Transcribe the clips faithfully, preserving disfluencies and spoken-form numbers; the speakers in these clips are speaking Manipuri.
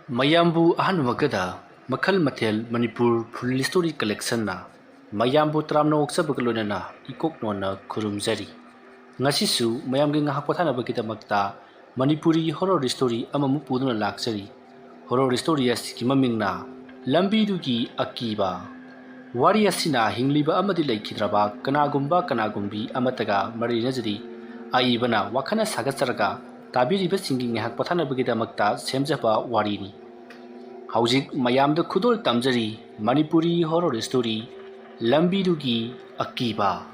ꯃꯌꯥꯝꯕꯨ ꯑꯍꯥꯟꯕꯃꯛꯇꯗ ꯃꯈꯜ ꯃꯊꯦꯜ ꯃꯅꯤꯄꯨꯔ ꯐꯨꯜ ꯁ꯭ꯇꯣꯔꯤ ꯀꯂꯦꯛꯁꯟꯅ ꯃꯌꯥꯝꯕꯨ ꯇꯔꯥꯝꯅ ꯑꯣꯛꯆꯕꯒ ꯂꯣꯏꯅꯅ ꯏꯀꯣꯛ ꯅꯣꯟꯅ ꯈꯨꯔꯨꯝꯖꯔꯤ꯫ ꯉꯁꯤꯁꯨ ꯃꯌꯥꯝꯒꯤ ꯉꯥꯏꯍꯥꯛ ꯄꯣꯊꯥꯅꯕꯒꯤꯗꯃꯛꯇ ꯃꯅꯤꯄꯨꯔꯤ ꯍꯣꯔꯣꯔ ꯁ꯭ꯇꯣꯔꯤ ꯑꯃꯃꯨꯛ ꯄꯨꯗꯨꯅ ꯂꯥꯛꯆꯔꯤ꯫ ꯍꯣꯔꯣꯔ ꯁ꯭ꯇꯣꯔꯤ ꯑꯁꯤꯒꯤ ꯃꯃꯤꯡꯅ ꯂꯝꯕꯤꯗꯨꯒꯤ ꯑꯀꯤꯕ꯫ ꯋꯥꯔꯤ ꯑꯁꯤꯅ ꯍꯤꯡꯂꯤꯕ ꯑꯃꯗꯤ ꯂꯩꯈꯤꯗ꯭ꯔꯕ ꯀꯅꯥꯒꯨꯝꯕ ꯀꯅꯥꯒꯨꯝꯕꯤ ꯑꯃꯠꯇꯒ ꯃꯔꯤ ꯂꯩꯅꯖꯗꯦ꯫ ꯑꯏꯕꯅ ꯋꯥꯈꯜꯅ ꯁꯥꯒꯠꯆꯔꯒ ꯇꯥꯕꯤꯔꯤꯕꯁꯤꯡꯒꯤ ꯉꯥꯏꯍꯥꯛ ꯄꯣꯊꯥꯅꯕꯒꯤꯗꯃꯛꯇ ꯁꯦꯝꯖꯕ ꯋꯥꯔꯤꯅꯤ꯫ ꯍꯧꯖꯤꯛ ꯃꯌꯥꯝꯗ ꯈꯨꯗꯣꯜ ꯇꯝꯖꯔꯤ ꯃꯅꯤꯄꯨꯔꯤ ꯍꯣꯔꯣꯔ ꯁ꯭ꯇꯣꯔꯤ ꯂꯝꯕꯤꯗꯨꯒꯤ ꯑꯀꯤꯕ꯫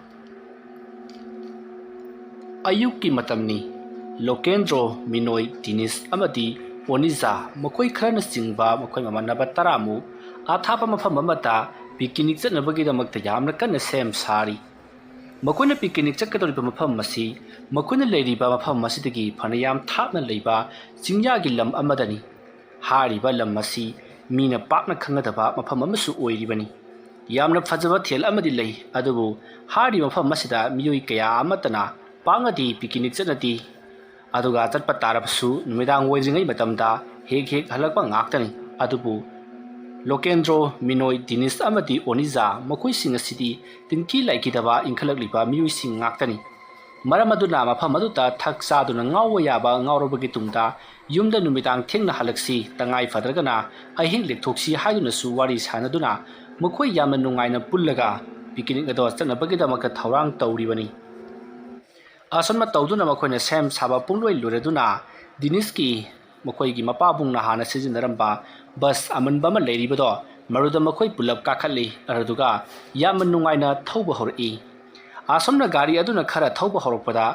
ꯑꯌꯨꯛꯀꯤ ꯃꯇꯝꯅꯤ꯫ ꯂꯣꯀꯦꯟꯗ꯭ꯔꯣ, ꯃꯤꯅꯣꯏ, ꯗꯤꯅꯤꯁ ꯑꯃꯗꯤ ꯑꯣꯅꯤꯖꯥ ꯃꯈꯣꯏ ꯈꯔꯅꯆꯤꯡꯕ ꯃꯈꯣꯏ ꯃꯃꯥꯟꯅꯕ ꯇꯔꯥꯃꯨꯛ ꯑꯊꯥꯞꯄ ꯃꯐꯝ ꯑꯃꯗ ꯄꯤꯀꯤꯅꯤꯛ ꯆꯠꯅꯕꯒꯤꯗꯃꯛꯇ ꯌꯥꯝꯅ ꯀꯟꯅ ꯁꯦꯝ ꯁꯥꯔꯤ꯫ ꯃꯈꯣꯏꯅ ꯄꯤꯀꯤꯅꯤꯛ ꯆꯠꯀꯗꯧꯔꯤꯕ ꯃꯐꯝ ꯑꯁꯤ ꯃꯈꯣꯏꯅ ꯂꯩꯔꯤꯕ ꯃꯐꯝ ꯑꯁꯤꯗꯒꯤ ꯐꯅꯌꯥꯝ ꯊꯥꯞꯅ ꯂꯩꯕ ꯆꯤꯡꯌꯥꯒꯤ ꯂꯝ ꯑꯃꯗꯅꯤ꯫ ꯍꯥꯏꯔꯤꯕ ꯂꯝ ꯑꯁꯤ ꯃꯤꯅ ꯄꯥꯛꯅ ꯈꯪꯅꯗꯕ ꯃꯐꯝ ꯑꯃꯁꯨ ꯑꯣꯏꯔꯤꯕꯅꯤ꯫ ꯌꯥꯝꯅ ꯐꯖꯕ ꯊꯦꯜ ꯑꯃꯗꯤ ꯂꯩ, ꯑꯗꯨꯕꯨ ꯍꯥꯏꯔꯤꯕ ꯃꯐꯝ ꯑꯁꯤꯗ ꯃꯤꯑꯣꯏ ꯀꯌꯥ ꯑꯃꯠꯇꯅ ꯄꯥꯛꯅꯗꯤ ꯄꯤꯀꯤꯅꯤꯛ ꯆꯠꯅꯗꯦ꯫ ꯑꯗꯨꯒ ꯆꯠꯄ ꯇꯥꯔꯕꯁꯨ ꯅꯨꯃꯤꯗꯥꯡ ꯑꯣꯏꯗ꯭ꯔꯤꯉꯩ ꯃꯇꯝꯗ ꯍꯦꯛ ꯍꯦꯛ ꯍꯜꯂꯛꯄ ꯉꯥꯛꯇꯅꯤ꯫ ꯑꯗꯨꯕꯨ ꯂꯣꯀꯦꯟꯗ꯭ꯔꯣ, ꯃꯤꯅꯣꯏ, ꯗꯤꯅꯤꯁ ꯑꯃꯗꯤ ꯑꯣꯅꯤꯖꯥ ꯃꯈꯣꯏꯁꯤꯡ ꯑꯁꯤꯗꯤ ꯇꯤꯟꯈꯤ ꯂꯥꯏꯈꯤꯗꯕ ꯏꯟꯈꯠꯂꯛꯂꯤꯕ ꯃꯤꯑꯣꯏꯁꯤꯡ ꯉꯥꯛꯇꯅꯤ꯫ ꯃꯔꯝ ꯑꯗꯨꯅ ꯃꯐꯝ ꯑꯗꯨꯗ ꯊꯛ ꯆꯥꯗꯨꯅ ꯉꯥꯎꯕ ꯌꯥꯕ ꯉꯥꯎꯔꯕꯒꯤ ꯇꯨꯡꯗ ꯌꯨꯝꯗ ꯅꯨꯃꯤꯗꯥꯡ ꯊꯦꯡꯅ ꯍꯜꯂꯛꯁꯤ, ꯇꯉꯥꯏ ꯐꯗ꯭ꯔꯒꯅ ꯑꯍꯤꯡ ꯂꯦꯛꯊꯣꯛꯁꯤ ꯍꯥꯏꯗꯨꯅꯁꯨ ꯋꯥꯔꯤ ꯁꯥꯟꯅꯗꯨꯅ ꯃꯈꯣꯏ ꯌꯥꯝꯅ ꯅꯨꯡꯉꯥꯏꯅ ꯄꯨꯜꯂꯒ ꯄꯤꯀꯤꯅꯤꯛ ꯑꯗꯣ ꯆꯠꯅꯕꯒꯤꯗꯃꯛꯇ ꯊꯧꯔꯥꯡ ꯇꯧꯔꯤꯕꯅꯤ꯫ ꯑꯁꯨꯝꯅ ꯇꯧꯗꯨꯅ ꯃꯈꯣꯏꯅ ꯁꯦꯝ ꯁꯥꯕ ꯄꯨꯡꯂꯣꯏ ꯂꯣꯏꯔꯗꯨꯅ ꯗꯤꯅꯤꯁꯀꯤ ꯃꯈꯣꯏꯒꯤ ꯃꯄꯥꯕꯨꯡꯅ ꯍꯥꯟꯅ ꯁꯤꯖꯤꯟꯅꯔꯝꯕ ꯕꯁ ꯑꯃꯟꯕ ꯑꯃ ꯂꯩꯔꯤꯕꯗꯣ, ꯃꯗꯨꯗ ꯃꯈꯣꯏ ꯄꯨꯂꯞ ꯀꯥꯈꯠꯂꯤ꯫ ꯑꯗꯨꯗꯨꯒ ꯌꯥꯝꯅ ꯅꯨꯡꯉꯥꯏꯅ ꯊꯧꯕ ꯍꯧꯔꯛꯏ꯫ ꯑꯁꯨꯝꯅ ꯒꯥꯔꯤ ꯑꯗꯨꯅ ꯈꯔ ꯊꯧꯕ ꯍꯧꯔꯛꯄꯗ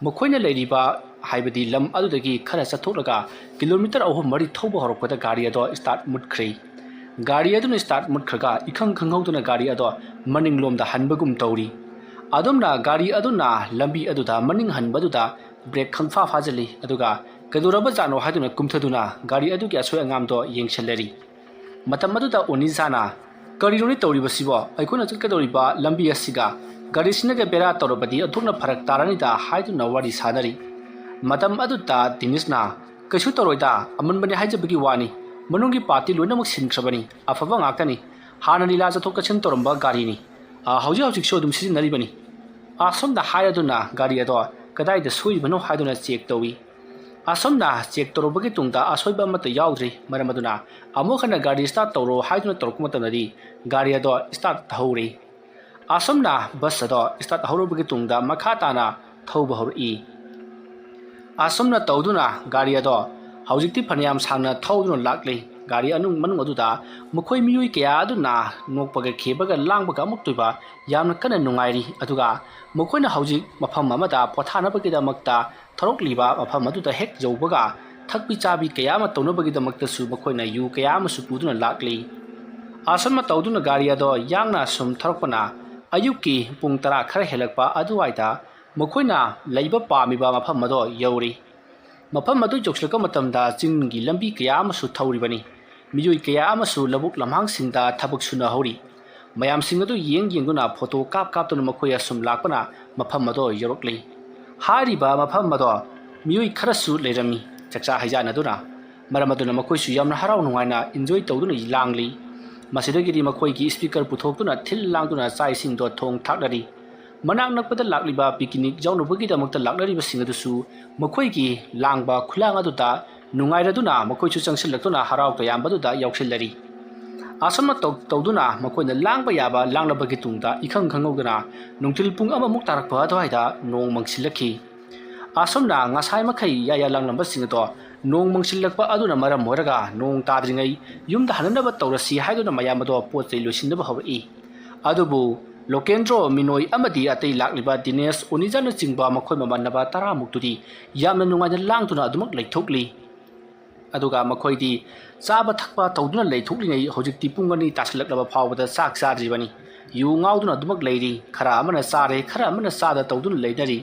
ꯃꯈꯣꯏꯅ ꯂꯩꯔꯤꯕ, ꯍꯥꯏꯕꯗꯤ ꯂꯝ ꯑꯗꯨꯗꯒꯤ ꯈꯔ ꯆꯠꯊꯣꯛꯂꯒ ꯀꯤꯂꯣꯃꯤꯇꯔ ꯑꯍꯨꯝ ꯃꯔꯤ ꯊꯧꯕ ꯍꯧꯔꯛꯄꯗ ꯒꯥꯔꯤ ꯑꯗꯣ ꯁ꯭ꯇꯥꯔꯠ ꯃꯨꯠꯈ꯭ꯔꯦ꯫ ꯒꯥꯔꯤ ꯑꯗꯨꯅ ꯁ꯭ꯇꯥꯔꯠ ꯃꯨꯠꯈ꯭ꯔꯒ ꯏꯈꯪ ꯈꯪꯍꯧꯗꯅ ꯒꯥꯔꯤ ꯑꯗꯣ ꯃꯅꯤꯡꯂꯣꯝꯗ ꯍꯟꯕꯒꯨꯝ ꯇꯧꯔꯤ꯫ ꯑꯗꯨꯝꯅ ꯒꯥꯔꯤ ꯑꯗꯨꯅ ꯂꯝꯕꯤ ꯑꯗꯨꯗ ꯃꯅꯤꯡ ꯍꯟꯕꯗꯨꯗ ꯕ꯭ꯔꯦꯛ ꯈꯪꯐꯥ ꯐꯥꯖꯤꯜꯂꯤ, ꯑꯗꯨꯒ ꯀꯩꯗꯧꯔꯕꯖꯥꯠꯅꯣ ꯍꯥꯏꯗꯨꯅ ꯀꯨꯝꯊꯗꯨꯅ ꯒꯥꯔꯤ ꯑꯗꯨꯒꯤ ꯑꯁꯣꯏ ꯑꯉꯥꯝꯗꯣ ꯌꯦꯡꯁꯤꯜꯂꯦꯔꯤ꯫ ꯃꯇꯝ ꯑꯗꯨꯗ ꯑꯣꯅꯤꯖꯥꯅ, "ꯀꯔꯤꯅꯣꯅꯦ ꯇꯧꯔꯤꯕꯁꯤꯕꯣ? ꯑꯩꯈꯣꯏꯅ ꯆꯠꯀꯗꯧꯔꯤꯕ ꯂꯝꯕꯤ ꯑꯁꯤꯒ ꯒꯥꯔꯤꯁꯤꯅꯒ ꯕꯦꯔꯥ ꯇꯧꯔꯕꯗꯤ ꯑꯣꯟꯊꯣꯛꯅ ꯐꯔꯛ ꯇꯥꯔꯅꯤꯗ" ꯍꯥꯏꯗꯨꯅ ꯋꯥꯔꯤ ꯁꯥꯅꯔꯤ꯫ ꯃꯇꯝ ꯑꯗꯨꯗ ꯗꯤꯅꯤꯁꯅ, "ꯀꯩꯁꯨ ꯇꯧꯔꯣꯏꯗ, ꯑꯃꯟꯕꯅꯦ ꯍꯥꯏꯖꯕꯒꯤ ꯋꯥꯅꯤ, ꯃꯅꯨꯡꯒꯤ ꯄꯥꯔꯠꯇꯤ ꯂꯣꯏꯅꯃꯛ ꯁꯤꯟꯈ꯭ꯔꯕꯅꯤ꯫ ꯑꯐꯕ ꯉꯥꯛꯇꯅꯤ꯫ ꯍꯥꯟꯅ ꯂꯤꯂꯥ ꯆꯠꯊꯣꯛ ꯆꯠꯁꯤꯟ ꯇꯧꯔꯝꯕ ꯒꯥꯔꯤꯅꯤ꯫ ꯑ, ꯍꯧꯖꯤꯛ ꯍꯧꯖꯤꯛꯁꯨ ꯑꯗꯨꯝ ꯁꯤꯖꯤꯟꯅꯔꯤꯕꯅꯤ꯫ ꯑꯁꯨꯝꯅ ꯍꯥꯏꯔꯗꯨꯅ ꯒꯥꯔꯤ ꯑꯗꯣ ꯀꯗꯥꯏꯗ ꯁꯣꯏꯔꯤꯕꯅꯣ ꯍꯥꯏꯗꯨꯅ ꯆꯦꯛ ꯇꯧꯏ꯫ ꯑꯁꯨꯝꯅ ꯆꯦꯛ ꯇꯧꯔꯨꯕꯒꯤ ꯇꯨꯡꯗ ꯑꯁꯣꯏꯕ ꯑꯃꯠꯇ ꯌꯥꯎꯗ꯭ꯔꯤ꯫ ꯃꯔꯝ ꯑꯗꯨꯅ ꯑꯃꯨꯛ ꯍꯟꯅ ꯒꯥꯔꯤ ꯁ꯭ꯇꯥꯔꯠ ꯇꯧꯔꯣ ꯍꯥꯏꯗꯨꯅ ꯇꯧꯔꯛꯄ ꯃꯇꯝꯗꯗꯤ ꯒꯥꯔꯤ ꯑꯗꯣ ꯁ꯭ꯇꯥꯔꯠ ꯇꯧꯍꯧꯔꯤ꯫ ꯑꯁꯨꯝꯅ ꯕꯁ ꯑꯗꯣ ꯁ꯭ꯇꯥꯔꯠ ꯍꯧꯔꯕꯒꯤ ꯇꯨꯡꯗ ꯃꯈꯥ ꯇꯥꯅ ꯊꯧꯕ ꯍꯧꯔꯛꯏ꯫ ꯑꯁꯨꯝꯅ ꯇꯧꯗꯨꯅ ꯒꯥꯔꯤ ꯑꯗꯣ ꯍꯧꯖꯤꯛꯇꯤ ꯐꯅꯌꯥꯝ ꯁꯥꯡꯅ ꯊꯧꯗꯨꯅ ꯂꯥꯛꯂꯤ꯫ ꯒꯥꯔꯤ ꯑꯅꯨꯡ ꯃꯅꯨꯡ ꯑꯗꯨꯗ ꯃꯈꯣꯏ ꯃꯤꯑꯣꯏ ꯀꯌꯥ ꯑꯗꯨꯅ ꯅꯣꯛꯄꯒ ꯈꯦꯕꯒ ꯂꯥꯡꯕꯒ ꯑꯃꯨꯛꯇꯣꯏꯕ ꯌꯥꯝꯅ ꯀꯟꯅ ꯅꯨꯡꯉꯥꯏꯔꯤ꯫ ꯑꯗꯨꯒ ꯃꯈꯣꯏꯅ ꯍꯧꯖꯤꯛ ꯃꯐꯝ ꯑꯃꯗ ꯄꯣꯊꯥꯅꯕꯒꯤꯗꯃꯛꯇ ꯊꯧꯔꯛꯂꯤꯕ ꯃꯐꯝ ꯑꯗꯨꯗ ꯍꯦꯛ ꯌꯧꯕꯒ ꯊꯛꯄꯤ ꯆꯥꯕꯤ ꯀꯌꯥ ꯑꯃ ꯇꯧꯅꯕꯒꯤꯗꯃꯛꯇꯁꯨ ꯃꯈꯣꯏꯅ ꯌꯨ ꯀꯌꯥ ꯑꯃꯁꯨ ꯄꯨꯗꯨꯅ ꯂꯥꯛꯂꯤ꯫ ꯑꯁꯨꯝꯅ ꯇꯧꯗꯨꯅ ꯒꯥꯔꯤ ꯑꯗꯣ ꯌꯥꯡꯅ ꯁꯨꯝ ꯊꯧꯔꯛꯄꯅ ꯑꯌꯨꯛꯀꯤ ꯄꯨꯡ ꯇꯔꯥ ꯈꯔ ꯍꯦꯜꯂꯛꯄ ꯑꯗꯨꯋꯥꯏꯗ ꯃꯈꯣꯏꯅ ꯂꯩꯕ ꯄꯥꯝꯃꯤꯕ ꯃꯐꯝ ꯑꯗꯣ ꯌꯧꯔꯤ꯫ ꯃꯐꯝ ꯑꯗꯨ ꯌꯧꯁꯤꯜꯂꯛꯄ ꯃꯇꯝꯗ ꯆꯤꯡꯒꯤ ꯂꯝꯕꯤ ꯀꯌꯥ ꯑꯃꯁꯨ ꯊꯧꯔꯤꯕꯅꯤ꯫ ꯃꯤꯑꯣꯏ ꯀꯌꯥ ꯑꯃꯁꯨ ꯂꯧꯕꯨꯛ ꯂꯝꯍꯥꯡꯁꯤꯡꯗ ꯊꯕꯛ ꯁꯨꯅꯍꯧꯔꯤ꯫ ꯃꯌꯥꯝꯁꯤꯡ ꯑꯗꯨ ꯌꯦꯡ ꯌꯦꯡꯗꯨꯅ ꯐꯣꯇꯣ ꯀꯥꯞ ꯀꯥꯞꯇꯨꯅ ꯃꯈꯣꯏ ꯑꯁꯨꯝ ꯂꯥꯛꯄꯅ ꯃꯐꯝ ꯑꯗꯣ ꯌꯧꯔꯛꯂꯤ꯫ ꯍꯥꯏꯔꯤꯕ ꯃꯐꯝ ꯑꯗꯣ ꯃꯤꯑꯣꯏ ꯈꯔꯁꯨ ꯂꯩꯔꯝꯃꯤ, ꯆꯥꯛꯆꯥ ꯍꯩꯖꯥꯟꯅꯗꯨꯅ꯫ ꯃꯔꯝ ꯑꯗꯨꯅ ꯃꯈꯣꯏꯁꯨ ꯌꯥꯝꯅ ꯍꯔꯥꯎ ꯅꯨꯡꯉꯥꯏꯅ ꯏꯟꯖꯣꯏ ꯇꯧꯗꯨꯅ ꯂꯥꯡꯂꯤ꯫ ꯃꯁꯤꯗꯒꯤꯗꯤ ꯃꯈꯣꯏꯒꯤ ꯁ꯭ꯄꯤꯀꯔ ꯄꯨꯊꯣꯛꯇꯨꯅ ꯊꯤꯜ ꯂꯥꯡꯗꯨꯅ ꯆꯥꯛ ꯏꯁꯤꯡꯗꯣ ꯊꯣꯡ ꯊꯥꯛꯅꯔꯤ꯫ ꯃꯅꯥꯛ ꯅꯛꯄꯗ ꯂꯥꯛꯂꯤꯕ ꯄꯤꯀꯤꯅꯤꯛ ꯌꯥꯎꯅꯕꯒꯤꯗꯃꯛꯇ ꯂꯥꯛꯅꯔꯤꯕꯁꯤꯡ ꯑꯗꯨꯁꯨ ꯃꯈꯣꯏꯒꯤ ꯂꯥꯡꯕ ꯈꯨꯂꯥꯡ ꯑꯗꯨꯗ ꯅꯨꯡꯉꯥꯏꯔꯗꯨꯅ ꯃꯈꯣꯏꯁꯨ ꯆꯪꯁꯤꯜꯂꯛꯇꯨꯅ ꯍꯔꯥꯎ ꯇꯌꯥꯝꯕꯗꯨꯗ ꯌꯥꯎꯁꯤꯜꯂꯔꯤ꯫ ꯑꯁꯨꯝꯅ ꯇꯧ-, ꯇꯧꯗꯨꯅ ꯃꯈꯣꯏꯅ ꯂꯥꯡꯕ ꯌꯥꯕ ꯂꯥꯡꯂꯕꯒꯤ ꯇꯨꯡꯗ ꯏꯈꯪ ꯈꯪꯍꯧꯗꯅ ꯅꯨꯡꯊꯤꯜ ꯄꯨꯡ ꯑꯃꯃꯨꯛ ꯇꯥꯔꯛꯄ ꯑꯗꯨꯋꯥꯏꯗ ꯅꯣꯡ ꯃꯪꯁꯤꯜꯂꯛꯈꯤ꯫ ꯑꯁꯨꯝꯅ ꯉꯁꯥꯏ ꯃꯈꯩ ꯌꯥꯌꯥ ꯂꯥꯡꯂꯝꯕꯁꯤꯡ ꯑꯗꯣ ꯅꯣꯡ ꯃꯪꯁꯤꯜꯂꯛꯄ ꯑꯗꯨꯅ ꯃꯔꯝ ꯑꯣꯏꯔꯒ ꯅꯣꯡ ꯇꯥꯗ꯭ꯔꯤꯉꯩ ꯌꯨꯝꯗ ꯍꯟꯅꯅꯕ ꯇꯧꯔꯁꯤ ꯍꯥꯏꯗꯨꯅ ꯃꯌꯥꯝ ꯑꯗꯣ ꯄꯣꯠ ꯆꯩ ꯂꯣꯏꯁꯤꯟꯅꯕ ꯍꯧꯔꯛꯏ꯫ ꯑꯗꯨꯕꯨ ꯂꯣꯀꯦꯟꯗ꯭ꯔꯣ ꯃꯤꯅꯣꯏ ꯑꯃꯗꯤ ꯑꯇꯩ ꯂꯥꯛꯂꯤꯕ ꯗꯤꯅꯦꯁ, ꯑꯣꯅꯤꯖꯥꯅꯆꯤꯡꯕ ꯃꯈꯣꯏ ꯃꯃꯥꯟꯅꯕ ꯇꯔꯥꯃꯨꯛꯇꯨꯗꯤ ꯌꯥꯝꯅ ꯅꯨꯡꯉꯥꯏꯅ ꯂꯥꯡꯗꯨꯅ ꯑꯗꯨꯃꯛ ꯂꯩꯊꯣꯛꯂꯤ꯫ ꯑꯗꯨꯒ ꯃꯈꯣꯏꯗꯤ ꯆꯥꯕ ꯊꯛꯄ ꯇꯧꯗꯨꯅ ꯂꯩꯊꯣꯛꯂꯤꯉꯩ ꯍꯧꯖꯤꯛꯇꯤ ꯄꯨꯡ ꯑꯅꯤ ꯇꯥꯁꯤꯜꯂꯛꯂꯕ ꯐꯥꯎꯕꯗ ꯆꯥꯛ ꯆꯥꯗ꯭ꯔꯤꯕꯅꯤ꯫ ꯌꯨ ꯉꯥꯎꯗꯨꯅ ꯑꯗꯨꯃꯛ ꯂꯩꯔꯤ꯫ ꯈꯔ ꯑꯃꯅ ꯆꯥꯔꯦ, ꯈꯔ ꯑꯃꯅ ꯆꯥꯗ ꯇꯧꯗꯨꯅ ꯂꯩꯅꯔꯤ꯫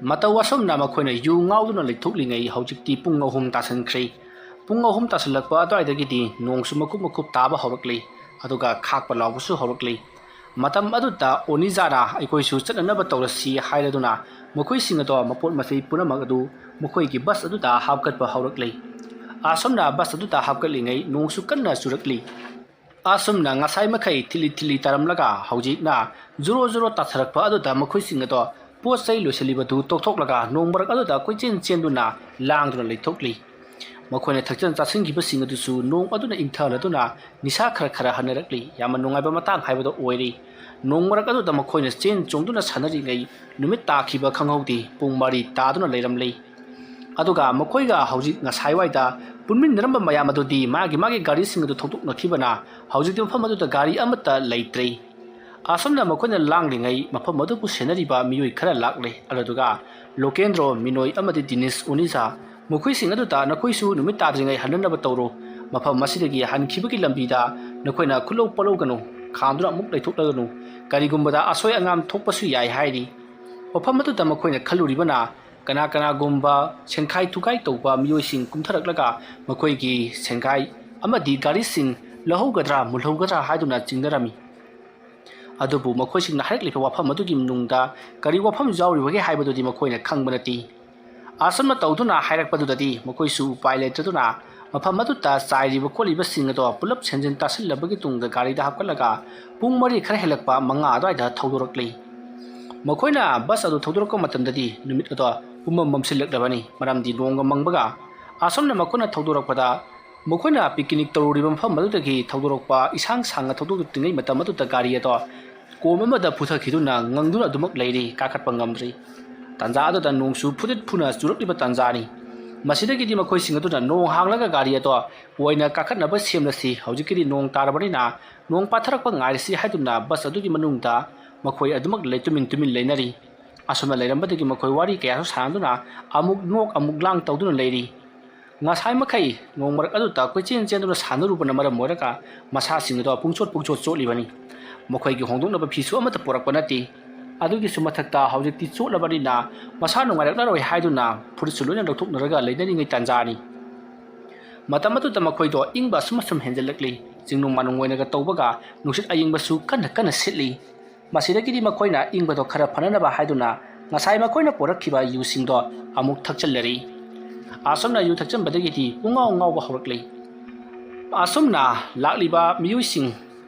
ꯃꯇꯧ ꯑꯁꯨꯝꯅ ꯃꯈꯣꯏꯅ ꯌꯨ ꯉꯥꯎꯗꯨꯅ ꯂꯩꯊꯣꯛꯂꯤꯉꯩ ꯍꯧꯖꯤꯛꯇꯤ ꯄꯨꯡ ꯑꯍꯨꯝ ꯇꯥꯁꯤꯟꯈ꯭ꯔꯦ꯫ ꯄꯨꯡ ꯑꯍꯨꯝ ꯇꯥꯁꯤꯜꯂꯛꯄ ꯑꯗꯨꯋꯥꯏꯗꯒꯤꯗꯤ ꯅꯣꯡꯁꯨ ꯃꯀꯨꯞ ꯃꯀꯨꯞ ꯇꯥꯕ ꯍꯧꯔꯛꯂꯤ꯫ ꯑꯗꯨꯒ ꯈꯥꯛꯄ ꯂꯥꯎꯕꯁꯨ ꯍꯧꯔꯛꯂꯤ꯫ ꯃꯇꯝ ꯑꯗꯨꯗ ꯑꯣꯅꯤꯖꯥꯅ ꯑꯩꯈꯣꯏꯁꯨ ꯆꯠꯅꯅꯕ ꯇꯧꯔꯁꯤ ꯍꯥꯏꯔꯗꯨꯅ ꯃꯈꯣꯏꯁꯤꯡ ꯑꯗꯣ ꯃꯄꯣꯠ ꯃꯆꯩ ꯄꯨꯝꯅꯃꯛ ꯑꯗꯨ ꯃꯈꯣꯏꯒꯤ ꯕꯁ ꯑꯗꯨꯗ ꯍꯥꯞꯀꯠꯄ ꯍꯧꯔꯛꯂꯤ꯫ ꯑꯁꯨꯝꯅ ꯕꯁ ꯑꯗꯨꯗ ꯍꯥꯞꯀꯠꯂꯤꯉꯩ ꯅꯣꯡꯁꯨ ꯀꯟꯅ ꯆꯨꯔꯛꯂꯤ꯫ ꯑꯁꯨꯝꯅ ꯉꯁꯥꯏ ꯃꯈꯩ ꯊꯤꯂꯤ ꯊꯤꯂꯤ ꯇꯥꯔꯝꯂꯒ ꯍꯧꯖꯤꯛꯅ ꯖꯣꯔꯣ ꯖꯣꯔꯣ ꯇꯥꯊꯔꯛꯄ ꯑꯗꯨꯗ ꯃꯈꯣꯏꯁꯤꯡ ꯑꯗꯣ ꯄꯣꯠ ꯆꯩ ꯂꯣꯏꯁꯤꯜꯂꯤꯕꯗꯨ ꯇꯣꯛꯊꯣꯛꯂꯒ ꯅꯣꯡ ꯃꯔꯛ ꯑꯗꯨꯗ ꯀꯣꯏꯆꯦꯟ ꯆꯦꯟꯗꯨꯅ ꯂꯥꯡꯗꯨꯅ ꯂꯩꯊꯣꯛꯂꯤ꯫ ꯃꯈꯣꯏꯅ ꯊꯛꯆꯤꯟ ꯆꯥꯁꯤꯟꯈꯤꯕꯁꯤꯡ ꯑꯗꯨꯁꯨ ꯅꯣꯡ ꯑꯗꯨꯅ ꯏꯪꯊꯍꯜꯂꯗꯨꯅ ꯅꯤꯁꯥ ꯈꯔ ꯈꯔ ꯍꯟꯅꯔꯛꯂꯤ꯫ ꯌꯥꯝꯅ ꯅꯨꯡꯉꯥꯏꯕ ꯃꯇꯥꯡ ꯍꯥꯏꯕꯗꯣ ꯑꯣꯏꯔꯤ꯫ ꯅꯣꯡ ꯃꯔꯛ ꯑꯗꯨꯗ ꯃꯈꯣꯏꯅ ꯆꯦꯟ ꯆꯣꯡꯗꯨꯅ ꯁꯥꯟꯅꯔꯤꯉꯩ ꯅꯨꯃꯤꯠ ꯇꯥꯈꯤꯕ ꯈꯪꯍꯧꯗꯦ꯫ ꯄꯨꯡ ꯃꯔꯤ ꯇꯥꯗꯨꯅ ꯂꯩꯔꯝꯂꯤ꯫ ꯑꯗꯨꯒ ꯃꯈꯣꯏꯒ ꯍꯧꯖꯤꯛ ꯉꯁꯥꯏꯋꯥꯏꯗ ꯄꯨꯟꯃꯤꯟꯅꯔꯝꯕ ꯃꯌꯥꯝ ꯑꯗꯨꯗꯤ ꯃꯥꯒꯤ ꯃꯥꯒꯤ ꯒꯥꯔꯤꯁꯤꯡ ꯑꯗꯨ ꯊꯧꯗꯣꯛꯅꯈꯤꯕꯅ ꯍꯧꯖꯤꯛꯇꯤ ꯃꯐꯝ ꯑꯗꯨꯗ ꯒꯥꯔꯤ ꯑꯃꯠꯇ ꯂꯩꯇ꯭ꯔꯦ꯫ ꯑꯁꯨꯝꯅ ꯃꯈꯣꯏꯅ ꯂꯥꯡꯂꯤꯉꯩ ꯃꯐꯝ ꯑꯗꯨꯕꯨ ꯁꯦꯟꯅꯔꯤꯕ ꯃꯤꯑꯣꯏ ꯈꯔ ꯂꯥꯛꯂꯦ꯫ ꯑꯗꯨꯗꯨꯒ ꯂꯣꯀꯦꯟꯗ꯭ꯔꯣ, ꯃꯤꯅꯣꯏ ꯑꯃꯗꯤ ꯗꯤꯅꯤꯁ, ꯎꯅꯤꯖꯥ, ꯃꯈꯣꯏꯁꯤꯡ ꯑꯗꯨꯗ ꯅꯈꯣꯏꯁꯨ ꯅꯨꯃꯤꯠ ꯇꯥꯗ꯭ꯔꯤꯉꯩ ꯍꯟꯅꯅꯕ ꯇꯧꯔꯣ꯫ ꯃꯐꯝ ꯑꯁꯤꯗꯒꯤ ꯍꯟꯈꯤꯕꯒꯤ ꯂꯝꯕꯤꯗ ꯅꯈꯣꯏꯅ ꯈꯨꯠꯂꯧ ꯄꯣꯠꯂꯧꯒꯅꯨ, ꯈꯥꯝꯗꯨꯅ ꯑꯃꯨꯛ ꯂꯩꯊꯣꯛꯂꯒꯅꯨ꯫ ꯀꯔꯤꯒꯨꯝꯕꯗ ꯑꯁꯣꯏ ꯑꯉꯥꯝ ꯊꯣꯛꯄꯁꯨ ꯌꯥꯏ ꯍꯥꯏꯔꯤ꯫ ꯃꯐꯝ ꯑꯗꯨꯗ ꯃꯈꯣꯏꯅ ꯈꯜꯂꯨꯔꯤꯕꯅ ꯀꯅꯥ ꯀꯅꯥꯒꯨꯝꯕ ꯁꯦꯟꯈꯥꯏ ꯊꯨꯒꯥꯏ ꯇꯧꯕ ꯃꯤꯑꯣꯏꯁꯤꯡ ꯀꯨꯝꯊꯔꯛꯂꯒ ꯃꯈꯣꯏꯒꯤ ꯁꯦꯟꯈꯥꯏ ꯑꯃꯗꯤ ꯒꯥꯔꯤꯁꯤꯡ ꯂꯧꯍꯧꯒꯗ꯭ꯔꯥ ꯃꯨꯜꯍꯧꯒꯗ꯭ꯔꯥ ꯍꯥꯏꯗꯨꯅ ꯆꯤꯡꯅꯔꯝꯃꯤ꯫ ꯑꯗꯨꯕꯨ ꯃꯈꯣꯏꯁꯤꯡꯅ ꯍꯥꯏꯔꯛꯂꯤꯕ ꯋꯥꯐꯝ ꯑꯗꯨꯒꯤ ꯃꯅꯨꯡꯗ ꯀꯔꯤ ꯋꯥꯐꯝ ꯌꯥꯎꯔꯤꯕꯒꯦ ꯍꯥꯏꯕꯗꯨꯗꯤ ꯃꯈꯣꯏꯅ ꯈꯪꯕ ꯅꯠꯇꯦ꯫ ꯑꯁꯨꯝꯅ ꯇꯧꯗꯨꯅ ꯍꯥꯏꯔꯛꯄꯗꯨꯗꯗꯤ ꯃꯈꯣꯏꯁꯨ ꯎꯄꯥꯏ ꯂꯩꯇꯗꯨꯅ ꯃꯐꯝ ꯑꯗꯨꯗ ꯆꯥꯏꯔꯤꯕ ꯈꯣꯠꯂꯤꯕꯁꯤꯡ ꯑꯗꯣ ꯄꯨꯂꯞ ꯁꯦꯝꯖꯤꯟ ꯇꯥꯁꯤꯜꯂꯕꯒꯤ ꯇꯨꯡꯗ ꯒꯥꯔꯤꯗ ꯍꯥꯞꯀꯠꯂꯒ ꯄꯨꯡ ꯃꯔꯤ ꯈꯔ ꯍꯦꯜꯂꯛꯄ ꯃꯉꯥ ꯑꯗꯨꯋꯥꯏꯗ ꯊꯧꯗꯣꯔꯛꯂꯤ꯫ ꯃꯈꯣꯏꯅ ꯕꯁ ꯑꯗꯨ ꯊꯧꯗꯣꯔꯛꯄ ꯃꯇꯝꯗꯗꯤ ꯅꯨꯃꯤꯠ ꯑꯗꯣ ꯄꯨꯝꯃꯝ ꯃꯝꯁꯤꯜꯂꯛꯂꯕꯅꯤ, ꯃꯔꯝꯗꯤ ꯅꯣꯡꯒ ꯃꯪꯕꯒ꯫ ꯑꯁꯨꯝꯅ ꯃꯈꯣꯏꯅ ꯊꯧꯗꯣꯔꯛꯄꯗ ꯃꯈꯣꯏꯅ ꯄꯤꯛꯅꯤꯛ ꯇꯧꯔꯨꯔꯤꯕ ꯃꯐꯝ ꯑꯗꯨꯗꯒꯤ ꯊꯧꯗꯣꯔꯛꯄ ꯏꯁꯥꯡ ꯁꯥꯡꯅ ꯊꯧꯗꯣꯛꯇ꯭ꯔꯤꯉꯩ ꯃꯇꯝ ꯑꯗꯨꯗ ꯒꯥꯔꯤ ꯑꯗꯣ ꯀꯣꯝ ꯑꯃꯗ ꯄꯨꯊꯈꯤꯗꯨꯅ ꯉꯪꯗꯨꯅ ꯑꯗꯨꯃꯛ ꯂꯩꯔꯤ, ꯀꯥꯈꯠꯄ ꯉꯝꯗ꯭ꯔꯤ꯫ ꯇꯥꯟꯖꯥ ꯑꯗꯨꯗ ꯅꯣꯡꯁꯨ ꯐꯨꯗꯤꯠ ꯐꯨꯅ ꯆꯨꯔꯛꯂꯤꯕ ꯇꯥꯟꯖꯥꯅꯤ꯫ ꯃꯁꯤꯗꯒꯤꯗꯤ ꯃꯈꯣꯏꯁꯤꯡ ꯑꯗꯨꯅ ꯅꯣꯡ ꯍꯥꯡꯂꯒ ꯒꯥꯔꯤ ꯑꯗꯣ ꯑꯣꯏꯅ ꯀꯥꯈꯠꯅꯕ ꯁꯦꯝꯂꯁꯤ, ꯍꯧꯖꯤꯛꯀꯤꯗꯤ ꯅꯣꯡ ꯇꯥꯔꯕꯅꯤꯅ ꯅꯣꯡ ꯄꯥꯊꯔꯛꯄ ꯉꯥꯏꯔꯁꯤ ꯍꯥꯏꯗꯨꯅ ꯕꯁ ꯑꯗꯨꯒꯤ ꯃꯅꯨꯡꯗ ꯃꯈꯣꯏ ꯑꯗꯨꯃꯛ ꯂꯩ-, ꯇꯨꯃꯤꯟ ꯇꯨꯃꯤꯟ ꯂꯩꯅꯔꯤ꯫ ꯑꯁꯨꯝꯅ ꯂꯩꯔꯝꯕꯗꯒꯤ ꯃꯈꯣꯏ ꯋꯥꯔꯤ ꯀꯌꯥꯁꯨ ꯁꯥꯟꯅꯗꯨꯅ ꯑꯃꯨꯛ ꯅꯣꯛ ꯑꯃꯨꯛ ꯂꯥꯡ ꯇꯧꯗꯨꯅ ꯂꯩꯔꯤ꯫ ꯉꯁꯥꯏ ꯃꯈꯩ ꯅꯣꯡ ꯃꯔꯛ ꯑꯗꯨꯗ ꯀꯣꯏꯆꯦꯟ ꯆꯦꯟꯗꯨꯅ ꯁꯥꯟꯅꯔꯨꯕꯅ ꯃꯔꯝ ꯑꯣꯏꯔꯒ ꯃꯁꯥꯁꯤꯡ ꯑꯗꯣ ꯄꯨꯡꯆꯣꯠ ꯄꯨꯡꯆꯣꯠ ꯆꯣꯠꯂꯤꯕꯅꯤ꯫ ꯃꯈꯣꯏꯒꯤ ꯍꯣꯡꯗꯣꯛꯅꯕ ꯐꯤꯁꯨ ꯑꯃꯠꯇ ꯄꯨꯔꯛꯄ ꯅꯠꯇꯦ꯫ ꯑꯗꯨꯒꯤꯁꯨ ꯃꯊꯛꯇ ꯍꯧꯖꯤꯛꯇꯤ ꯆꯣꯠꯂꯕꯅꯤꯅ ꯃꯁꯥ ꯅꯨꯡꯉꯥꯏꯔꯛꯂꯔꯣꯏ ꯍꯥꯏꯗꯨꯅ ꯐꯨꯔꯤꯠꯁꯨ ꯂꯣꯏꯅ ꯂꯧꯊꯣꯛꯅꯔꯒ ꯂꯩꯅꯔꯤꯉꯩ ꯇꯥꯟꯖꯥꯅꯤ꯫ ꯃꯇꯝ ꯑꯗꯨꯗ ꯃꯈꯣꯏꯗꯣ ꯏꯪꯕ ꯑꯁꯨꯝ ꯑꯁꯨꯝ ꯍꯦꯟꯖꯜꯂꯛꯂꯤ꯫ ꯆꯤꯡꯅꯨꯡ ꯃꯥꯅꯨꯡ ꯑꯣꯏꯅꯒ ꯇꯧꯕꯒ ꯅꯨꯡꯁꯤꯠ ꯑꯏꯪꯕꯁꯨ ꯀꯟꯅ ꯀꯟꯅ ꯁꯤꯠꯂꯤ꯫ ꯃꯁꯤꯗꯒꯤꯗꯤ ꯃꯈꯣꯏꯅ ꯏꯪꯕꯗꯣ ꯈꯔ ꯐꯅꯅꯕ ꯍꯥꯏꯗꯨꯅ ꯉꯁꯥꯏ ꯃꯈꯣꯏꯅ ꯄꯨꯔꯛꯈꯤꯕ ꯌꯨꯁꯤꯡꯗꯣ ꯑꯃꯨꯛ ꯊꯛꯆꯜꯂꯔꯤ꯫ ꯑꯁꯨꯝꯅ ꯌꯨ ꯊꯛꯆꯟꯕꯗꯒꯤꯗꯤ ꯄꯨꯡꯉꯥꯎ ꯉꯥꯎꯕ ꯍꯧꯔꯛꯂꯤ꯫ ꯑꯁꯨꯝꯅ ꯂꯥꯛꯂꯤꯕ ꯃꯤꯑꯣꯏꯁꯤꯡ,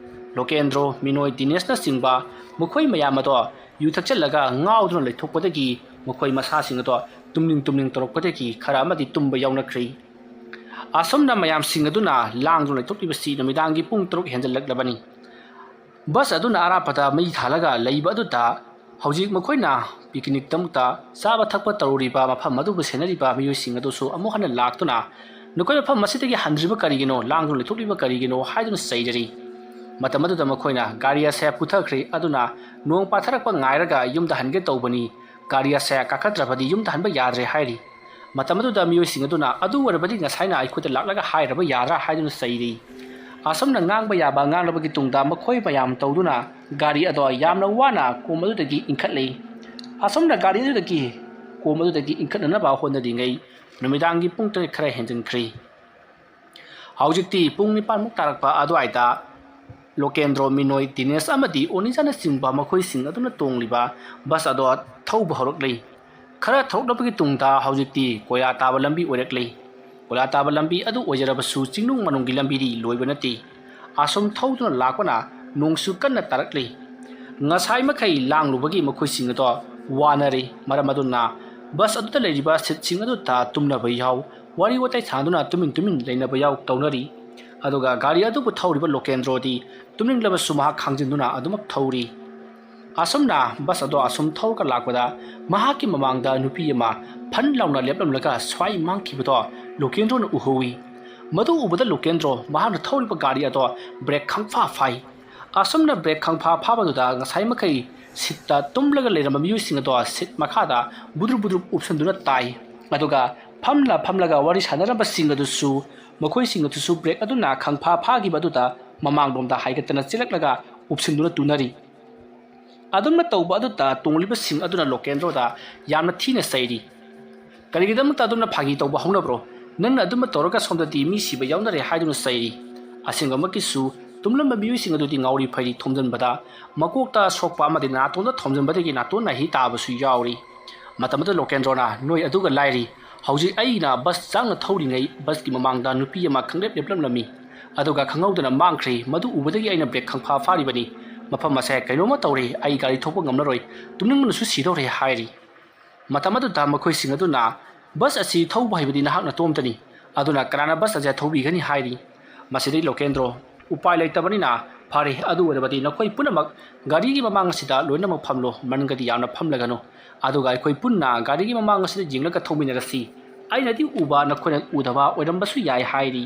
ꯂꯣꯀꯦꯟꯗ꯭ꯔꯣ, ꯃꯤꯅꯣꯏ, ꯗꯤꯅꯦꯁꯅꯆꯤꯡꯕ, ꯃꯈꯣꯏ ꯃꯌꯥꯝ ꯑꯗꯣ ꯌꯨ ꯊꯛꯆꯜꯂꯒ ꯉꯥꯎꯗꯨꯅ ꯂꯩꯊꯣꯛꯄꯗꯒꯤ ꯃꯈꯣꯏ ꯃꯁꯥꯁꯤꯡ ꯑꯗꯣ ꯇꯨꯝꯅꯤꯡ ꯇꯨꯝꯅꯤꯡ ꯇꯧꯔꯛꯄꯗꯒꯤ ꯈꯔ ꯑꯃꯗꯤ ꯇꯨꯝꯕ ꯌꯥꯎꯅꯈ꯭ꯔꯦ꯫ ꯑꯁꯨꯝꯅ ꯃꯌꯥꯝꯁꯤꯡ ꯑꯗꯨꯅ ꯂꯥꯡꯗꯨꯅ ꯂꯩꯊꯣꯛꯂꯤꯕꯁꯤ ꯅꯨꯃꯤꯗꯥꯡꯒꯤ ꯄꯨꯡ ꯇꯔꯨꯛ ꯍꯦꯟꯖꯜꯂꯛꯂꯕꯅꯤ꯫ ꯕꯁ ꯑꯗꯨꯅ ꯑꯔꯥꯞꯄꯗ ꯃꯩ ꯊꯥꯜꯂꯒ ꯂꯩꯕ ꯑꯗꯨꯗ ꯍꯧꯖꯤꯛ ꯃꯈꯣꯏꯅ ꯄꯤꯛꯅꯤꯛꯇꯃꯛꯇ ꯆꯥꯕ ꯊꯛꯄ ꯇꯧꯔꯤꯕ ꯃꯐꯝ ꯑꯗꯨꯕꯨ ꯁꯦꯟꯅꯔꯤꯕ ꯃꯤꯑꯣꯏꯁꯤꯡ ꯑꯗꯨꯁꯨ ꯑꯃꯨꯛ ꯍꯟꯅ ꯂꯥꯛꯇꯨꯅ, "ꯅꯈꯣꯏ ꯃꯐꯝ ꯑꯁꯤꯗꯒꯤ ꯍꯟꯗ꯭ꯔꯤꯕ ꯀꯔꯤꯒꯤꯅꯣ? ꯂꯥꯡꯗꯨꯅ ꯂꯩꯊꯣꯛꯂꯤꯕ ꯀꯔꯤꯒꯤꯅꯣ?" ꯍꯥꯏꯗꯨꯅ ꯆꯩꯔꯔꯤ꯫ ꯃꯇꯝ ꯑꯗꯨꯗ ꯃꯈꯣꯏꯅ ꯒꯥꯔꯤ ꯑꯁꯦ ꯄꯨꯊꯈ꯭ꯔꯦ꯫ ꯑꯗꯨꯅ ꯅꯣꯡ ꯄꯥꯊꯔꯛꯄ ꯉꯥꯏꯔꯒ ꯌꯨꯝꯗ ꯍꯟꯒꯦ ꯇꯧꯕꯅꯤ, ꯒꯥꯔꯤ ꯑꯁꯦ ꯀꯥꯈꯠꯇ꯭ꯔꯕꯗꯤ ꯌꯨꯝꯗ ꯍꯟꯕ ꯌꯥꯗ꯭ꯔꯦ ꯍꯥꯏꯔꯤ꯫ ꯃꯇꯝ ꯑꯗꯨꯗ ꯃꯤꯑꯣꯏꯁꯤꯡ ꯑꯗꯨꯅ, "ꯑꯗꯨ ꯑꯣꯏꯔꯕꯗꯤ ꯉꯁꯥꯏꯅ ꯑꯩꯈꯣꯏꯗ ꯂꯥꯛꯂꯒ ꯍꯥꯏꯔꯕ ꯌꯥꯗ꯭ꯔꯥ?" ꯍꯥꯏꯗꯨꯅ ꯆꯩꯔꯤ꯫ ꯑꯁꯨꯝꯅ ꯉꯥꯡꯕ ꯌꯥꯕ ꯉꯥꯡꯂꯕꯒꯤ ꯇꯨꯡꯗ ꯃꯈꯣꯏ ꯃꯌꯥꯝ ꯇꯧꯗꯨꯅ ꯒꯥꯔꯤ ꯑꯗꯣ ꯌꯥꯝꯅ ꯋꯥꯅ ꯀꯣꯝ ꯑꯗꯨꯗꯒꯤ ꯏꯟꯈꯠꯂꯤ꯫ ꯑꯁꯨꯝꯅ ꯒꯥꯔꯤ ꯑꯗꯨꯗꯒꯤ ꯀꯣꯝ ꯑꯗꯨꯗꯒꯤ ꯏꯟꯈꯠꯅꯅꯕ ꯍꯣꯠꯅꯔꯤꯉꯩ ꯅꯨꯃꯤꯗꯥꯡꯒꯤ ꯄꯨꯡ ꯇꯔꯦꯠ ꯈꯔ ꯍꯦꯟꯖꯤꯟꯈ꯭ꯔꯤ꯫ ꯍꯧꯖꯤꯛꯇꯤ ꯄꯨꯡ ꯅꯤꯄꯥꯟꯃꯨꯛ ꯇꯥꯔꯛꯄ ꯑꯗꯨꯋꯥꯏꯗ ꯂꯣꯀꯦꯟꯗ꯭ꯔꯣ, ꯃꯤꯅꯣꯏ, ꯗꯤꯅꯦꯁ ꯑꯃꯗꯤ ꯑꯣꯅꯤꯖꯥꯅꯆꯤꯡꯕ ꯃꯈꯣꯏꯁꯤꯡ ꯑꯗꯨꯅ ꯇꯣꯡꯂꯤꯕ ꯕꯁ ꯑꯗꯣ ꯊꯧꯕ ꯍꯧꯔꯛꯂꯤ꯫ ꯈꯔ ꯊꯧꯔꯛꯂꯕꯒꯤ ꯇꯨꯡꯗ ꯍꯧꯖꯤꯛꯇꯤ ꯀꯣꯏꯂꯥ ꯇꯥꯕ ꯂꯝꯕꯤ ꯑꯣꯏꯔꯛꯂꯤ꯫ ꯀꯣꯏꯂꯥ ꯇꯥꯕ ꯂꯝꯕꯤ ꯑꯗꯨ ꯑꯣꯏꯖꯔꯕꯁꯨ ꯆꯤꯡꯅꯨꯡ ꯃꯅꯨꯡꯒꯤ ꯂꯝꯕꯤꯗꯤ ꯂꯣꯏꯕ ꯅꯠꯇꯦ꯫ ꯑꯁꯨꯝ ꯊꯧꯗꯨꯅ ꯂꯥꯛꯄꯅ ꯅꯣꯡꯁꯨ ꯀꯟꯅ ꯇꯥꯔꯛꯂꯤ꯫ ꯉꯁꯥꯏ ꯃꯈꯩ ꯂꯥꯡꯂꯨꯕꯒꯤ ꯃꯈꯣꯏꯁꯤꯡ ꯑꯗꯣ ꯋꯥꯅꯔꯦ꯫ ꯃꯔꯝ ꯑꯗꯨꯅ ꯕꯁ ꯑꯗꯨꯗ ꯂꯩꯔꯤꯕ ꯁꯤꯠꯁꯤꯡ ꯑꯗꯨꯗ ꯇꯨꯝꯅꯕ ꯌꯥꯎ, ꯋꯥꯔꯤ ꯋꯥꯇꯥꯏ ꯁꯥꯗꯨꯅ ꯇꯨꯃꯤꯟ ꯇꯨꯃꯤꯟ ꯂꯩꯅꯕ ꯌꯥꯎ ꯇꯧꯅꯔꯤ꯫ ꯑꯗꯨꯒ ꯒꯥꯔꯤ ꯑꯗꯨꯕꯨ ꯊꯧꯔꯤꯕ ꯂꯣꯀꯦꯟꯗ꯭ꯔꯣꯗꯤ ꯇꯨꯝꯅꯤꯡꯂꯕꯁꯨ ꯃꯍꯥꯛ ꯈꯥꯡꯖꯤꯟꯗꯨꯅ ꯑꯗꯨꯃꯛ ꯊꯧꯔꯤ꯫ ꯑꯁꯨꯝꯅ ꯕꯁ ꯑꯗꯣ ꯑꯁꯨꯝ ꯊꯧꯔꯒ ꯂꯥꯛꯄꯗ ꯃꯍꯥꯛꯀꯤ ꯃꯃꯥꯡꯗ ꯅꯨꯄꯤ ꯑꯃ ꯐꯟ ꯂꯥꯎꯅ ꯂꯦꯞꯂꯝꯂꯒ ꯁ꯭ꯋꯥꯏ ꯃꯥꯡꯈꯤꯕꯗꯣ ꯂꯣꯀꯦꯟꯗ꯭ꯔꯣꯅ ꯎꯍꯧꯏ꯫ ꯃꯗꯨ ꯎꯕꯗ ꯂꯣꯀꯦꯟꯗ꯭ꯔꯣ ꯃꯍꯥꯛꯅ ꯊꯧꯔꯤꯕ ꯒꯥꯔꯤ ꯑꯗꯣ ꯕ꯭ꯔꯦꯛ ꯈꯪꯐꯥ ꯐꯥꯏ꯫ ꯑꯁꯨꯝꯅ ꯕ꯭ꯔꯦꯛ ꯈꯪꯐꯥ ꯐꯥꯕꯗꯨꯗ ꯉꯁꯥꯏ ꯃꯈꯩ ꯁꯤꯠꯇ ꯇꯨꯝꯂꯒ ꯂꯩꯔꯝꯕ ꯃꯤꯑꯣꯏꯁꯤꯡ ꯑꯗꯣ ꯁꯤꯠ ꯃꯈꯥꯗ ꯕꯨꯗ꯭ꯔꯨꯞ ꯕꯨꯗ꯭ꯔꯨꯞ ꯎꯞꯁꯟꯗꯨꯅ ꯇꯥꯏ꯫ ꯑꯗꯨꯒ ꯐꯝꯂ ꯐꯝꯂꯒ ꯋꯥꯔꯤ ꯁꯥꯟꯅꯔꯝꯕꯁꯤꯡ ꯑꯗꯨꯁꯨ, ꯃꯈꯣꯏꯁꯤꯡ ꯑꯗꯨꯁꯨ ꯕ꯭ꯔꯦꯛ ꯑꯗꯨꯅ ꯈꯪꯐꯥ ꯐꯥꯈꯤꯕ ꯑꯗꯨꯗ ꯃꯃꯥꯡꯂꯣꯝꯗ ꯍꯥꯏꯒꯠꯇꯅ ꯆꯦꯜꯂꯛꯂꯒ ꯎꯞꯁꯤꯟꯗꯨꯅ ꯇꯨꯅꯔꯤ꯫ ꯑꯗꯨꯝꯅ ꯇꯧꯕ ꯑꯗꯨꯗ ꯇꯣꯡꯂꯤꯕꯁꯤꯡ ꯑꯗꯨꯅ ꯂꯣꯀꯦꯟꯗ꯭ꯔꯣꯗ ꯌꯥꯝꯅ ꯊꯤꯅ ꯆꯩꯔꯤ꯫ "ꯀꯔꯤꯒꯤꯗꯃꯛꯇ ꯑꯗꯨꯝꯅ ꯐꯥꯒꯤ ꯇꯧꯕ ꯍꯧꯅꯕ꯭ꯔꯣ? ꯅꯪꯅ ꯑꯗꯨꯝꯅ ꯇꯧꯔꯒ ꯁꯣꯝꯗꯗꯤ ꯃꯤ ꯁꯤꯕ ꯌꯥꯎꯅꯔꯦ" ꯍꯥꯏꯗꯨꯅ ꯆꯩꯔꯤ꯫ ꯑꯁꯦꯡꯕꯃꯛꯀꯤꯁꯨ ꯇꯨꯝꯂꯝꯕ ꯃꯤꯑꯣꯏꯁꯤꯡ ꯑꯗꯨꯗꯤ ꯉꯥꯎꯔꯤ ꯐꯩꯔꯤ ꯊꯣꯝꯖꯤꯟꯕꯗ ꯃꯀꯣꯛꯇ ꯁꯣꯛꯄ ꯑꯃꯗꯤ ꯅꯥꯇꯣꯟꯗ ꯊꯣꯝꯖꯤꯟꯕꯗꯒꯤ ꯅꯥꯇꯣꯟ ꯅꯥꯍꯤ ꯇꯥꯕꯁꯨ ꯌꯥꯎꯔꯤ꯫ ꯃꯇꯝ ꯑꯗꯨꯗ ꯂꯣꯀꯦꯟꯗ꯭ꯔꯣꯅ, "ꯅꯣꯏ ꯑꯗꯨꯒ ꯂꯥꯏꯔꯤ, ꯍꯧꯖꯤꯛ ꯑꯩꯅ ꯕꯁ ꯌꯥꯡꯅ ꯊꯧꯔꯤꯉꯩ ꯕꯁꯀꯤ ꯃꯃꯥꯡꯗ ꯅꯨꯄꯤ ꯑꯃ ꯈꯪꯂꯦꯞ ꯂꯦꯞꯂꯝꯂꯝꯃꯤ꯫ ꯑꯗꯨꯒ ꯈꯪꯍꯧꯗꯅ ꯃꯥꯡꯈ꯭ꯔꯦ꯫ ꯃꯗꯨ ꯎꯕꯗꯒꯤ ꯑꯩꯅ ꯕ꯭ꯔꯦꯛ ꯈꯪꯐꯥ ꯐꯥꯔꯤꯕꯅꯤ꯫ ꯃꯐꯝ ꯑꯁꯦ ꯀꯩꯅꯣꯝꯃ ꯇꯧꯔꯦ꯫ ꯑꯩ ꯒꯥꯔꯤ ꯊꯧꯕ ꯉꯝꯂꯔꯣꯏ꯫ ꯇꯨꯝꯅꯤꯡꯕꯅꯁꯨ ꯁꯤꯗꯧꯔꯦ ꯍꯥꯏꯔꯤ꯫ ꯃꯇꯝ ꯑꯗꯨꯗ ꯃꯈꯣꯏꯁꯤꯡ ꯑꯗꯨꯅ, "ꯕꯁ ꯑꯁꯤ ꯊꯧꯕ ꯍꯩꯕꯗꯤ ꯅꯍꯥꯛ ꯅꯇꯣꯝꯇꯅꯤ꯫ ꯑꯗꯨꯅ ꯀꯅꯥꯅ ꯕꯁ ꯑꯁꯤ ꯊꯧꯕꯤꯒꯅꯤ?" ꯍꯥꯏꯔꯤ꯫ ꯃꯁꯤꯗꯩ ꯂꯣꯀꯦꯟꯗ꯭ꯔꯣ, "ꯎꯄꯥꯏ ꯂꯩꯇꯕꯅꯤꯅ ꯐꯔꯦ, ꯑꯗꯨ ꯑꯣꯏꯔꯕꯗꯤ ꯅꯈꯣꯏ ꯄꯨꯝꯅꯃꯛ ꯒꯥꯔꯤꯒꯤ ꯃꯃꯥꯡ ꯑꯁꯤꯗ ꯂꯣꯏꯅꯃꯛ ꯐꯝꯂꯣ, ꯃꯅꯤꯡꯗꯗꯤ ꯌꯥꯝꯅ ꯐꯝꯂꯒꯅꯨ꯫ ꯑꯗꯨꯒ ꯑꯩꯈꯣꯏ ꯄꯨꯟꯅ ꯒꯥꯔꯤꯒꯤ ꯃꯃꯥꯡ ꯑꯁꯤꯗ ꯌꯦꯡꯂꯒ ꯊꯧꯃꯤꯟꯅꯔꯁꯤ꯫ ꯑꯩꯅꯗꯤ ꯎꯕ, ꯅꯈꯣꯏꯅ ꯎꯗꯕ ꯑꯣꯏꯔꯝꯕꯁꯨ ꯌꯥꯏ" ꯍꯥꯏꯔꯤ꯫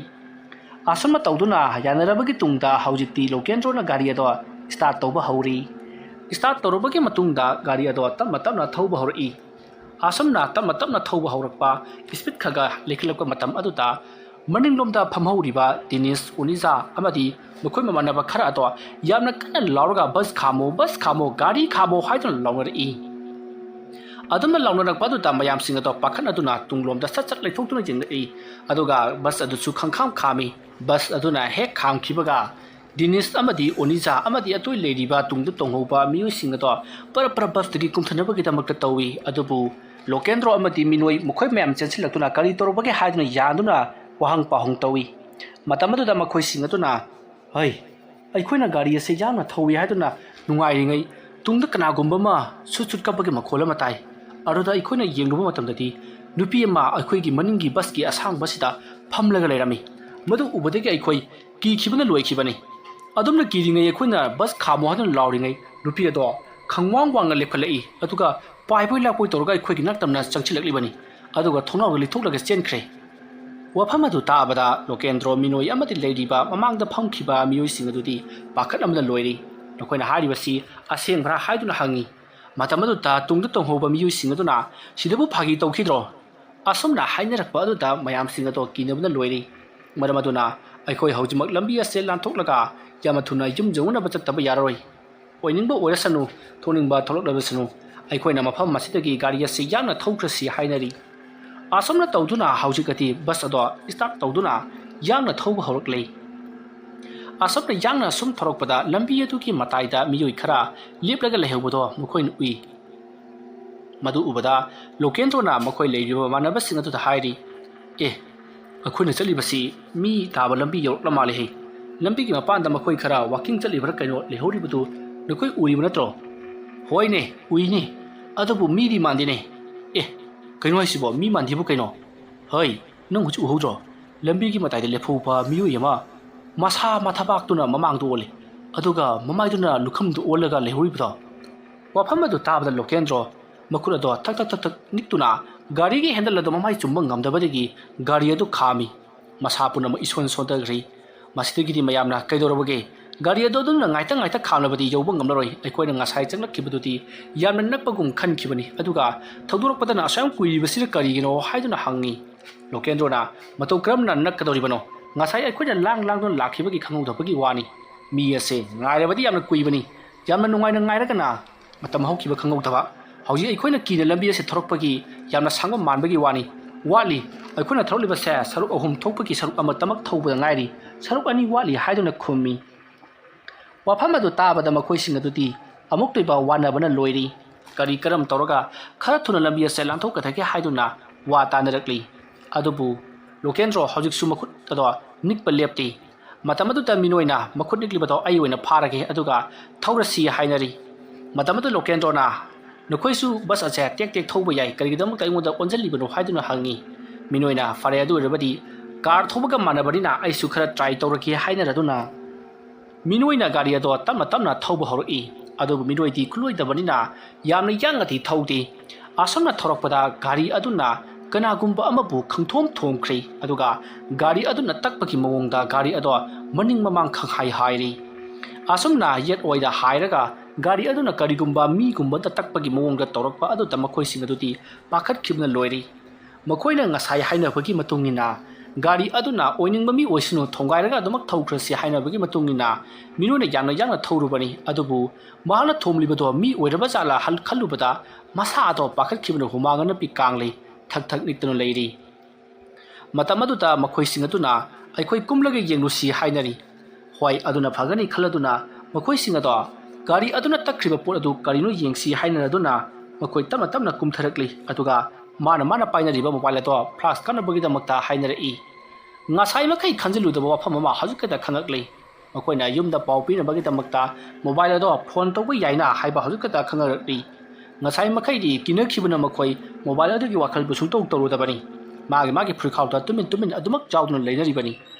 ꯑꯁꯨꯝꯅ ꯇꯧꯗꯨꯅ ꯌꯥꯅꯔꯕꯒꯤ ꯇꯨꯡꯗ ꯍꯧꯖꯤꯛꯇꯤ ꯂꯣꯀꯦꯟꯗ꯭ꯔꯣꯅ ꯒꯥꯔꯤ ꯑꯗꯣ ꯁ꯭ꯇꯥꯔꯠ ꯇꯧꯕ ꯍꯧꯔꯤ꯫ ꯁ꯭ꯇꯥꯔꯠ ꯇꯧꯔꯕꯒꯤ ꯃꯇꯨꯡꯗ ꯒꯥꯔꯤ ꯑꯗꯣ ꯇꯞꯅ ꯇꯞꯅ ꯊꯧꯕ ꯍꯧꯔꯛꯏ꯫ ꯑꯁꯨꯝꯅ ꯇꯞꯅ ꯇꯞꯅ ꯊꯧꯕ ꯍꯧꯔꯛꯄ, ꯁ꯭ꯄꯤꯗ ꯈꯔ ꯈꯔ ꯂꯩꯈꯠꯂꯛꯄ ꯃꯇꯝ ꯑꯗꯨꯗ ꯃꯅꯤꯡꯂꯣꯝꯗ ꯐꯝꯍꯧꯔꯤꯕ ꯗꯤꯅꯤꯁ, ꯑꯣꯅꯤꯖꯥ ꯑꯃꯗꯤ ꯃꯈꯣꯏ ꯃꯃꯥꯟꯅꯕ ꯈꯔ ꯑꯗꯣ ꯌꯥꯝꯅ ꯀꯟꯅ ꯂꯥꯎꯔꯒ, "ꯕꯁ ꯈꯥꯝꯃꯣ, ꯕꯁ ꯈꯥꯝꯃꯣ, ꯒꯥꯔꯤ ꯈꯥꯝꯃꯣ" ꯍꯥꯏꯗꯨꯅ ꯂꯥꯎꯅꯔꯛꯏ꯫ ꯑꯗꯨꯝꯅ ꯂꯥꯎꯅꯔꯛꯄ ꯑꯗꯨꯗ ꯃꯌꯥꯝꯁꯤꯡ ꯑꯗꯣ ꯄꯥꯈꯠꯅꯗꯨꯅ ꯇꯨꯡꯂꯣꯝꯗ ꯁꯠ ꯁꯠ ꯂꯩꯊꯣꯛꯇꯨꯅ ꯌꯦꯡꯂꯛꯏ꯫ ꯑꯗꯨꯒ ꯕꯁ ꯑꯗꯨꯁꯨ ꯈꯪꯈꯥꯝ ꯈꯥꯝꯃꯤ꯫ ꯕꯁ ꯑꯗꯨꯅ ꯍꯦꯛ ꯈꯥꯝꯈꯤꯕꯒ ꯗꯤꯅꯤꯁ ꯑꯃꯗꯤ ꯑꯣꯅꯤꯖꯥ ꯑꯃꯗꯤ ꯑꯇꯩ ꯂꯩꯔꯤꯕ ꯇꯨꯡꯗ ꯇꯣꯡꯍꯧꯕ ꯃꯤꯑꯣꯏꯁꯤꯡ ꯑꯗꯣ ꯄꯔꯞ ꯄꯔꯞ ꯕꯁꯇꯒꯤ ꯀꯨꯝꯊꯅꯕꯒꯤꯗꯃꯛꯇ ꯇꯧꯏ꯫ ꯑꯗꯨꯕꯨ ꯂꯣꯀꯦꯟꯗ꯭ꯔꯣ ꯑꯃꯗꯤ ꯃꯤꯅꯣꯏ ꯃꯈꯣꯏ ꯃꯌꯥꯝ ꯆꯦꯟꯁꯤꯜꯂꯛꯇꯨꯅ ꯀꯔꯤ ꯇꯧꯔꯕꯒꯦ ꯍꯥꯏꯗꯨꯅ ꯌꯥꯟꯗꯨꯅ ꯋꯥꯍꯪ ꯄꯥꯎꯍꯪ ꯇꯧꯏ꯫ ꯃꯇꯝ ꯑꯗꯨꯗ ꯃꯈꯣꯏꯁꯤꯡ ꯑꯗꯨꯅ, "ꯍꯩ, ꯑꯩꯈꯣꯏꯅ ꯒꯥꯔꯤ ꯑꯁꯤ ꯌꯥꯡꯅ ꯊꯧꯏ ꯍꯥꯏꯗꯨꯅ ꯅꯨꯡꯉꯥꯏꯔꯤꯉꯩ ꯇꯨꯡꯗ ꯀꯅꯥꯒꯨꯝꯕ ꯑꯃ ꯁꯨꯠ ꯁꯨꯠ ꯀꯞꯄꯒꯤ ꯃꯈꯣꯜ ꯑꯃ ꯇꯥꯏ꯫ ꯑꯗꯨꯗ ꯑꯩꯈꯣꯏꯅ ꯌꯦꯡꯂꯨꯕ ꯃꯇꯝꯗꯗꯤ ꯅꯨꯄꯤ ꯑꯃ ꯑꯩꯈꯣꯏꯒꯤ ꯃꯅꯤꯡꯒꯤ ꯕꯁꯀꯤ ꯑꯁꯥꯡꯕꯁꯤꯗ ꯐꯝꯂꯒ ꯂꯩꯔꯝꯃꯤ꯫ ꯃꯗꯨ ꯎꯕꯗꯒꯤ ꯑꯩꯈꯣꯏ ꯀꯤꯈꯤꯕꯅ ꯂꯣꯏꯈꯤꯕꯅꯤ꯫ ꯑꯗꯨꯝꯅ ꯀꯤꯔꯤꯉꯩ ꯑꯩꯈꯣꯏꯅ ꯕꯁ ꯈꯥꯝꯃꯣ ꯍꯥꯏꯗꯨꯅ ꯂꯥꯎꯔꯤꯉꯩ ꯅꯨꯄꯤ ꯑꯗꯣ ꯈꯪꯋꯥꯡ ꯋꯥꯡꯅ ꯂꯦꯞꯈꯠꯂꯛꯏ, ꯑꯗꯨꯒ ꯄꯥꯏꯕꯣꯏ ꯂꯥꯛꯄꯣꯏ ꯇꯧꯔꯒ ꯑꯩꯈꯣꯏꯒꯤ ꯅꯥꯛꯇꯝꯅ ꯆꯪꯁꯤꯜꯂꯛꯂꯤꯕꯅꯤ꯫ ꯑꯗꯨꯒ ꯊꯣꯡꯅꯥꯎꯗ ꯂꯤꯊꯣꯛꯂꯒ ꯆꯦꯟꯈ꯭ꯔꯦ"꯫ ꯋꯥꯐꯝ ꯑꯗꯨ ꯇꯥꯕꯗ ꯂꯣꯀꯦꯟꯗ꯭ꯔꯣ, ꯃꯤꯅꯣꯏ ꯑꯃꯗꯤ ꯂꯩꯔꯤꯕ ꯃꯃꯥꯡꯗ ꯐꯝꯈꯤꯕ ꯃꯤꯑꯣꯏꯁꯤꯡ ꯑꯗꯨꯗꯤ ꯄꯥꯈꯠ ꯑꯃꯗ ꯂꯣꯏꯔꯤ꯫ ꯃꯈꯣꯏꯅ ꯍꯥꯏꯔꯤꯕꯁꯤ ꯑꯁꯦꯡꯕ꯭ꯔꯥ ꯍꯥꯏꯗꯨꯅ ꯍꯪꯉꯤ꯫ ꯃꯇꯝ ꯑꯗꯨꯗ ꯇꯨꯡꯗ ꯇꯣꯡꯍꯧꯕ ꯃꯤꯑꯣꯏꯁꯤꯡ ꯑꯗꯨꯅ, "ꯁꯤꯗꯕꯨ ꯐꯥꯒꯤ ꯇꯧꯈꯤꯗ꯭ꯔꯣ?" ꯑꯁꯨꯝꯅ ꯍꯥꯏꯅꯔꯛꯄ ꯑꯗꯨꯗ ꯃꯌꯥꯝꯁꯤꯡ ꯑꯗꯣ ꯀꯤꯅꯕꯅ ꯂꯣꯏꯔꯤ꯫ ꯃꯔꯝ ꯑꯗꯨꯅ ꯑꯩꯈꯣꯏ ꯍꯧꯖꯤꯛꯃꯛ ꯂꯝꯕꯤ ꯑꯁꯦ ꯂꯥꯟꯊꯣꯛꯂꯒ ꯌꯥꯝꯅ ꯊꯨꯅ ꯌꯨꯝ ꯌꯧꯅꯕ ꯆꯠꯇꯕ ꯌꯥꯔꯔꯣꯏ꯫ ꯑꯣꯏꯅꯤꯡꯕ ꯑꯣꯏꯔꯁꯅꯨ, ꯊꯣꯛꯅꯤꯡꯕ ꯊꯣꯛꯂꯛꯂꯕꯁꯅꯨ, ꯑꯩꯈꯣꯏꯅ ꯃꯐꯝ ꯑꯁꯤꯗꯒꯤ ꯒꯥꯔꯤ ꯑꯁꯤ ꯌꯥꯡꯅ ꯊꯧꯈ꯭ꯔꯁꯤ ꯍꯥꯏꯅꯔꯤ꯫ ꯑꯁꯨꯝꯅ ꯇꯧꯗꯨꯅ ꯍꯧꯖꯤꯛ ꯑꯗꯤ ꯕꯁ ꯑꯗꯣ ꯁ꯭ꯇꯥꯔꯠ ꯇꯧꯗꯨꯅ ꯌꯥꯡꯅ ꯊꯧꯕ ꯍꯧꯔꯛꯂꯦ꯫ ꯑꯁꯨꯝꯅ ꯌꯥꯡꯅ ꯁꯨꯝ ꯊꯧꯔꯛꯄꯗ ꯂꯝꯕꯤ ꯑꯗꯨꯒꯤ ꯃꯇꯥꯏꯗ ꯃꯤꯑꯣꯏ ꯈꯔ ꯂꯦꯞꯂꯒ ꯂꯩꯍꯧꯕꯗꯣ ꯃꯈꯣꯏꯅ ꯎꯏ꯫ ꯃꯗꯨ ꯎꯕꯗ ꯂꯣꯀꯦꯟꯗ꯭ꯔꯣꯅ ꯃꯈꯣꯏ ꯂꯩꯔꯤꯕ ꯃꯃꯥꯟꯅꯕꯁꯤꯡ ꯑꯗꯨꯗ ꯍꯥꯏꯔꯤ, "ꯑꯦ, ꯑꯩꯈꯣꯏꯅ ꯆꯠꯂꯤꯕꯁꯤ ꯃꯤ ꯇꯥꯕ ꯂꯝꯕꯤ ꯌꯧꯔꯛꯂ ꯃꯥꯜꯂꯦꯍꯦ꯫ ꯂꯝꯕꯤꯒꯤ ꯃꯄꯥꯟꯗ ꯃꯈꯣꯏ ꯈꯔ ꯋꯥꯀꯤꯡ ꯆꯠꯂꯤꯕ꯭ꯔꯥ ꯀꯩꯅꯣ ꯂꯩꯍꯧꯔꯤꯕꯗꯨ ꯅꯈꯣꯏ ꯎꯔꯤꯕ ꯅꯠꯇ꯭ꯔꯣ?" "ꯍꯣꯏꯅꯦ, ꯎꯏꯅꯦ꯫ ꯑꯗꯨꯕꯨ ꯃꯤꯗꯤ ꯃꯥꯟꯗꯦꯅꯦ꯫ ꯑꯦ, ꯀꯩꯅꯣ ꯍꯥꯏꯁꯤꯕꯣ? ꯃꯤ ꯃꯥꯟꯗꯦꯕꯨ ꯀꯩꯅꯣ? ꯍꯩ, ꯅꯪ ꯍꯧꯖꯤꯛ ꯎꯍꯧꯗ꯭ꯔꯣ? ꯂꯝꯕꯤꯒꯤ ꯃꯇꯥꯏꯗ ꯂꯦꯞꯍꯧꯕ ꯃꯤꯑꯣꯏ ꯑꯃ ꯃꯁꯥ ꯃꯊꯕꯥꯛꯇꯨꯅ ꯃꯃꯥꯡꯗ ꯑꯣꯜꯂꯤ, ꯑꯗꯨꯒ ꯃꯃꯥꯏꯗꯨꯅ ꯂꯨꯈꯝꯗ ꯑꯣꯜꯂꯒ ꯂꯩꯍꯧꯔꯤꯕꯗꯣ?" ꯋꯥꯐꯝ ꯑꯗꯨ ꯇꯥꯕꯗ ꯂꯣꯀꯦꯟꯗ꯭ꯔꯣ ꯃꯈꯨꯠ ꯑꯗꯣ ꯊꯛ ꯊꯛ ꯊꯛ ꯊꯛ ꯅꯤꯛꯇꯨꯅ ꯒꯥꯔꯤꯒꯤ ꯍꯦꯟꯗꯜ ꯑꯗꯨ ꯃꯃꯥꯏ ꯆꯨꯝꯕ ꯉꯝꯗꯕꯗꯒꯤ ꯒꯥꯔꯤ ꯑꯗꯨ ꯈꯥꯝꯃꯤ꯫ ꯃꯁꯥ ꯄꯨꯝꯅꯃꯛ ꯏꯁꯣꯟ ꯁꯣꯟꯊꯈ꯭ꯔꯤ꯫ ꯃꯁꯤꯗꯒꯤꯗꯤ ꯃꯌꯥꯝꯅ, "ꯀꯩꯗꯧꯔꯕꯒꯦ? ꯒꯥꯔꯤ ꯑꯗꯨ ꯑꯗꯨꯝꯅ ꯉꯥꯏꯇ ꯉꯥꯏꯇ ꯈꯥꯝꯂꯕꯗꯤ ꯌꯧꯕ ꯉꯝꯂꯔꯣꯏ꯫ ꯑꯩꯈꯣꯏꯅ ꯉꯁꯥꯏ ꯆꯪꯂꯛꯈꯤꯕꯗꯨꯗꯤ ꯌꯥꯝꯅ ꯅꯛꯄꯒꯨꯝ ꯈꯟꯈꯤꯕꯅꯤ, ꯑꯗꯨꯒ ꯊꯧꯗꯣꯔꯛꯄꯗꯅ ꯑꯁꯨꯛ ꯌꯥꯝ ꯀꯨꯏꯔꯤꯕꯁꯤꯅ ꯀꯔꯤꯒꯤꯅꯣ?" ꯍꯥꯏꯗꯨꯅ ꯍꯪꯉꯤ꯫ ꯂꯣꯀꯦꯟꯗ꯭ꯔꯣꯅ, "ꯃꯇꯧ ꯀꯔꯝꯅ ꯅꯛꯀꯗꯧꯔꯤꯕꯅꯣ? ꯉꯁꯥꯏ ꯑꯩꯈꯣꯏꯅ ꯂꯥꯡ ꯂꯥꯡꯗꯨꯅ ꯂꯥꯛꯈꯤꯕꯒꯤ ꯈꯪꯍꯧꯗꯕꯒꯤ ꯋꯥꯅꯤ꯫ ꯃꯤ ꯑꯁꯦ ꯉꯥꯏꯔꯕꯗꯤ ꯌꯥꯝꯅ ꯀꯨꯏꯕꯅꯤ꯫ ꯌꯥꯝꯅ ꯅꯨꯡꯉꯥꯏꯅ ꯉꯥꯏꯔꯒꯅ ꯃꯇꯝ ꯍꯧꯈꯤꯕ ꯈꯪꯍꯧꯗꯕ꯫ ꯍꯧꯖꯤꯛ ꯑꯩꯈꯣꯏꯅ ꯀꯤꯅ ꯂꯝꯕꯤ ꯑꯁꯤ ꯊꯧꯔꯛꯄꯒꯤ ꯌꯥꯝꯅ ꯁꯥꯡꯕ ꯃꯥꯟꯕꯒꯤ ꯋꯥꯅꯤ꯫ ꯋꯥꯠꯂꯤ꯫ ꯑꯩꯈꯣꯏꯅ ꯊꯧꯔꯛꯂꯤꯕꯁꯦ ꯁꯔꯨꯛ ꯑꯍꯨꯝ ꯊꯣꯛꯄꯒꯤ ꯁꯔꯨꯛ ꯑꯃꯇꯃꯛ ꯊꯧꯕꯗ ꯉꯥꯏꯔꯤ꯫ ꯁꯔꯨꯛ ꯑꯅꯤ ꯋꯥꯠꯂꯤ" ꯍꯥꯏꯗꯨꯅ ꯈꯨꯝꯃꯤ꯫ ꯋꯥꯐꯝ ꯑꯗꯨ ꯇꯥꯕꯗ ꯃꯈꯣꯏꯁꯤꯡ ꯑꯗꯨꯗꯤ ꯑꯃꯨꯛꯇꯣꯏꯕ ꯋꯥꯅꯕꯅ ꯂꯣꯏꯔꯤ꯫ ꯀꯔꯤ ꯀꯔꯝ ꯇꯧꯔꯒ ꯈꯔ ꯊꯨꯅ ꯂꯝꯕꯤ ꯑꯁꯦ ꯂꯥꯟꯊꯣꯛꯀꯗꯒꯦ ꯍꯥꯏꯗꯨꯅ ꯋꯥ ꯇꯥꯅꯔꯛꯂꯤ꯫ ꯑꯗꯨꯕꯨ ꯂꯣꯀꯦꯟꯗ꯭ꯔꯣ ꯍꯧꯖꯤꯛꯁꯨ ꯃꯈꯨꯠ ꯑꯗꯣ ꯅꯤꯛꯄ ꯂꯦꯞꯇꯦ꯫ ꯃꯇꯝ ꯑꯗꯨꯗ ꯃꯤꯅꯣꯏꯅ ꯃꯈꯨꯠ ꯅꯤꯛꯂꯤꯕꯗꯣ ꯑꯩ ꯑꯣꯏꯅ ꯐꯥꯔꯒꯦ, ꯑꯗꯨꯒ ꯊꯧꯔꯁꯤ ꯍꯥꯏꯅꯔꯤ꯫ ꯃꯇꯝ ꯑꯗꯨ ꯂꯣꯀꯦꯟꯗ꯭ꯔꯣꯅ, "ꯅꯈꯣꯏꯁꯨ ꯕꯁ ꯑꯁꯦ ꯇꯦꯛ ꯇꯦꯛ ꯊꯧꯕ ꯌꯥꯏ, ꯀꯔꯤꯒꯤꯗꯃꯛꯇ ꯑꯩꯉꯣꯟꯗ ꯑꯣꯟꯁꯤꯜꯂꯤꯕꯅꯣ?" ꯍꯥꯏꯗꯨꯅ ꯍꯪꯉꯤ꯫ ꯃꯤꯅꯣꯏꯅ, "ꯐꯔꯦ, ꯑꯗꯨ ꯑꯣꯏꯔꯕꯗꯤ ꯀꯥꯔ ꯊꯧꯕꯒ ꯃꯥꯟꯅꯕꯅꯤꯅ ꯑꯩꯁꯨ ꯈꯔ ꯇ꯭ꯔꯥꯏ ꯇꯧꯔꯒꯦ" ꯍꯥꯏꯅꯔꯗꯨꯅ ꯃꯤꯅꯣꯏꯅ ꯒꯥꯔꯤ ꯑꯗꯣ ꯇꯞꯅ ꯇꯞꯅ ꯊꯧꯕ ꯍꯧꯔꯛꯏ꯫ ꯑꯗꯨꯕꯨ ꯃꯤꯅꯣꯏꯗꯤ ꯈꯨꯠꯂꯣꯏꯗꯕꯅꯤꯅ ꯌꯥꯝꯅ ꯌꯥꯡꯅꯗꯤ ꯊꯧꯗꯦ꯫ ꯑꯁꯨꯝꯅ ꯊꯧꯔꯛꯄꯗ ꯒꯥꯔꯤ ꯑꯗꯨꯅ ꯀꯅꯥꯒꯨꯝꯕ ꯑꯃꯕꯨ ꯈꯪꯊꯣꯝ ꯊꯣꯝꯈ꯭ꯔꯦ, ꯑꯗꯨꯒ ꯒꯥꯔꯤ ꯑꯗꯨꯅ ꯇꯛꯄꯒꯤ ꯃꯑꯣꯡꯗ ꯒꯥꯔꯤ ꯑꯗꯣ ꯃꯅꯤꯡ ꯃꯃꯥꯡ ꯈꯪꯍꯥꯏ ꯍꯥꯏꯔꯤ꯫ ꯑꯁꯨꯝꯅ ꯌꯦꯠ ꯑꯣꯏꯗ ꯍꯥꯏꯔꯒ ꯒꯥꯔꯤ ꯑꯗꯨꯅ ꯀꯔꯤꯒꯨꯝꯕ ꯃꯤꯒꯨꯝꯕꯗ ꯇꯛꯄꯒꯤ ꯃꯑꯣꯡꯗ ꯇꯧꯔꯛꯄ ꯑꯗꯨꯗ ꯃꯈꯣꯏꯁꯤꯡ ꯑꯗꯨꯗꯤ ꯄꯥꯈꯠꯈꯤꯕꯅ ꯂꯣꯏꯔꯤ꯫ ꯃꯈꯣꯏꯅ ꯉꯁꯥꯏ ꯍꯥꯏꯅꯕꯒꯤ ꯃꯇꯨꯡ ꯏꯟꯅ, ꯒꯥꯔꯤ ꯑꯗꯨꯅ ꯑꯣꯏꯅꯤꯡꯕ ꯃꯤ ꯑꯣꯏꯁꯅꯨ, ꯊꯣꯡꯒꯥꯏꯔꯒ ꯑꯗꯨꯃꯛ ꯊꯧꯈ꯭ꯔꯁꯤ ꯍꯥꯏꯅꯕꯒꯤ ꯃꯇꯨꯡ ꯏꯟꯅ, ꯃꯤꯅꯣꯏꯅ ꯌꯥꯝꯅ ꯌꯥꯡꯅ ꯊꯧꯔꯨꯕꯅꯤ꯫ ꯑꯗꯨꯕꯨ ꯃꯍꯥꯛꯅ ꯊꯣꯝꯂꯤꯕꯗꯣ ꯃꯤ ꯑꯣꯏꯔꯕ ꯖꯥꯠꯂꯥ ꯍꯜ-, ꯈꯜꯂꯨꯕꯗ ꯃꯁꯥ ꯑꯗꯣ ꯄꯥꯈꯠꯈꯤꯕꯅ ꯍꯨꯃꯥꯡ ꯑꯅꯞꯄꯤ ꯀꯥꯡꯂꯩ ꯊꯛ ꯊꯛ ꯅꯤꯛꯇꯨꯅ ꯂꯩꯔꯤ꯫ ꯃꯇꯝ ꯑꯗꯨꯗ ꯃꯈꯣꯏꯁꯤꯡ ꯑꯗꯨꯅ, "ꯑꯩꯈꯣꯏ ꯀꯨꯝꯂꯒ ꯌꯦꯡꯂꯨꯁꯤ" ꯍꯥꯏꯅꯔꯤ꯫ "ꯍꯣꯏ, ꯑꯗꯨꯅ ꯐꯒꯅꯤ" ꯈꯜꯂꯗꯨꯅ ꯃꯈꯣꯏꯁꯤꯡ ꯑꯗꯣ ꯒꯥꯔꯤ ꯑꯗꯨꯅ ꯇꯛꯈ꯭ꯔꯤꯕ ꯄꯣꯠ ꯑꯗꯨ ꯀꯔꯤꯅꯣ ꯌꯦꯡꯁꯤ ꯍꯥꯏꯅꯔꯗꯨꯅ ꯃꯈꯣꯏ ꯇꯞꯅ ꯇꯞꯅ ꯀꯨꯝꯊꯔꯛꯂꯤ, ꯑꯗꯨꯒ ꯃꯥꯅ ꯃꯥꯅ ꯄꯥꯏꯅꯔꯤꯕ ꯃꯣꯕꯥꯏꯜ ꯑꯗꯣ ꯐ꯭ꯂꯥꯁ ꯀꯥꯞꯅꯕꯒꯤꯗꯃꯛꯇ ꯍꯥꯏꯅꯔꯛꯏ꯫ ꯉꯁꯥꯏ ꯃꯈꯩ ꯈꯟꯖꯤꯜꯂꯨꯗꯕ ꯋꯥꯐꯝ ꯑꯃ ꯍꯧꯖꯤꯛ ꯈꯛꯇ ꯈꯪꯉꯛꯂꯤ꯫ ꯃꯈꯣꯏꯅ ꯌꯨꯝꯗ ꯄꯥꯎ ꯄꯤꯅꯕꯒꯤꯗꯃꯛꯇ ꯃꯣꯕꯥꯏꯜ ꯑꯗꯣ ꯐꯣꯟ ꯇꯧꯕ ꯌꯥꯏꯅ ꯍꯥꯏꯕ ꯍꯧꯖꯤꯛ ꯈꯛꯇ ꯈꯪꯅꯔꯛꯂꯤ꯫ ꯉꯁꯥꯏ ꯃꯈꯩꯗꯤ ꯀꯤꯅꯈꯤꯕꯅ ꯃꯈꯣꯏ ꯃꯣꯕꯥꯏꯜ ꯑꯗꯨꯒꯤ ꯋꯥꯈꯜꯕꯨ ꯁꯨꯡꯇꯧ ꯇꯧꯔꯨꯗꯕꯅꯤ꯫ ꯃꯥꯒꯤ ꯃꯥꯒꯤ ꯐꯨꯔꯤꯈꯥꯎꯗ ꯇꯨꯃꯤꯟ ꯇꯨꯃꯤꯟ ꯑꯗꯨꯃꯛ ꯌꯥꯎꯗꯨꯅ ꯂꯩꯅꯔꯤꯕꯅꯤ꯫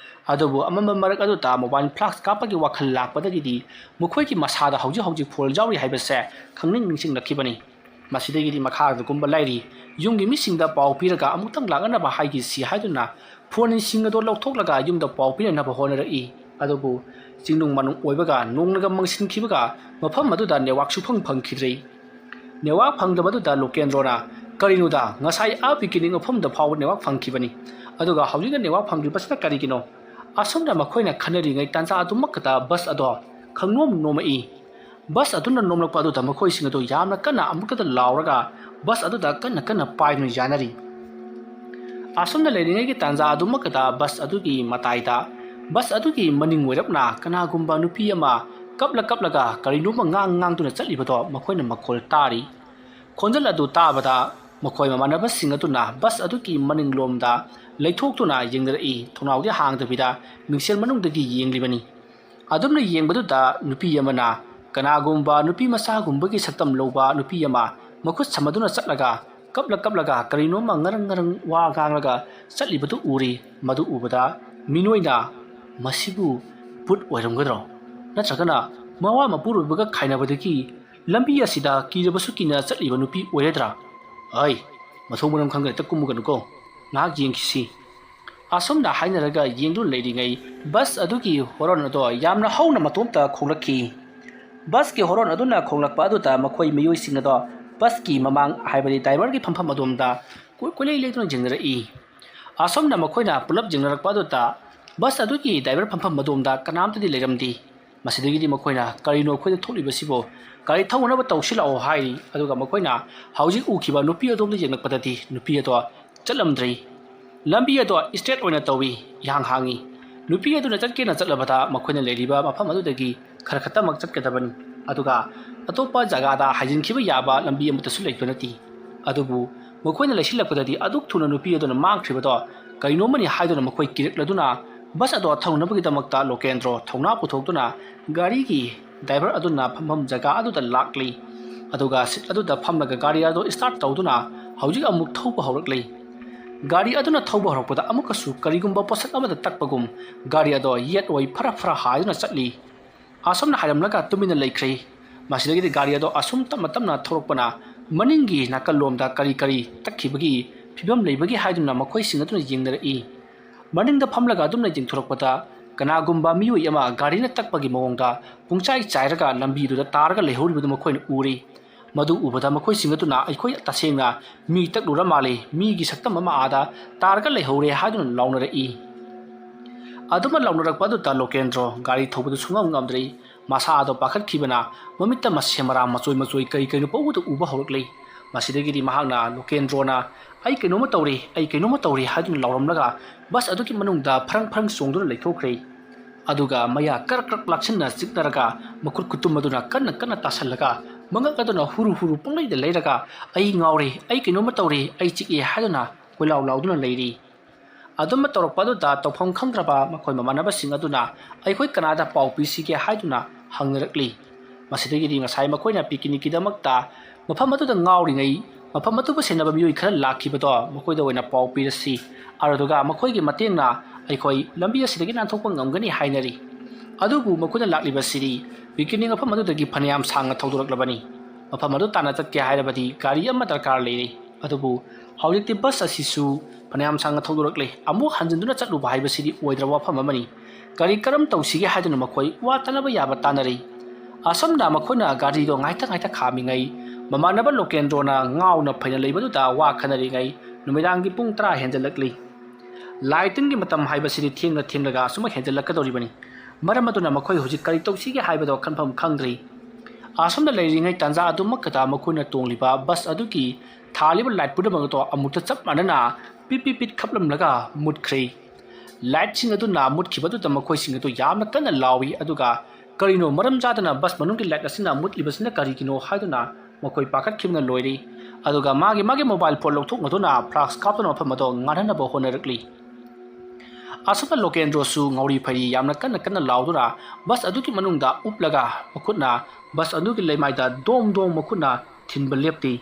ꯑꯗꯨꯕꯨ ꯑꯃꯝꯕ ꯃꯔꯛ ꯑꯗꯨꯗ ꯃꯣꯕꯥꯏꯜ ꯐ꯭ꯂꯥꯁ ꯀꯥꯞꯄꯒꯤ ꯋꯥꯈꯜ ꯂꯥꯛꯄꯗꯒꯤꯗꯤ ꯃꯈꯣꯏꯒꯤ ꯃꯁꯥꯗ ꯍꯧꯖꯤꯛ ꯍꯧꯖꯤꯛ ꯐꯣꯟ ꯌꯥꯎꯔꯤ ꯍꯥꯏꯕꯁꯦ ꯈꯪꯅꯤꯡ ꯅꯤꯡꯁꯤꯡꯂꯛꯈꯤꯕꯅꯤ꯫ ꯃꯁꯤꯗꯒꯤꯗꯤ ꯃꯈꯥꯗ ꯀꯨꯝꯕ ꯂꯥꯏꯔꯤ꯫ ꯌꯨꯝꯒꯤ ꯃꯤꯁꯤꯡꯗ ꯄꯥꯎ ꯄꯤꯔꯒ ꯑꯃꯨꯛꯇꯪ ꯂꯥꯛꯅꯅꯕ ꯍꯥꯏꯈꯤꯁꯤ ꯍꯥꯏꯗꯨꯅ ꯐꯣꯟꯁꯤꯡ ꯑꯗꯣ ꯂꯧꯊꯣꯛꯂꯒ ꯌꯨꯝꯗ ꯄꯥꯎ ꯄꯤꯅꯅꯕ ꯍꯣꯠꯅꯔꯛꯏ꯫ ꯑꯗꯨꯕꯨ ꯆꯤꯡꯅꯨꯡ ꯃꯥꯅꯨꯡ ꯑꯣꯏꯕꯒ ꯅꯣꯡꯅꯒ ꯃꯪꯁꯤꯟꯈꯤꯕꯒ ꯃꯐꯝ ꯑꯗꯨꯗ ꯅꯦꯠꯋꯥꯛ ꯁꯨꯐꯪ ꯐꯪꯈꯤꯗ꯭ꯔꯦ꯫ ꯅꯦꯠꯋꯥꯛ ꯐꯪꯗꯕꯗꯨꯗ ꯂꯣꯀꯦꯟꯗ꯭ꯔꯣꯅ, "ꯀꯔꯤꯅꯣꯗ, ꯉꯁꯥꯏ ꯑꯥ ꯄꯤꯀꯤꯅꯤꯛ ꯃꯐꯝꯗ ꯐꯥꯎꯕ ꯅꯦꯠꯋꯥꯛ ꯐꯪꯈꯤꯕꯅꯤ, ꯑꯗꯨꯒ ꯍꯧꯖꯤꯛꯅ ꯅꯦꯠꯋꯥꯛ ꯐꯪꯗ꯭ꯔꯤꯕꯁꯤꯅ ꯀꯔꯤꯒꯤꯅꯣ?" ꯑꯁꯨꯝꯅ ꯃꯈꯣꯏꯅ ꯈꯟꯅꯔꯤꯉꯩ ꯇꯥꯟꯖꯥ ꯑꯗꯨꯃꯛꯇꯗ ꯕꯁ ꯑꯗꯣ ꯈꯪꯅꯣꯝ ꯅꯣꯝꯃꯛꯏ꯫ ꯕꯁ ꯑꯗꯨꯅ ꯅꯣꯝꯂꯛꯄ ꯑꯗꯨꯗ ꯃꯈꯣꯏꯁꯤꯡ ꯑꯗꯨ ꯌꯥꯝꯅ ꯀꯟꯅ ꯑꯃꯨꯛꯇꯗ ꯂꯥꯎꯔꯒ ꯕꯁ ꯑꯗꯨꯗ ꯀꯟꯅ ꯀꯟꯅ ꯄꯥꯏꯗꯨꯅ ꯌꯥꯅꯔꯤ꯫ ꯑꯁꯨꯝꯅ ꯂꯩꯔꯤꯉꯩꯒꯤ ꯇꯥꯟꯖꯥ ꯑꯗꯨꯃꯛꯇꯗ ꯕꯁ ꯑꯗꯨꯒꯤ ꯃꯇꯥꯏꯗ, ꯕꯁ ꯑꯗꯨꯒꯤ ꯃꯅꯤꯡ ꯑꯣꯏꯔꯞꯅ ꯀꯅꯥꯒꯨꯝꯕ ꯅꯨꯄꯤ ꯑꯃ ꯀꯞꯂ ꯀꯞꯂꯒ ꯀꯔꯤꯅꯣꯝꯃ ꯉꯥꯡ ꯉꯥꯡꯗꯨꯅ ꯆꯠꯂꯤꯕꯗꯣ ꯃꯈꯣꯏꯅ ꯃꯈꯣꯜ ꯇꯥꯔꯤ꯫ ꯈꯣꯟꯖꯦꯜ ꯑꯗꯨ ꯇꯥꯕꯗ ꯃꯈꯣꯏ ꯃꯃꯥꯟꯅꯕꯁꯤꯡ ꯑꯗꯨꯅ ꯕꯁ ꯑꯗꯨꯒꯤ ꯃꯅꯤꯡꯂꯣꯝꯗ ꯂꯩꯊꯣꯛꯇꯨꯅ ꯌꯦꯡꯅꯔꯛꯏ꯫ ꯊꯣꯡꯅꯥꯎꯗꯤ ꯍꯥꯡꯗꯕꯤꯗ ꯃꯤꯡꯁꯦꯜ ꯃꯅꯨꯡꯗꯒꯤ ꯌꯦꯡꯂꯤꯕꯅꯤ꯫ ꯑꯗꯨꯝꯅ ꯌꯦꯡꯕꯗꯨꯗ ꯅꯨꯄꯤ ꯑꯃꯅ ꯀꯅꯥꯒꯨꯝꯕ ꯅꯨꯄꯤ ꯃꯆꯥꯒꯨꯝꯕꯒꯤ ꯁꯛꯇꯝ ꯂꯧꯕ ꯅꯨꯄꯤ ꯑꯃ ꯃꯈꯨꯠ ꯁꯝꯃꯗꯨꯅ ꯆꯠꯂꯒ ꯀꯞꯂ ꯀꯞꯂꯒ ꯀꯔꯤꯅꯣꯝꯃ ꯉꯔꯪ ꯉꯔꯪ ꯋꯥ ꯉꯥꯡꯂꯒ ꯆꯠꯂꯤꯕꯗꯨ ꯎꯔꯤ꯫ ꯃꯗꯨ ꯎꯕꯗ ꯃꯤꯑꯣꯏꯅ "ꯃꯁꯤꯕꯨ ꯚꯨꯠ ꯑꯣꯏꯔꯝꯒꯗ꯭ꯔꯣ? ꯅꯠꯇ꯭ꯔꯒꯅ ꯃꯋꯥ ꯃꯄꯨꯔꯣꯏꯕꯒ ꯈꯥꯏꯅꯕꯗꯒꯤ ꯂꯝꯕꯤ ꯑꯁꯤꯗ ꯀꯤꯔꯕꯁꯨ ꯀꯤꯅ ꯆꯠꯂꯤꯕ ꯅꯨꯄꯤ ꯑꯣꯏꯔꯗ꯭ꯔꯥ? ꯑꯩ, ꯃꯊꯣꯡ ꯃꯔꯝ ꯈꯪꯗꯅ ꯍꯦꯛꯇ ꯀꯨꯝꯃꯨꯒꯅꯨꯀꯣ, ꯉꯥꯏꯍꯥꯛ ꯌꯦꯡꯈꯤꯁꯤ꯫" ꯑꯁꯨꯝꯅ ꯍꯥꯏꯅꯔꯒ ꯌꯦꯡꯗꯨꯅ ꯂꯩꯔꯤꯉꯩ ꯕꯁ ꯑꯗꯨꯒꯤ ꯍꯣꯔꯣꯟ ꯑꯗꯣ ꯌꯥꯝꯅ ꯍꯧꯅ ꯃꯇꯣꯝꯇ ꯈꯣꯡꯂꯛꯈꯤ꯫ ꯕꯁꯀꯤ ꯍꯣꯔꯣꯟ ꯑꯗꯨꯅ ꯈꯣꯡꯂꯛꯄ ꯑꯗꯨꯗ ꯃꯈꯣꯏ ꯃꯤꯑꯣꯏꯁꯤꯡ ꯑꯗꯣ ꯕꯁꯀꯤ ꯃꯃꯥꯡ, ꯍꯥꯏꯕꯗꯤ ꯗ꯭ꯔꯥꯏꯚꯔꯒꯤ ꯐꯝꯐꯝ ꯑꯗꯣꯝꯗ ꯀꯣꯏ-, ꯀꯣꯏꯂꯩ ꯂꯩꯗꯨꯅ ꯌꯦꯡꯅꯔꯛꯏ꯫ ꯑꯁꯨꯝꯅ ꯃꯈꯣꯏꯅ ꯄꯨꯂꯞ ꯌꯦꯡꯅꯔꯛꯄ ꯑꯗꯨꯗ ꯕꯁ ꯑꯗꯨꯒꯤ ꯗ꯭ꯔꯥꯏꯚꯔ ꯐꯝꯐꯝ ꯑꯗꯣꯝꯗ ꯀꯅꯥꯝꯇꯗꯤ ꯂꯩꯔꯝꯗꯦ꯫ ꯃꯁꯤꯗꯒꯤꯗꯤ ꯃꯈꯣꯏꯅ "ꯀꯔꯤꯅꯣ ꯑꯩꯈꯣꯏꯗ ꯊꯣꯛꯂꯤꯕꯁꯤꯕꯣ? ꯒꯥꯔꯤ ꯊꯧꯅꯅꯕ ꯇꯧꯁꯤꯜꯂꯛꯑꯣ" ꯍꯥꯏꯔꯤ꯫ ꯑꯗꯨꯒ ꯃꯈꯣꯏꯅ ꯍꯧꯖꯤꯛ ꯎꯈꯤꯕ ꯅꯨꯄꯤ ꯑꯗꯣꯝꯗ ꯌꯦꯡꯂꯛꯄꯗꯗꯤ ꯅꯨꯄꯤ ꯑꯗꯣ ꯆꯠꯂꯝꯗ꯭ꯔꯦ꯫ ꯂꯝꯕꯤ ꯑꯗꯣ ꯏꯁꯇ꯭ꯔꯦꯠ ꯑꯣꯏꯅ ꯇꯧꯏ, ꯏꯍꯥꯡ ꯍꯥꯡꯏ꯫ ꯅꯨꯄꯤ ꯑꯗꯨꯅ ꯆꯠꯀꯦꯅ ꯆꯠꯂꯕꯗ ꯃꯈꯣꯏꯅ ꯂꯩꯔꯤꯕ ꯃꯐꯝ ꯑꯗꯨꯗꯒꯤ ꯈꯔ ꯈꯛꯇꯃꯛ ꯆꯠꯀꯗꯕꯅꯤ꯫ ꯑꯗꯨꯒ ꯑꯇꯣꯞꯄ ꯖꯒꯥꯗ ꯍꯥꯏꯖꯤꯟꯈꯤꯕ ꯌꯥꯕ ꯂꯝꯕꯤ ꯑꯃꯠꯇꯁꯨ ꯂꯩꯕ ꯅꯠꯇꯦ꯫ ꯑꯗꯨꯕꯨ ꯃꯈꯣꯏꯅ ꯂꯩꯁꯤꯜꯂꯛꯄꯗꯗꯤ ꯑꯗꯨꯛ ꯊꯨꯅ ꯅꯨꯄꯤ ꯑꯗꯨꯅ ꯃꯥꯡꯈ꯭ꯔꯤꯕꯗꯣ ꯀꯔꯤꯅꯣꯃꯅꯤ ꯍꯥꯏꯗꯨꯅ ꯃꯈꯣꯏ ꯀꯤꯔꯛꯂꯗꯨꯅ ꯕꯁ ꯑꯗꯣ ꯊꯧꯅꯕꯒꯤꯗꯃꯛꯇ ꯂꯣꯀꯦꯟꯗ꯭ꯔꯣ ꯊꯧꯅꯥ ꯄꯨꯊꯣꯛꯇꯨꯅ ꯒꯥꯔꯤꯒꯤ ꯗ꯭ꯔꯥꯏꯚꯔ ꯑꯗꯨꯅ ꯐꯝꯐꯝ ꯖꯒꯥ ꯑꯗꯨꯗ ꯂꯥꯛꯂꯤ꯫ ꯑꯗꯨꯒ ꯁꯤꯠ ꯑꯗꯨꯗ ꯐꯝꯂꯒ ꯒꯥꯔꯤ ꯑꯗꯨ ꯁ꯭ꯇꯥꯔꯠ ꯇꯧꯗꯨꯅ ꯍꯧꯖꯤꯛ ꯑꯃꯨꯛ ꯊꯧꯕ ꯍꯧꯔꯛꯂꯤ꯫ ꯒꯥꯔꯤ ꯑꯗꯨꯅ ꯊꯧꯕ ꯍꯧꯔꯛꯄꯗ ꯑꯃꯨꯛꯀꯁꯨ ꯀꯔꯤꯒꯨꯝꯕ ꯄꯣꯠꯁꯛ ꯑꯃꯗ ꯇꯛꯄꯒꯨꯝ ꯒꯥꯔꯤ ꯑꯗꯣ ꯌꯦꯠ ꯑꯣꯏ ꯐꯔꯥ ꯐꯔꯥ ꯍꯥꯏꯗꯨꯅ ꯆꯠꯂꯤ꯫ ꯑꯁꯨꯝꯅ ꯍꯥꯏꯔꯝꯂꯒ ꯇꯨꯃꯤꯟꯅ ꯂꯩꯈ꯭ꯔꯦ꯫ ꯃꯁꯤꯗꯒꯤꯗꯤ ꯒꯥꯔꯤ ꯑꯗꯣ ꯑꯁꯨꯝ ꯇꯞꯅ ꯇꯞꯅ ꯊꯧꯔꯛꯄꯅ ꯃꯅꯤꯡꯒꯤ ꯅꯥꯀꯜꯂꯣꯝꯗ ꯀꯔꯤ ꯀꯔꯤ ꯇꯛꯈꯤꯕꯒꯤ ꯐꯤꯕꯝ ꯂꯩꯕꯒꯦ ꯍꯥꯏꯗꯨꯅ ꯃꯈꯣꯏꯁꯤꯡ ꯑꯗꯨꯅ ꯌꯦꯡꯅꯔꯛꯏ꯫ ꯃꯅꯤꯡꯗ ꯐꯝꯂꯒ ꯑꯗꯨꯝꯅ ꯌꯦꯡꯊꯣꯔꯛꯄꯗ ꯀꯅꯥꯒꯨꯝꯕ ꯃꯤꯑꯣꯏ ꯑꯃ ꯒꯥꯔꯤꯅ ꯇꯛꯄꯒꯤ ꯃꯑꯣꯡꯗ ꯄꯨꯡꯆꯥꯏ ꯆꯥꯏꯔꯒ ꯂꯝꯕꯤꯗꯨꯗ ꯇꯥꯔꯒ ꯂꯩꯍꯧꯔꯤꯕꯗꯨ ꯃꯈꯣꯏꯅ ꯎꯔꯤ꯫ ꯃꯗꯨ ꯎꯕꯗ ꯃꯈꯣꯏꯁꯤꯡ ꯑꯗꯨꯅ ꯑꯩꯈꯣꯏ ꯇꯁꯦꯡꯅ ꯃꯤ ꯇꯛꯂꯨꯔ ꯃꯥꯜꯂꯦ, ꯃꯤꯒꯤ ꯁꯛꯇꯝ ꯑꯃ ꯑꯥꯗ ꯇꯥꯔꯒ ꯂꯩꯍꯧꯔꯦ ꯍꯥꯏꯗꯨꯅ ꯂꯥꯎꯅꯔꯛꯏ꯫ ꯑꯗꯨꯃ ꯂꯥꯎꯅꯔꯛꯄ ꯑꯗꯨꯗ ꯂꯣꯀꯦꯟꯗ꯭ꯔꯣ ꯒꯥꯔꯤ ꯊꯧꯕꯗꯨ ꯁꯨꯡꯉꯝ ꯉꯝꯗ꯭ꯔꯦ꯫ ꯃꯁꯥ ꯑꯗꯣ ꯄꯥꯈꯠꯈꯤꯕꯅ ꯃꯃꯤꯠꯇ ꯃꯁꯦ ꯃꯔꯥ ꯃꯆꯣꯏ ꯃꯆꯣꯏ ꯀꯔꯤ ꯀꯔꯤꯅꯣ ꯄꯪꯎꯗ ꯎꯕ ꯍꯧꯔꯛꯂꯤ꯫ ꯃꯁꯤꯗꯒꯤꯗꯤ ꯃꯍꯥꯛꯅ ꯂꯣꯀꯦꯟꯗ꯭ꯔꯣꯅ "ꯑꯩ ꯀꯩꯅꯣꯝꯃ ꯇꯧꯔꯦ, ꯑꯩ ꯀꯩꯅꯣꯝꯃ ꯇꯧꯔꯦ" ꯍꯥꯏꯗꯨꯅ ꯂꯥꯎꯔꯝꯂꯒ ꯕꯁ ꯑꯗꯨꯒꯤ ꯃꯅꯨꯡꯗ ꯐ꯭ꯔꯪ ꯐ꯭ꯔꯪ ꯆꯣꯡꯗꯨꯅ ꯂꯩꯊꯣꯛꯈ꯭ꯔꯦ꯫ ꯑꯗꯨꯒ ꯃꯌꯥ ꯀ꯭ꯔꯛ ꯀ꯭ꯔꯛ ꯂꯥꯛꯁꯤꯟꯅ ꯆꯤꯛꯅꯔꯒ ꯃꯈꯨꯠ ꯈꯨꯇꯨꯝ ꯑꯗꯨꯅ ꯀꯟꯅ ꯀꯟꯅ ꯇꯥꯁꯜꯂꯒ ꯃꯉꯛ ꯑꯗꯨꯅ ꯍꯨꯔꯨ ꯍꯨꯔꯨ ꯄꯪꯂꯩꯗ ꯂꯩꯔꯒ "ꯑꯩ ꯉꯥꯎꯔꯦ, ꯑꯩ ꯀꯩꯅꯣꯝꯃ ꯇꯧꯔꯦ, ꯑꯩ ꯆꯤꯛꯑꯦ" ꯍꯥꯏꯗꯨꯅ ꯀꯣꯏꯂꯥꯎ ꯂꯥꯎꯗꯨꯅ ꯂꯩꯔꯤ꯫ ꯑꯗꯨꯝꯕ ꯇꯧꯔꯛꯄ ꯑꯗꯨꯗ ꯇꯧꯐꯝ ꯈꯪꯗ꯭ꯔꯕ ꯃꯈꯣꯏ ꯃꯃꯥꯟꯅꯕꯁꯤꯡ ꯑꯗꯨꯅ "ꯑꯩꯈꯣꯏ ꯀꯅꯥꯗ ꯄꯥꯎ ꯄꯤꯁꯤꯒꯦ?" ꯍꯥꯏꯗꯨꯅ ꯍꯪꯅꯔꯛꯂꯤ꯫ ꯃꯁꯤꯗꯒꯤꯗꯤ ꯉꯁꯥꯏ ꯃꯈꯣꯏꯅ ꯄꯤꯀꯤꯅꯤꯛꯀꯤꯗꯃꯛꯇ ꯃꯐꯝ ꯑꯗꯨꯗ ꯉꯥꯎꯔꯤꯉꯩ ꯃꯐꯝ ꯑꯗꯨꯕꯨ ꯁꯦꯟꯅꯕ ꯃꯤꯑꯣꯏ ꯈꯔ ꯂꯥꯛꯈꯤꯕꯗꯣ ꯃꯈꯣꯏꯗ ꯑꯣꯏꯅ ꯄꯥꯎ ꯄꯤꯔꯁꯤ, ꯑꯗꯨꯗꯨꯒ ꯃꯈꯣꯏꯒꯤ ꯃꯇꯦꯡꯅ ꯑꯩꯈꯣꯏ ꯂꯝꯕꯤ ꯑꯁꯤꯗꯒꯤ ꯅꯥꯟꯊꯣꯛꯄ ꯉꯝꯒꯅꯤ ꯍꯥꯏꯅꯔꯤ꯫ ꯑꯗꯨꯕꯨ ꯃꯈꯣꯏꯅ ꯂꯥꯛꯂꯤꯕꯁꯤꯗꯤ ꯄꯤꯀꯤꯅꯤꯛ ꯃꯐꯝ ꯑꯗꯨꯗꯒꯤ ꯐꯅꯌꯥꯝ ꯁꯥꯡꯅ ꯊꯧꯗꯣꯔꯛꯂꯕꯅꯤ꯫ ꯃꯐꯝ ꯑꯗꯨ ꯇꯥꯟꯅ ꯆꯠꯀꯦ ꯍꯥꯏꯔꯕꯗꯤ ꯒꯥꯔꯤ ꯑꯃ ꯗꯔꯀꯥꯔ ꯂꯩꯔꯤ꯫ ꯑꯗꯨꯕꯨ ꯍꯧꯖꯤꯛꯇꯤ ꯕꯁ ꯑꯁꯤꯁꯨ ꯐꯅꯌꯥꯝ ꯁꯥꯡꯅ ꯊꯧꯗꯣꯔꯛꯂꯦ꯫ ꯑꯃꯨꯛ ꯍꯟꯖꯤꯟꯗꯨꯅ ꯆꯠꯂꯨꯕ ꯍꯥꯏꯕꯁꯤꯗꯤ ꯑꯣꯏꯗ꯭ꯔꯕ ꯋꯥꯐꯝ ꯑꯃꯅꯤ꯫ ꯀꯔꯤ ꯀꯔꯝ ꯇꯧꯁꯤꯒꯦ ꯍꯥꯏꯗꯨꯅ ꯃꯈꯣꯏ ꯋꯥ ꯇꯥꯅꯕ ꯌꯥꯕ ꯇꯥꯅꯔꯤ꯫ ꯑꯁꯨꯝꯅ ꯃꯈꯣꯏꯅ ꯒꯥꯔꯤꯗꯣ ꯉꯥꯏꯇ ꯉꯥꯏꯇ ꯈꯥꯝꯃꯤꯉꯩ, ꯃꯃꯥꯟꯅꯕ ꯂꯣꯀꯦꯟꯗ꯭ꯔꯣꯅ ꯉꯥꯎꯅ ꯐꯩꯅ ꯂꯩꯕꯗꯨꯗ ꯋꯥ ꯈꯟꯅꯔꯤꯉꯩ ꯅꯨꯃꯤꯗꯥꯡꯒꯤ ꯄꯨꯡ ꯇꯔꯥ ꯍꯦꯟꯖꯜꯂꯛꯂꯤ꯫ ꯂꯥꯏ ꯇꯤꯟꯒꯤ ꯃꯇꯝ ꯍꯥꯏꯕꯁꯤꯗꯤ ꯊꯦꯡꯅ ꯊꯦꯡꯂꯒ ꯑꯁꯨꯃꯛ ꯍꯦꯟꯖꯜꯂꯛꯀꯗꯧꯔꯤꯕꯅꯤ꯫ ꯃꯔꯝ ꯑꯗꯨꯅ ꯃꯈꯣꯏ ꯍꯧꯖꯤꯛ ꯀꯔꯤ ꯇꯧꯁꯤꯒꯦ ꯍꯥꯏꯕꯗꯣ ꯈꯟꯐꯝ ꯈꯪꯗ꯭ꯔꯤ꯫ ꯑꯁꯨꯝꯅ ꯂꯩꯔꯤꯉꯩ ꯇꯥꯟꯖꯥ ꯑꯗꯨꯃꯛꯇꯗ ꯃꯈꯣꯏꯅ ꯇꯣꯡꯂꯤꯕ ꯕꯁ ꯑꯗꯨꯒꯤ ꯊꯥꯜꯂꯤꯕ ꯂꯥꯏꯠ ꯄꯨꯝꯅꯃꯛ ꯑꯗꯣ ꯑꯃꯨꯛꯇ ꯆꯞ ꯃꯥꯟꯅꯅ ꯄꯤꯠ ꯄꯤꯠ ꯄꯤꯠ ꯈꯞꯂꯝꯂꯒ ꯃꯨꯠꯈ꯭ꯔꯦ꯫ ꯂꯥꯏꯠꯁꯤꯡ ꯑꯗꯨꯅ ꯃꯨꯠꯈꯤꯕꯗꯨꯗ ꯃꯈꯣꯏꯁꯤꯡ ꯑꯗꯨ ꯌꯥꯝꯅ ꯀꯟꯅ ꯂꯥꯎꯏ, ꯑꯗꯨꯒ ꯀꯔꯤꯅꯣ ꯃꯔꯝ ꯆꯥꯗꯅ ꯕꯁ ꯃꯅꯨꯡꯒꯤ ꯂꯥꯏꯠ ꯑꯁꯤꯅ ꯃꯨꯠꯂꯤꯕꯁꯤꯅ ꯀꯔꯤꯒꯤꯅꯣ ꯍꯥꯏꯗꯨꯅ ꯃꯈꯣꯏ ꯄꯥꯈꯠꯈꯤꯕꯅ ꯂꯣꯏꯔꯤ꯫ ꯑꯗꯨꯒ ꯃꯥꯒꯤ ꯃꯥꯒꯤ ꯃꯣꯕꯥꯏꯜ ꯐꯣꯟ ꯂꯧꯊꯣꯛꯅꯗꯨꯅ ꯐ꯭ꯂꯥꯛꯁ ꯀꯥꯞꯇꯨꯅ ꯃꯐꯝ ꯑꯗꯨ ꯉꯥꯟꯍꯟꯅꯕ ꯍꯣꯠꯅꯔꯛꯂꯤ꯫ ꯑꯁꯨꯝꯅ ꯂꯣꯀꯦꯟꯗ꯭ꯔꯣꯁꯨ ꯉꯥꯎꯔꯤ ꯐꯩꯔꯤ ꯌꯥꯝꯅ ꯀꯟꯅ ꯀꯟꯅ ꯂꯥꯎꯗꯨꯅ ꯕꯁ ꯑꯗꯨꯒꯤ ꯃꯅꯨꯡꯗ ꯎꯞꯂꯒ ꯃꯈꯨꯠꯅ ꯕꯁ ꯑꯗꯨꯒꯤ ꯂꯩꯃꯥꯏꯗ ꯗꯣꯡ ꯗꯣꯡ ꯃꯈꯨꯠꯅ ꯊꯤꯟꯕ ꯂꯦꯞꯇꯦ꯫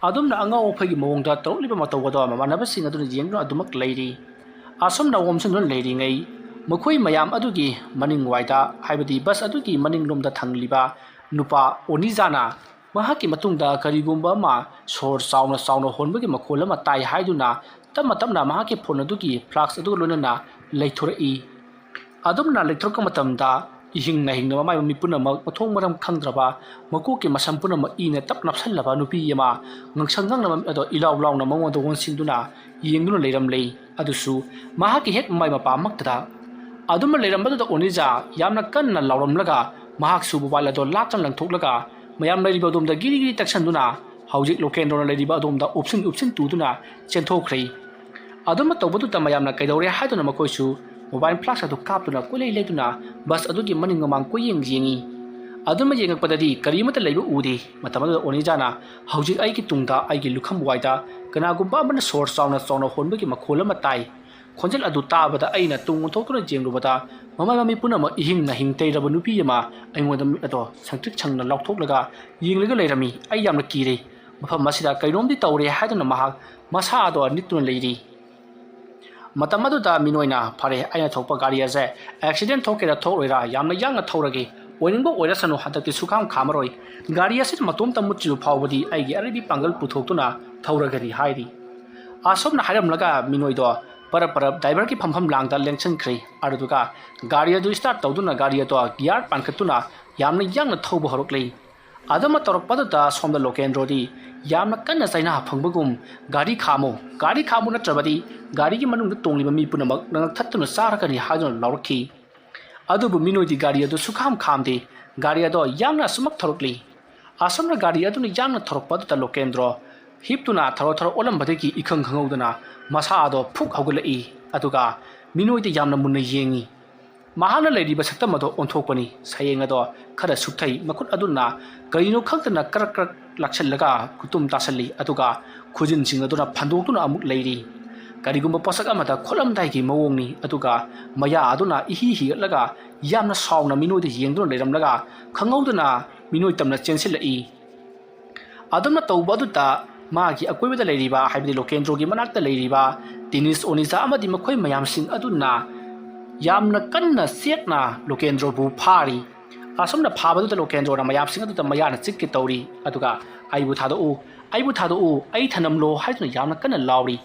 ꯑꯗꯨꯝꯅ ꯑꯉꯥꯎ ꯑꯐꯩꯒꯤ ꯃꯑꯣꯡꯗ ꯇꯧꯔꯛꯂꯤꯕ ꯃꯇꯧ ꯑꯗꯣ ꯃꯃꯥꯟꯅꯕꯁꯤꯡ ꯑꯗꯨꯅ ꯌꯦꯡꯗꯨꯅ ꯑꯗꯨꯃꯛ ꯂꯩꯔꯤ꯫ ꯑꯁꯨꯝꯅ ꯑꯣꯝꯁꯤꯟꯗꯨꯅ ꯂꯩꯔꯤꯉꯩ ꯃꯈꯣꯏ ꯃꯌꯥꯝ ꯑꯗꯨꯒꯤ ꯃꯅꯤꯡ ꯋꯥꯏꯗ, ꯍꯥꯏꯕꯗꯤ ꯕꯁ ꯑꯗꯨꯒꯤ ꯃꯅꯤꯡꯂꯣꯝꯗ ꯊꯪꯂꯤꯕ ꯅꯨꯄꯥ ꯑꯣꯅꯤꯖꯥꯅ ꯃꯍꯥꯛꯀꯤ ꯃꯇꯨꯡꯗ ꯀꯔꯤꯒꯨꯝꯕ ꯑꯃ ꯁꯣꯔ ꯆꯥꯎꯅ ꯆꯥꯎꯅ ꯍꯣꯟꯕꯒꯤ ꯃꯈꯣꯜ ꯑꯃ ꯇꯥꯏ ꯍꯥꯏꯗꯨꯅ ꯇꯞꯅ ꯇꯞꯅ ꯃꯍꯥꯛꯀꯤ ꯐꯣꯟ ꯑꯗꯨꯒꯤ ꯐ꯭ꯂꯥꯛꯁ ꯑꯗꯨꯒ ꯂꯣꯏꯅꯅ ꯂꯩꯊꯣꯔꯛꯏ꯫ ꯑꯗꯨꯝꯅ ꯂꯩꯊꯣꯔꯛꯄ ꯃꯇꯝꯗ ꯏꯍꯤꯡ ꯅꯥꯍꯤꯡꯅ ꯃꯃꯥꯏ ꯃꯃꯤꯠ ꯄꯨꯝꯅꯃꯛ ꯃꯊꯣꯡ ꯃꯔꯝ ꯈꯪꯗ꯭ꯔꯕ, ꯃꯀꯣꯛꯀꯤ ꯃꯁꯝ ꯄꯨꯝꯅꯃꯛ ꯏꯅ ꯇꯞ ꯅꯞꯁꯜꯂꯕ ꯅꯨꯄꯤ ꯑꯃ ꯉꯥꯡꯁꯪ ꯉꯥꯡꯅ ꯃꯃꯤꯠ ꯑꯗꯣ ꯏꯂꯥꯎ ꯂꯥꯎꯅ ꯃꯉꯣꯟꯗ ꯑꯣꯟꯁꯤꯟꯗꯨꯅ ꯌꯦꯡꯗꯨꯅ ꯂꯩꯔꯝꯂꯦ꯫ ꯑꯗꯨꯁꯨ ꯃꯍꯥꯛꯀꯤ ꯍꯦꯛ ꯃꯃꯥꯏ ꯃꯄꯥꯃꯛꯇꯗ꯫ ꯑꯗꯨꯝꯅ ꯂꯩꯔꯝꯕꯗꯨꯗ ꯑꯣꯅꯤꯖꯥ ꯌꯥꯝꯅ ꯀꯟꯅ ꯂꯥꯎꯔꯝꯂꯒ ꯃꯍꯥꯛꯁꯨ ꯃꯣꯕꯥꯏꯜ ꯑꯗꯣ ꯂꯥꯛꯇꯅ ꯂꯪꯊꯣꯛꯂꯒ ꯃꯌꯥꯝ ꯂꯩꯔꯤꯕ ꯑꯗꯣꯝꯗ ꯒꯤꯔꯤ ꯒꯤꯔꯤ ꯇꯛꯁꯟꯗꯨꯅ ꯍꯧꯖꯤꯛ ꯂꯣꯀꯦꯟꯗ꯭ꯔꯣꯅ ꯂꯩꯔꯤꯕ ꯑꯗꯣꯝꯗ ꯎꯞꯁꯤꯟ ꯎꯞꯁꯤꯟ ꯇꯨꯗꯨꯅ ꯆꯦꯟꯊꯣꯛꯈ꯭ꯔꯦ꯫ ꯑꯗꯨꯝꯅ ꯇꯧꯕꯗꯨꯗ ꯃꯌꯥꯝꯅ ꯀꯩꯗꯧꯔꯦ ꯍꯥꯏꯗꯨꯅ ꯃꯈꯣꯏꯁꯨ ꯃꯣꯕꯥꯏꯜ ꯐ꯭ꯂꯥꯛꯁ ꯑꯗꯨ ꯀꯥꯞꯇꯨꯅ ꯀꯣꯏꯂꯩ ꯂꯩꯗꯨꯅ ꯕꯁ ꯑꯗꯨꯒꯤ ꯃꯅꯤꯡ ꯃꯃꯥꯡ ꯀꯣꯏꯌꯦꯡ ꯌꯦꯡꯉꯤ꯫ ꯑꯗꯨꯝꯅ ꯌꯦꯡꯉꯛꯄꯗꯗꯤ ꯀꯔꯤꯃꯠꯇ ꯂꯩꯕ ꯎꯗꯦ꯫ ꯃꯇꯝ ꯑꯗꯨꯗ ꯑꯣꯅꯤꯖꯥꯅ ꯍꯧꯖꯤꯛ ꯑꯩꯒꯤ ꯇꯨꯡꯗ ꯑꯩꯒꯤ ꯂꯨꯈꯝ ꯋꯥꯏꯗ ꯀꯅꯥꯒꯨꯝꯕ ꯑꯃꯅ ꯁꯣꯔ ꯆꯥꯎꯅ ꯆꯥꯎꯅ ꯍꯣꯟꯕꯒꯤ ꯃꯈꯣꯜ ꯑꯃ ꯇꯥꯏ꯫ ꯈꯣꯟꯖꯦꯜ ꯑꯗꯨ ꯇꯥꯕꯗ ꯑꯩꯅ ꯇꯨꯡ ꯑꯣꯟꯊꯣꯛꯇꯨꯅ ꯌꯦꯡꯂꯨꯕꯗ ꯃꯃꯥꯏ ꯃꯃꯤꯠ ꯄꯨꯝꯅꯃꯛ ꯏꯍꯤꯡ ꯅꯥꯍꯤꯡ ꯇꯩꯔꯕ ꯅꯨꯄꯤ ꯑꯃ ꯑꯩꯉꯣꯟꯗ ꯃꯤꯠ ꯑꯗꯣ ꯁꯪꯇ꯭ꯔꯤꯛ ꯁꯪꯅ ꯂꯥꯎꯊꯣꯛꯂꯒ ꯌꯦꯡꯂꯒ ꯂꯩꯔꯝꯃꯤ꯫ ꯑꯩ ꯌꯥꯝꯅ ꯀꯤꯔꯦ꯫ ꯃꯐꯝ ꯑꯁꯤꯗ ꯀꯩꯅꯣꯝꯗꯤ ꯇꯧꯔꯦ ꯍꯥꯏꯗꯨꯅ ꯃꯍꯥꯛ ꯃꯁꯥ ꯑꯗꯣ ꯅꯤꯛꯇꯨꯅ ꯂꯩꯔꯤ꯫ ꯃꯇꯝ ꯑꯗꯨꯗ ꯃꯤꯅꯣꯏꯅ, "ꯐꯔꯦ, ꯑꯩꯅ ꯊꯧꯔꯛꯄ ꯒꯥꯔꯤ ꯑꯁꯦ ꯑꯦꯛꯁꯤꯗꯦꯟ ꯊꯣꯛꯀꯦꯔꯥ ꯊꯣꯛꯂꯣꯏꯔꯥ ꯌꯥꯝꯅ ꯌꯥꯡꯅ ꯊꯧꯔꯒꯦ, ꯑꯣꯏꯅꯤꯡꯕ ꯑꯣꯏꯔꯁꯅꯨ, ꯍꯟꯗꯛꯇꯤ ꯁꯨꯈꯥꯝ ꯈꯥꯝꯃꯔꯣꯏ꯫ ꯒꯥꯔꯤ ꯑꯁꯤꯅ ꯃꯇꯣꯝꯇ ꯃꯨꯠꯇ꯭ꯔꯤꯕ ꯐꯥꯎꯕꯗꯤ ꯑꯩꯒꯤ ꯑꯔꯩꯕꯤ ꯄꯥꯡꯒꯜ ꯄꯨꯊꯣꯛꯇꯨꯅ ꯊꯧꯔꯒꯅꯤ" ꯍꯥꯏꯔꯤ꯫ ꯑꯁꯨꯝꯅ ꯍꯥꯏꯔꯝꯂꯒ ꯃꯤꯅꯣꯏꯗꯣ ꯄꯔꯞ ꯄꯔꯞ ꯗ꯭ꯔꯥꯏꯚꯔꯒꯤ ꯐꯝꯐꯝ ꯂꯥꯡꯗ ꯂꯦꯡꯁꯤꯟꯈ꯭ꯔꯦ꯫ ꯑꯗꯨꯗꯨꯒ ꯒꯥꯔꯤ ꯑꯗꯨ ꯁ꯭ꯇꯥꯔꯠ ꯇꯧꯗꯨꯅ ꯒꯥꯔꯤ ꯑꯗꯣ ꯒꯤꯌꯥꯔ ꯄꯥꯟꯈꯠꯇꯨꯅ ꯌꯥꯝꯅ ꯌꯥꯡꯅ ꯊꯧꯕ ꯍꯧꯔꯛꯂꯦ꯫ ꯑꯗꯨꯃ ꯇꯧꯔꯛꯄꯗꯨꯗ ꯁꯣꯝꯗ ꯂꯣꯀꯦꯟꯗ꯭ꯔꯣꯗꯤ ꯌꯥꯝꯅ ꯀꯟꯅ ꯆꯩꯅꯥ ꯐꯪꯕꯒꯨꯝ, "ꯒꯥꯔꯤ ꯈꯥꯝꯃꯨ, ꯒꯥꯔꯤ ꯈꯥꯝꯃꯨ, ꯅꯠꯇ꯭ꯔꯕꯗꯤ ꯒꯥꯔꯤꯒꯤ ꯃꯅꯨꯡꯗ ꯇꯣꯡꯂꯤꯕ ꯃꯤ ꯄꯨꯝꯅꯃꯛ ꯅꯉꯛ ꯊꯠꯇꯨꯅ ꯆꯥꯔꯒꯅꯤ" ꯍꯥꯏꯗꯨꯅ ꯂꯥꯎꯔꯛꯈꯤ꯫ ꯑꯗꯨꯕꯨ ꯃꯤꯅꯣꯏꯗꯤ ꯒꯥꯔꯤ ꯑꯗꯨ ꯁꯨꯈꯥꯝ ꯈꯥꯝꯗꯦ꯫ ꯒꯥꯔꯤ ꯑꯗꯣ ꯌꯥꯡꯅ ꯑꯁꯨꯃꯛ ꯊꯧꯔꯛꯂꯤ꯫ ꯑꯁꯨꯝꯅ ꯒꯥꯔꯤ ꯑꯗꯨꯅ ꯌꯥꯡꯅ ꯊꯧꯔꯛꯄ ꯑꯗꯨꯗ ꯂꯣꯀꯦꯟꯗ꯭ꯔꯣ ꯍꯤꯞꯇꯨꯅ ꯊꯔꯣ ꯊꯔꯣ ꯑꯣꯜꯂꯝꯕꯗꯒꯤ ꯏꯈꯪ ꯈꯪꯍꯧꯗꯅ ꯃꯁꯥ ꯑꯗꯣ ꯐꯨꯛ ꯍꯧꯒꯠꯂꯛꯏ꯫ ꯑꯗꯨꯒ ꯃꯤꯅꯣꯏꯗ ꯌꯥꯝꯅ ꯃꯨꯟꯅ ꯌꯦꯡꯉꯤ꯫ ꯃꯍꯥꯛꯅ ꯂꯩꯔꯤꯕ ꯁꯛꯇꯝ ꯑꯗꯣ ꯑꯣꯟꯊꯣꯛꯄꯅꯤ꯫ ꯁꯌꯦꯡ ꯑꯗꯣ ꯈꯔ ꯁꯨꯞꯊꯩ꯫ ꯃꯈꯨꯠ ꯑꯗꯨꯅ ꯀꯔꯤꯅꯣ ꯈꯪꯗꯅ ꯀ꯭ꯔꯛ ꯀ꯭ꯔꯛ ꯂꯥꯛꯁꯤꯜꯂꯒ ꯈꯨꯇꯨꯝ ꯇꯥꯁꯜꯂꯤ, ꯑꯗꯨꯒ ꯈꯨꯖꯤꯟꯁꯤꯡ ꯑꯗꯨꯅ ꯐꯟꯗꯣꯛꯇꯨꯅ ꯑꯃꯨꯛ ꯂꯩꯔꯤ꯫ ꯀꯔꯤꯒꯨꯝꯕ ꯄꯣꯠꯁꯛ ꯑꯃꯗ ꯈꯣꯠꯂꯝꯗꯥꯏꯒꯤ ꯃꯑꯣꯡꯅꯤ꯫ ꯑꯗꯨꯒ ꯃꯌꯥ ꯑꯗꯨꯅ ꯏꯍꯤ ꯍꯤꯒꯠꯂꯒ ꯌꯥꯝꯅ ꯁꯥꯎꯅ ꯃꯤꯅꯣꯏꯗ ꯌꯦꯡꯗꯨꯅ ꯂꯩꯔꯝꯂꯒ ꯈꯪꯍꯧꯗꯅ ꯃꯤꯅꯣꯏ ꯇꯝꯅ ꯆꯦꯟꯁꯤꯜꯂꯛꯏ꯫ ꯑꯗꯨꯝꯅ ꯇꯧꯕ ꯑꯗꯨꯗ ꯃꯥꯒꯤ ꯑꯀꯣꯏꯕꯗ ꯂꯩꯔꯤꯕ, ꯍꯥꯏꯕꯗꯤ ꯂꯣꯀꯦꯟꯗ꯭ꯔꯣꯒꯤ ꯃꯅꯥꯛꯇ ꯂꯩꯔꯤꯕ ꯗꯤꯅꯤꯁ, ꯑꯣꯅꯤꯖꯥ ꯑꯃꯗꯤ ꯃꯈꯣꯏ ꯃꯌꯥꯝꯁꯤꯡ ꯑꯗꯨꯅ ꯌꯥꯝꯅ ꯀꯟꯅ ꯆꯦꯠꯅ ꯂꯣꯀꯦꯟꯗ꯭ꯔꯣꯕꯨ ꯐꯥꯔꯤ꯫ ꯑꯁꯨꯝꯅ ꯐꯥꯕꯗꯨꯗ ꯂꯣꯀꯦꯟꯗ꯭ꯔꯣꯅ ꯃꯌꯥꯝꯁꯤꯡ ꯑꯗꯨꯗ ꯃꯌꯥꯅ ꯆꯤꯛꯀꯦ ꯇꯧꯔꯤ, ꯑꯗꯨꯒ "ꯑꯩꯕꯨ ꯊꯥꯗꯣꯛꯎ, ꯑꯩꯕꯨ ꯊꯥꯗꯣꯛꯎ, ꯑꯩ ꯊꯅꯝꯂꯣ" ꯍꯥꯏꯗꯨꯅ ꯌꯥꯝꯅ ꯀꯟꯅ ꯂꯥꯎꯔꯤ꯫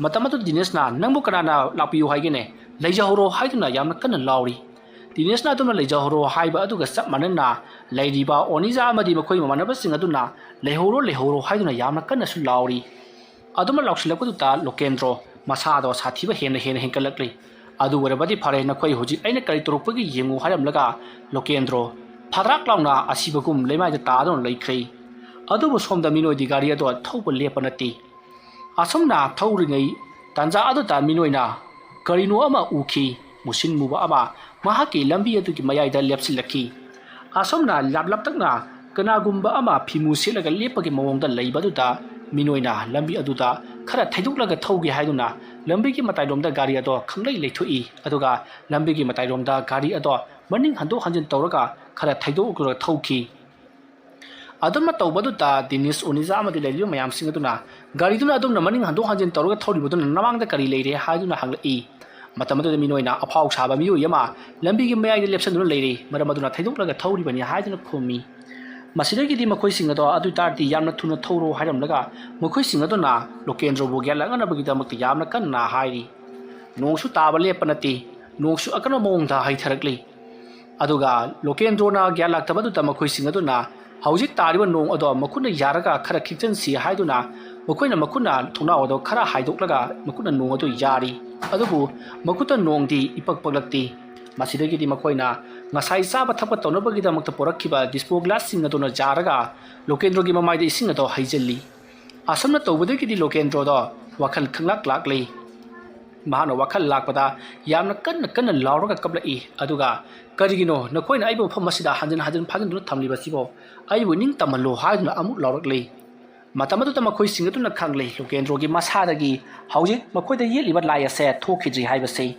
ꯃꯇꯝ ꯑꯗꯨꯗ ꯗꯤꯅꯤꯁꯅ "ꯅꯪꯕꯨ ꯀꯅꯥꯅ ꯂꯥꯛꯄꯤꯌꯨ ꯍꯥꯏꯒꯦꯅꯦ? ꯂꯩꯖꯍꯧꯔꯣ" ꯍꯥꯏꯗꯨꯅ ꯌꯥꯝꯅ ꯀꯟꯅ ꯂꯥꯎꯔꯤ꯫ ꯗꯤꯅꯤꯁꯅ ꯑꯗꯨꯝꯅ "ꯂꯩꯖꯍꯧꯔꯣ" ꯍꯥꯏꯕ ꯑꯗꯨꯒ ꯆꯞ ꯃꯥꯟꯅꯅ ꯂꯩꯔꯤꯕ ꯑꯣꯅꯤꯖꯥ ꯑꯃꯗꯤ ꯃꯈꯣꯏ ꯃꯃꯥꯟꯅꯕꯁꯤꯡ ꯑꯗꯨꯅ "ꯂꯩꯍꯧꯔꯣ, ꯂꯩꯍꯧꯔꯣ" ꯍꯥꯏꯗꯨꯅ ꯌꯥꯝꯅ ꯀꯟꯅꯁꯨ ꯂꯥꯎꯔꯤ꯫ ꯑꯗꯨꯝꯅ ꯂꯥꯎꯁꯤꯜꯂꯛꯄꯗꯨꯗ ꯂꯣꯀꯦꯟꯗ꯭ꯔꯣ ꯃꯁꯥꯗꯣ ꯁꯥꯊꯤꯕ ꯍꯦꯟꯅ ꯍꯦꯟꯅ ꯍꯦꯟꯒꯠꯂꯛꯂꯤ꯫ "ꯑꯗꯨ ꯑꯣꯏꯔꯕꯗꯤ ꯐꯔꯦ, ꯅꯈꯣꯏ ꯍꯧꯖꯤꯛ ꯑꯩꯅ ꯀꯔꯤ ꯇꯧꯔꯛꯄꯒꯦ ꯌꯦꯡꯉꯨ" ꯍꯥꯏꯔꯝꯂꯒ ꯂꯣꯀꯦꯟꯗ꯭ꯔꯣ ꯐꯗ꯭ꯔꯥꯛ ꯂꯥꯎꯅ ꯑꯁꯤꯕꯒꯨꯝ ꯂꯩꯃꯥꯏꯗ ꯇꯥꯗꯨꯅ ꯂꯩꯈ꯭ꯔꯦ꯫ ꯑꯗꯨꯕꯨ ꯁꯣꯝꯗ ꯃꯤꯅꯣꯏꯗꯤ ꯒꯥꯔꯤ ꯑꯗꯣ ꯊꯧꯕ ꯂꯦꯞꯄ ꯅꯠꯇꯦ꯫ ꯑꯁꯨꯝꯅ ꯊꯧꯔꯤꯉꯩ ꯇꯥꯟꯖꯥ ꯑꯗꯨꯗ ꯃꯤꯅꯣꯏꯅ ꯀꯔꯤꯅꯣ ꯑꯃ ꯎꯈꯤ꯫ ꯃꯨꯁꯤꯟ ꯃꯨꯕ ꯑꯃ ꯃꯍꯥꯛꯀꯤ ꯂꯝꯕꯤ ꯑꯗꯨꯒꯤ ꯃꯌꯥꯏꯗ ꯂꯦꯞꯁꯤꯜꯂꯛꯈꯤ꯫ ꯑꯁꯨꯝꯅ ꯂꯥꯞ ꯂꯥꯞꯇꯛꯅ ꯀꯅꯥꯒꯨꯝꯕ ꯑꯃ ꯐꯤꯃꯨ ꯁꯦꯠꯂꯒ ꯂꯦꯞꯄꯒꯤ ꯃꯑꯣꯡꯗ ꯂꯩꯕ ꯑꯗꯨꯗ ꯃꯤꯅꯣꯏꯅ ꯂꯝꯕꯤ ꯑꯗꯨꯗ ꯈꯔ ꯊꯩꯗꯣꯛꯂꯒ ꯊꯧꯒꯦ ꯍꯥꯏꯗꯨꯅ ꯂꯝꯕꯤꯒꯤ ꯃꯇꯥꯏꯔꯣꯝꯗ ꯒꯥꯔꯤ ꯑꯗꯣ ꯈꯪꯂꯩ ꯂꯩꯊꯣꯛꯏ, ꯑꯗꯨꯒ ꯂꯝꯕꯤꯒꯤ ꯃꯇꯥꯏꯔꯣꯝꯗ ꯒꯥꯔꯤ ꯑꯗꯣ ꯃꯅꯤꯡ ꯍꯟꯗꯣꯛ ꯍꯟꯖꯤꯟ ꯇꯧꯔꯒ ꯈꯔ ꯊꯩꯗꯣꯛꯂꯒ ꯊꯧꯈꯤ꯫ ꯑꯗꯨꯝꯅ ꯇꯧꯕꯗꯨꯗ ꯗꯤꯅꯤꯁ, ꯑꯣꯅꯤꯖꯥ ꯑꯃꯗꯤ ꯂꯩꯔꯤꯕ ꯃꯌꯥꯝꯁꯤꯡ ꯑꯗꯨꯅ ꯒꯥꯔꯤꯗꯨꯅ ꯑꯗꯨꯝꯅ ꯃꯅꯤꯡ ꯍꯟꯗꯣꯛ ꯍꯟꯖꯤꯟ ꯇꯧꯔꯒ ꯊꯧꯔꯤꯕꯗꯨꯅ "ꯅꯃꯥꯡꯗ ꯀꯔꯤ ꯂꯩꯔꯦ?" ꯍꯥꯏꯗꯨꯅ ꯍꯪꯂꯛꯏ꯫ ꯃꯇꯝ ꯑꯗꯨꯗ ꯃꯤꯅꯣꯏꯅ "ꯑꯐꯥꯎ ꯁꯥꯕ ꯃꯤꯑꯣꯏ ꯑꯃ ꯂꯝꯕꯤꯒꯤ ꯃꯌꯥꯏꯗ ꯂꯦꯞꯁꯤꯟꯗꯨꯅ ꯂꯩꯔꯦ, ꯃꯔꯝ ꯑꯗꯨꯅ ꯊꯩꯗꯣꯛꯂꯒ ꯊꯧꯔꯤꯕꯅꯤ" ꯍꯥꯏꯗꯨꯅ ꯈꯨꯝꯃꯤ꯫ ꯃꯁꯤꯗꯒꯤꯗꯤ ꯃꯈꯣꯏꯁꯤꯡ ꯑꯗꯣ "ꯑꯗꯨ ꯑꯣꯏꯇꯥꯔꯗꯤ ꯌꯥꯝꯅ ꯊꯨꯅ ꯊꯧꯔꯣ" ꯍꯥꯏꯔꯝꯂꯒ ꯃꯈꯣꯏꯁꯤꯡ ꯑꯗꯨꯅ ꯂꯣꯀꯦꯟꯗ꯭ꯔꯣꯕꯨ ꯒ꯭ꯌꯥꯟ ꯂꯥꯛꯅꯅꯕꯒꯤꯗꯃꯛꯇ ꯌꯥꯝꯅ ꯀꯟꯅ ꯍꯥꯏꯔꯤ꯫ ꯅꯣꯡꯁꯨ ꯇꯥꯕ ꯂꯦꯞꯄ ꯅꯠꯇꯦ, ꯅꯣꯡꯁꯨ ꯑꯀꯟꯕ ꯃꯑꯣꯡꯗ ꯍꯩꯊꯔꯛꯂꯤ꯫ ꯑꯗꯨꯒ ꯂꯣꯀꯦꯟꯗ꯭ꯔꯣꯅ ꯒ꯭ꯌꯥꯟ ꯂꯥꯛꯇꯕꯗꯨꯗ ꯃꯈꯣꯏꯁꯤꯡ ꯑꯗꯨꯅ ꯍꯧꯖꯤꯛ ꯇꯥꯔꯤꯕ ꯅꯣꯡ ꯑꯗꯣ ꯃꯈꯨꯠꯅ ꯌꯥꯔꯒ ꯈꯔ ꯈꯤꯛꯆꯟꯁꯤ ꯍꯥꯏꯗꯨꯅ ꯃꯈꯣꯏꯅ ꯃꯈꯨꯠꯅ ꯊꯣꯡꯅꯥꯎ ꯑꯗꯣ ꯈꯔ ꯍꯥꯏꯗꯣꯛꯂꯒ ꯃꯈꯨꯠꯅ ꯅꯣꯡ ꯑꯗꯨ ꯌꯥꯔꯤ꯫ ꯑꯗꯨꯕꯨ ꯃꯈꯨꯠꯇ ꯅꯣꯡꯗꯤ ꯏꯄꯛ ꯄꯛꯂꯛꯇꯦ꯫ ꯃꯁꯤꯗꯒꯤꯗꯤ ꯃꯈꯣꯏꯅ ꯉꯁꯥꯏ ꯆꯥꯕ ꯊꯛꯄ ꯇꯧꯅꯕꯒꯤꯗꯃꯛꯇ ꯄꯨꯔꯛꯈꯤꯕ ꯗꯤꯁꯄꯣ ꯒ꯭ꯂꯥꯁꯁꯤꯡ ꯑꯗꯨꯅ ꯌꯥꯔꯒ ꯂꯣꯀꯦꯟꯗ꯭ꯔꯣꯒꯤ ꯃꯃꯥꯏꯗ ꯏꯁꯤꯡ ꯑꯗꯣ ꯍꯩꯖꯤꯜꯂꯤ꯫ ꯑꯁꯨꯝꯅ ꯇꯧꯕꯗꯒꯤꯗꯤ ꯂꯣꯀꯦꯟꯗ꯭ꯔꯣꯗꯣ ꯋꯥꯈꯜ ꯈꯪꯂꯥꯛ ꯂꯥꯛꯂꯤ꯫ ꯃꯍꯥꯛꯅ ꯋꯥꯈꯜ ꯂꯥꯛꯄꯗ ꯌꯥꯝꯅ ꯀꯟꯅ ꯀꯟꯅ ꯂꯥꯎꯔꯒ ꯀꯞꯂꯛꯏ꯫ ꯑꯗꯨꯒ "ꯀꯔꯤꯒꯤꯅꯣ ꯅꯈꯣꯏꯅ ꯑꯩꯕꯨ ꯃꯐꯝ ꯑꯁꯤꯗ ꯍꯟꯖꯤꯟ ꯍꯟꯖꯤꯟ ꯐꯥꯖꯤꯟꯗꯨꯅ ꯊꯝꯂꯤꯕꯁꯤꯕꯣ? ꯑꯩꯕꯨ ꯅꯤꯡꯇꯝꯍꯜꯂꯣ" ꯍꯥꯏꯗꯨꯅ ꯑꯃꯨꯛ ꯂꯥꯎꯔꯛꯂꯤ꯫ ꯃꯇꯝ ꯑꯗꯨꯗ ꯃꯈꯣꯏꯁꯤꯡ ꯑꯗꯨꯅ ꯈꯪꯂꯦ, ꯂꯣꯀꯦꯟꯗ꯭ꯔꯣꯒꯤ ꯃꯁꯥꯗꯒꯤ ꯍꯧꯖꯤꯛ ꯃꯈꯣꯏꯗ ꯌꯦꯠꯂꯤꯕ ꯂꯥꯏ ꯑꯁꯦ ꯊꯣꯛꯈꯤꯗ꯭ꯔꯤ ꯍꯥꯏꯕꯁꯤ꯫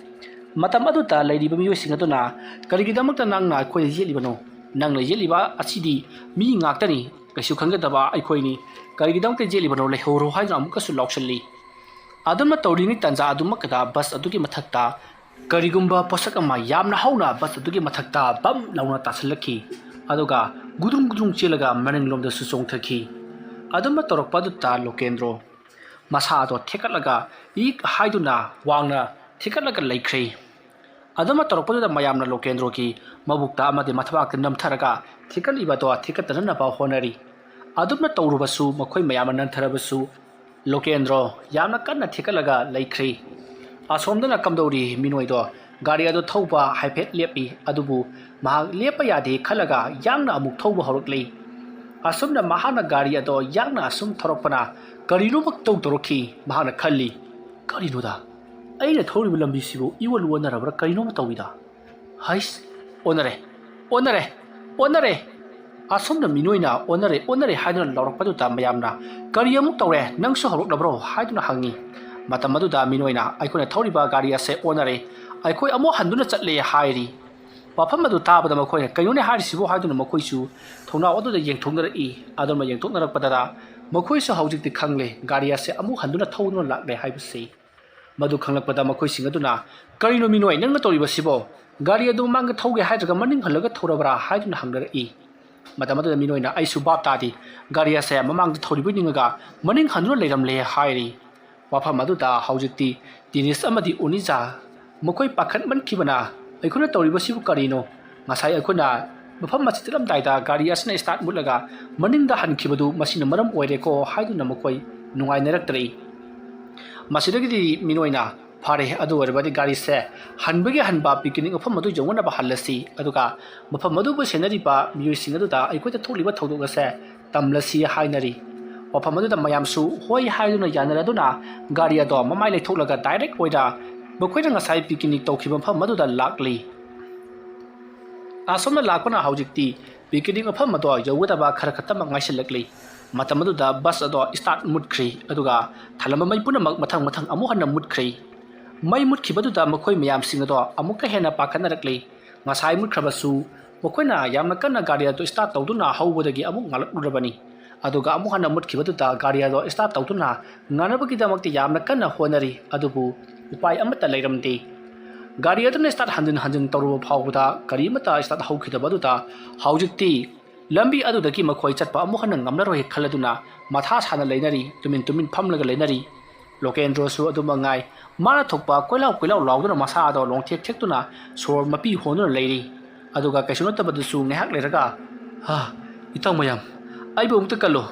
ꯃꯇꯝ ꯑꯗꯨꯗ ꯂꯩꯔꯤꯕ ꯃꯤꯑꯣꯏꯁꯤꯡ ꯑꯗꯨꯅ, "ꯀꯔꯤꯒꯤꯗꯃꯛꯇ ꯅꯪꯅ ꯑꯩꯈꯣꯏꯗ ꯌꯦꯠꯂꯤꯕꯅꯣ? ꯅꯪꯅ ꯌꯦꯠꯂꯤꯕ ꯑꯁꯤꯗꯤ ꯃꯤ ꯉꯥꯛꯇꯅꯤ, ꯀꯩꯁꯨ ꯈꯟꯒꯗꯕ ꯑꯩꯈꯣꯏꯅꯤ꯫ ꯀꯔꯤꯒꯤꯗꯃꯛꯇ ꯌꯦꯠꯂꯤꯕꯅꯣ? ꯂꯩꯍꯧꯔꯣ" ꯍꯥꯏꯗꯨꯅ ꯑꯃꯨꯛꯀꯁꯨ ꯂꯥꯎꯁꯤꯜꯂꯤ꯫ ꯑꯗꯨꯝꯅ ꯇꯧꯔꯤꯉꯩ ꯇꯥꯟꯖꯥ ꯑꯗꯨꯃꯛꯇꯗ ꯕꯁ ꯑꯗꯨꯒꯤ ꯃꯊꯛꯇ ꯀꯔꯤꯒꯨꯝꯕ ꯄꯣꯠꯁꯛ ꯑꯃ ꯌꯥꯝꯅ ꯍꯧꯅ ꯕꯁ ꯑꯗꯨꯒꯤ ꯃꯊꯛꯇ ꯕꯝ ꯂꯥꯎꯅ ꯇꯥꯁꯤꯜꯂꯛꯈꯤ꯫ ꯑꯗꯨꯒ ꯒꯨꯗ꯭ꯔꯨꯡ ꯒꯨꯗ꯭ꯔꯨꯡ ꯆꯦꯜꯂꯒ ꯃꯅꯤꯡꯂꯣꯝꯗꯁꯨ ꯆꯣꯡꯊꯈꯤ꯫ ꯑꯗꯨꯝꯅ ꯇꯧꯔꯛꯄ ꯑꯗꯨꯗ ꯂꯣꯀꯦꯟꯗ꯭ꯔꯣ ꯃꯁꯥꯗꯣ ꯊꯦꯛꯀꯠꯂꯒ ꯏꯛ ꯍꯥꯏꯗꯨꯅ ꯋꯥꯡꯅ ꯊꯦꯛꯀꯠꯂꯒ ꯂꯩꯈ꯭ꯔꯦ꯫ ꯑꯗꯨꯝꯅ ꯇꯧꯔꯛꯄꯗꯨꯗ ꯃꯌꯥꯝꯅ ꯂꯣꯀꯦꯟꯗ꯭ꯔꯣꯒꯤ ꯃꯕꯨꯛꯇ ꯑꯃꯗꯤ ꯃꯊꯕꯥꯛꯇ ꯅꯝꯊꯔꯒ ꯊꯦꯛꯀꯠꯂꯤꯕꯗꯣ ꯊꯦꯛꯀꯠꯇꯅꯅꯕ ꯍꯣꯠꯅꯔꯤ꯫ ꯑꯗꯨꯝꯅ ꯇꯧꯔꯨꯕꯁꯨ ꯃꯈꯣꯏ ꯃꯌꯥꯝꯅ ꯅꯟꯊꯔꯕꯁꯨ ꯂꯣꯀꯦꯟꯗ꯭ꯔꯣ ꯌꯥꯝꯅ ꯀꯟꯅ ꯊꯦꯛꯀꯠꯂꯒ ꯂꯩꯈ꯭ꯔꯦ꯫ ꯑꯁꯣꯝꯗꯅ ꯀꯝꯗꯧꯔꯤ? ꯃꯤꯅꯣꯏꯗꯣ ꯒꯥꯔꯤ ꯑꯗꯨ ꯊꯧꯕ ꯍꯥꯏꯐꯦꯠ ꯂꯦꯞꯄꯤ, ꯑꯗꯨꯕꯨ ꯃꯍꯥꯛ ꯂꯦꯞꯄ ꯌꯥꯗꯦ ꯈꯜꯂꯒ ꯌꯥꯡꯅ ꯑꯃꯨꯛ ꯊꯧꯕ ꯍꯧꯔꯛꯂꯤ꯫ ꯑꯁꯨꯝꯅ ꯃꯍꯥꯛꯅ ꯒꯥꯔꯤ ꯑꯗꯣ ꯌꯥꯡꯅ ꯑꯁꯨꯝ ꯊꯧꯔꯛꯄꯅ ꯀꯔꯤꯅꯣꯃ ꯇꯧ ꯇꯧꯔꯛꯈꯤ꯫ ꯃꯍꯥꯛꯅ ꯈꯜꯂꯤ, "ꯀꯔꯤꯅꯣꯗ? ꯑꯩꯅ ꯊꯧꯔꯤꯕ ꯂꯝꯕꯤꯁꯤꯕꯨ ꯏꯑꯣꯟ ꯑꯣꯟꯅꯔꯕ꯭ꯔꯥ? ꯀꯔꯤꯅꯣꯃ ꯇꯧꯏꯗ꯫ ꯍꯩꯁ, ꯑꯣꯟꯅꯔꯦ, ꯑꯣꯟꯅꯔꯦ, ꯑꯣꯟꯅꯔꯦ!" ꯑꯁꯨꯝꯅ ꯃꯤꯅꯣꯏꯅ "ꯑꯣꯟꯅꯔꯦ, ꯑꯣꯟꯅꯔꯦ" ꯍꯥꯏꯗꯨꯅ ꯂꯥꯎꯔꯛꯄꯗꯨꯗ ꯃꯌꯥꯝꯅ, "ꯀꯔꯤ ꯑꯃꯨꯛ ꯇꯧꯔꯦ? ꯅꯪꯁꯨ ꯍꯧꯔꯛꯂꯕ꯭ꯔꯣ?" ꯍꯥꯏꯗꯨꯅ ꯍꯪꯉꯤ꯫ ꯃꯇꯝ ꯑꯗꯨꯗ ꯃꯤꯅꯣꯏꯅ, "ꯑꯩꯈꯣꯏꯅ ꯊꯧꯔꯤꯕ ꯒꯥꯔꯤ ꯑꯁꯦ ꯑꯣꯟꯅꯔꯦ, ꯑꯩꯈꯣꯏ ꯑꯃꯨꯛ ꯍꯟꯗꯨꯅ ꯆꯠꯂꯦ" ꯍꯥꯏꯔꯤ꯫ ꯋꯥꯐꯝ ꯑꯗꯨ ꯇꯥꯕꯗ ꯃꯈꯣꯏꯅ, "ꯀꯩꯅꯣꯅꯦ ꯍꯥꯏꯔꯤꯁꯤꯕꯨ?" ꯍꯥꯏꯗꯨꯅ ꯃꯈꯣꯏꯁꯨ ꯊꯣꯡꯅꯥꯎ ꯑꯗꯨꯗ ꯌꯦꯡꯊꯣꯛꯅꯔꯛꯏ꯫ ꯑꯗꯨꯝꯅ ꯌꯦꯡꯊꯣꯛꯅꯔꯛꯄꯗ ꯃꯈꯣꯏꯁꯨ ꯍꯧꯖꯤꯛꯇꯤ ꯈꯪꯂꯦ, ꯒꯥꯔꯤ ꯑꯁꯦ ꯑꯃꯨꯛ ꯍꯟꯗꯨꯅ ꯊꯧꯗꯨꯅ ꯂꯥꯛꯂꯦ ꯍꯥꯏꯕꯁꯤ꯫ ꯃꯗꯨ ꯈꯪꯂꯛꯄꯗ ꯃꯈꯣꯏꯁꯤꯡ ꯑꯗꯨꯅ, "ꯀꯔꯤꯅꯣ ꯃꯤꯅꯣꯏ, ꯅꯪꯅ ꯇꯧꯔꯤꯕꯁꯤꯕꯣ? ꯒꯥꯔꯤ ꯑꯗꯨ ꯃꯃꯥꯡꯗ ꯊꯧꯒꯦ ꯍꯥꯏꯗ꯭ꯔꯒ ꯃꯅꯤꯡ ꯍꯜꯂꯒ ꯊꯧꯔꯕ꯭ꯔꯥ?" ꯍꯥꯏꯗꯨꯅ ꯍꯪꯅꯔꯛꯏ꯫ ꯃꯇꯝ ꯑꯗꯨꯗ ꯃꯤꯅꯣꯏꯅ, "ꯑꯩꯁꯨ ꯚꯥꯞ ꯇꯥꯗꯦ, ꯒꯥꯔꯤ ꯑꯁꯦ ꯃꯃꯥꯡꯗ ꯊꯧꯔꯤꯕꯣꯏ ꯅꯤꯡꯉꯒ ꯃꯅꯤꯡ ꯍꯟꯗꯨꯅ ꯂꯩꯔꯝꯂꯦ" ꯍꯥꯏꯔꯤ꯫ ꯋꯥꯐꯝ ꯑꯗꯨꯗ ꯍꯧꯖꯤꯛꯇꯤ ꯗꯤꯅꯤꯁ ꯑꯃꯗꯤ ꯎꯅꯤꯖꯥ ꯃꯈꯣꯏ ꯄꯥꯈꯠꯃꯟꯈꯤꯕꯅ, "ꯑꯩꯈꯣꯏꯅ ꯇꯧꯔꯤꯕꯁꯤꯕꯨ ꯀꯔꯤꯅꯣ? ꯉꯁꯥꯏ ꯑꯩꯈꯣꯏꯅ ꯃꯐꯝ ꯑꯁꯤ ꯆꯠꯂꯝꯗꯥꯏꯗ ꯒꯥꯔꯤ ꯑꯁꯤꯅ start ꯃꯨꯠꯂꯒ ꯃꯅꯤꯡꯗ ꯍꯟꯈꯤꯕꯗꯨ ꯃꯁꯤꯅ ꯃꯔꯝ ꯑꯣꯏꯔꯦꯀꯣ" ꯍꯥꯏꯗꯨꯅ ꯃꯈꯣꯏ ꯅꯨꯡꯉꯥꯏꯅꯔꯛꯇ꯭ꯔꯦ꯫ ꯃꯁꯤꯗꯒꯤꯗꯤ ꯃꯤꯅꯣꯏꯅ, "ꯐꯔꯦ, ꯑꯗꯨ ꯑꯣꯏꯔꯕꯗꯤ ꯒꯥꯔꯤꯁꯦ ꯍꯟꯕꯒꯤ ꯍꯟꯕ picnic ꯃꯐꯝ ꯑꯗꯨ ꯌꯧꯅꯅꯕ ꯍꯜꯂꯁꯤ, ꯑꯗꯨꯒ ꯃꯐꯝ ꯑꯗꯨꯕꯨ ꯁꯦꯟꯅꯔꯤꯕ ꯃꯤꯑꯣꯏꯁꯤꯡ ꯑꯗꯨꯗ ꯑꯩꯈꯣꯏꯗ ꯊꯣꯛꯂꯤꯕ ꯊꯧꯗꯣꯛ ꯑꯁꯦ ꯇꯝꯂꯁꯤ" ꯍꯥꯏꯅꯔꯤ꯫ ꯋꯥꯐꯝ ꯑꯗꯨꯗ ꯃꯌꯥꯝꯁꯨ ꯍꯣꯏ ꯍꯥꯏꯗꯨꯅ ꯌꯥꯅꯔꯗꯨꯅ ꯒꯥꯔꯤ ꯑꯗꯣ ꯃꯃꯥꯏ ꯂꯩꯊꯣꯛꯂꯒ ꯗꯥꯏꯔꯦꯛ ꯑꯣꯏꯅ ꯃꯈꯣꯏꯅ ꯉꯁꯥꯏ ꯄꯤꯀꯤꯅꯤꯛ ꯇꯧꯈꯤꯕ ꯃꯐꯝ ꯑꯗꯨꯗ ꯂꯥꯛꯂꯤ꯫ ꯑꯁꯣꯝꯅ ꯂꯥꯛꯄꯅ ꯍꯧꯖꯤꯛꯇꯤ ꯄꯤꯀꯤꯅꯤꯛ ꯃꯐꯝ ꯑꯗꯣ ꯌꯧꯒꯗꯕ ꯈꯔ ꯈꯛꯇꯃꯛ ꯉꯥꯏꯁꯤꯜꯂꯛꯂꯤ꯫ ꯃꯇꯝ ꯑꯗꯨꯗ ꯕꯁ ꯑꯗꯣ ꯁ꯭ꯇꯥꯔꯠ ꯃꯨꯠꯈ꯭ꯔꯤ, ꯑꯗꯨꯒ ꯊꯜꯂꯝꯕ ꯃꯩ ꯄꯨꯝꯅꯃꯛ ꯃꯊꯪ ꯃꯊꯪ ꯑꯃꯨꯛ ꯍꯟꯅ ꯃꯨꯠꯈ꯭ꯔꯤ꯫ ꯃꯩ ꯃꯨꯠꯈꯤꯕꯗꯨꯗ ꯃꯈꯣꯏ ꯃꯌꯥꯝꯁꯤꯡ ꯑꯗꯣ ꯑꯃꯨꯛꯀ ꯍꯦꯟꯅ ꯄꯥꯈꯠꯅꯔꯛꯂꯤ꯫ ꯉꯁꯥꯏ ꯃꯨꯠꯈ꯭ꯔꯕꯁꯨ ꯃꯈꯣꯏꯅ ꯌꯥꯝꯅ ꯀꯟꯅ ꯒꯥꯔꯤ ꯑꯗꯨ ꯁ꯭ꯇꯥꯔꯠ ꯇꯧꯗꯨꯅ ꯍꯧꯕꯗꯒꯤ ꯑꯃꯨꯛ ꯉꯥꯜꯂꯛꯂꯨꯔꯕꯅꯤ꯫ ꯑꯗꯨꯒ ꯑꯃꯨꯛ ꯍꯟꯅ ꯃꯨꯠꯈꯤꯕꯗꯨꯗ ꯒꯥꯔꯤ ꯑꯗꯣ ꯁ꯭ꯇꯥꯔꯠ ꯇꯧꯗꯨꯅ ꯉꯥꯟꯅꯕꯒꯤꯗꯃꯛꯇ ꯌꯥꯝꯅ ꯀꯟꯅ ꯍꯣꯠꯅꯔꯤ, ꯑꯗꯨꯕꯨ ꯎꯄꯥꯏ ꯑꯃꯠꯇ ꯂꯩꯔꯝꯗꯦ꯫ ꯒꯥꯔꯤ ꯑꯗꯨꯅ ꯁ꯭ꯇꯥꯔꯠ ꯍꯟꯖꯤꯟ ꯍꯟꯖꯤꯟ ꯇꯧꯔꯨꯕ ꯐꯥꯎꯕꯗ ꯀꯔꯤꯃꯠꯇ ꯁ꯭ꯇꯥꯔꯠ ꯍꯧꯈꯤꯗꯕꯗꯨꯗ ꯍꯧꯖꯤꯛꯇꯤ ꯂꯝꯕꯤ ꯑꯗꯨꯗꯒꯤ ꯃꯈꯣꯏ ꯆꯠꯄ ꯑꯃꯨꯛ ꯍꯟꯅ ꯉꯝꯂꯔꯣꯏ ꯈꯜꯂꯗꯨꯅ ꯃꯊꯥ ꯁꯥꯅ ꯂꯩꯅꯔꯤ, ꯇꯨꯃꯤꯟ ꯇꯨꯃꯤꯟ ꯐꯝꯂꯒ ꯂꯩꯅꯔꯤ꯫ ꯂꯣꯀꯦꯟꯗ꯭ꯔꯣꯁꯨ ꯑꯗꯨ ꯃꯉꯥꯏ, ꯃꯥꯅ ꯊꯣꯛꯄ ꯀꯣꯏꯂꯥꯎ ꯀꯣꯏꯂꯥꯎ ꯂꯥꯎꯗꯨꯅ ꯃꯁꯥ ꯑꯗꯣ ꯂꯣꯡꯊꯦꯛ ꯊꯦꯛꯇꯨꯅ ꯁꯣꯔ ꯃꯄꯤ ꯍꯣꯟꯗꯨꯅ ꯂꯩꯔꯤ꯫ ꯑꯗꯨꯒ ꯀꯩꯁꯨ ꯅꯠꯇꯕꯗꯁꯨ ꯉꯥꯏꯍꯥꯛ ꯂꯩꯔꯒ, "ꯍꯥ, ꯏꯇꯥꯎ ꯃꯌꯥꯝ, ꯑꯩꯕꯨ ꯑꯃꯨꯛꯇ ꯀꯜꯂꯨ,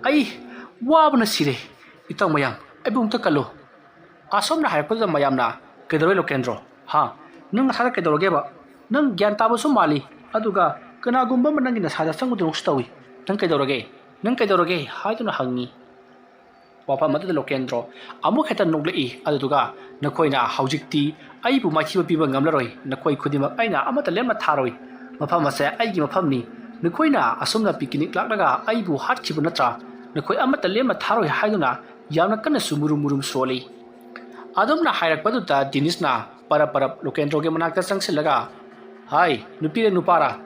ꯑꯩ ꯋꯥꯕꯅ ꯁꯤꯔꯦ, ꯏꯇꯥꯎ ꯃꯌꯥꯝ, ꯑꯩꯕꯨ ꯑꯃꯨꯛꯇ ꯀꯜꯂꯨ"꯫ ꯑꯁꯣꯝꯅ ꯍꯥꯏꯔꯛꯄꯗꯨꯗ ꯃꯌꯥꯝꯅ, "ꯀꯩꯗꯧꯔꯦ ꯂꯣꯀꯦꯟꯗ꯭ꯔꯣ? ꯍꯥ? ꯅꯪ ꯅꯁꯥꯗ ꯀꯩꯗꯧꯔꯒꯦꯕ? ꯅꯪ ꯒ꯭ꯌꯥꯟ ꯇꯥꯕꯁꯨ ꯃꯥꯜꯂꯤ, ꯑꯗꯨꯒ ꯀꯅꯥꯒꯨꯝꯕ ꯑꯃ ꯅꯪꯒꯤ ꯅꯁꯥꯗ ꯆꯪꯕꯗꯧꯅꯁꯨ ꯇꯧꯏ꯫ ꯅꯪ ꯀꯩꯗꯧꯔꯒꯦ? ꯅꯪ ꯀꯩꯗꯧꯔꯒꯦ?" ꯍꯥꯏꯗꯨꯅ ꯍꯪꯉꯤ꯫ ꯋꯥꯐꯝ ꯑꯗꯨꯗ ꯂꯣꯀꯦꯟꯗ꯭ꯔꯣ ꯑꯃꯨꯛ ꯍꯦꯛꯇ ꯅꯣꯛꯂꯛꯏ, ꯑꯗꯨꯗꯨꯒ, "ꯅꯈꯣꯏꯅ ꯍꯧꯖꯤꯛꯇꯤ ꯑꯩꯕꯨ ꯃꯥꯏꯊꯤꯕ ꯄꯤꯕ ꯉꯝꯂꯔꯣꯏ, ꯅꯈꯣꯏ ꯈꯨꯗꯤꯡꯃꯛ ꯑꯩꯅ ꯑꯃꯠꯇ ꯂꯦꯝꯅ ꯊꯥꯔꯣꯏ꯫ ꯃꯐꯝ ꯑꯁꯦ ꯑꯩꯒꯤ ꯃꯐꯝꯅꯤ꯫ ꯅꯈꯣꯏꯅ ꯑꯁꯨꯝꯅ ꯄꯤꯀꯤꯅꯤꯛ ꯂꯥꯛꯂꯒ ꯑꯩꯕꯨ ꯍꯥꯠꯈꯤꯕ ꯅꯠꯇ꯭ꯔꯥ? ꯅꯈꯣꯏ ꯑꯃꯠꯇ ꯂꯦꯝꯅ ꯊꯥꯔꯣꯏ" ꯍꯥꯏꯗꯨꯅ ꯌꯥꯝꯅ ꯀꯟꯅꯁꯨ ꯃꯨꯔꯨꯝ ꯃꯨꯔꯨꯝ ꯁꯣꯜꯂꯤ꯫ ꯑꯗꯨꯝꯅ ꯍꯥꯏꯔꯛꯄꯗꯨꯗ ꯗꯤꯅꯤꯁꯅ ꯄꯔꯞ ꯄꯔꯞ ꯂꯣꯀꯦꯟꯗ꯭ꯔꯣꯒꯤ ꯃꯅꯥꯛꯇ ꯆꯪꯁꯤꯜꯂꯒ, "ꯍꯥꯏ, ꯅꯨꯄꯤꯔ ꯅꯨꯄꯥꯔ?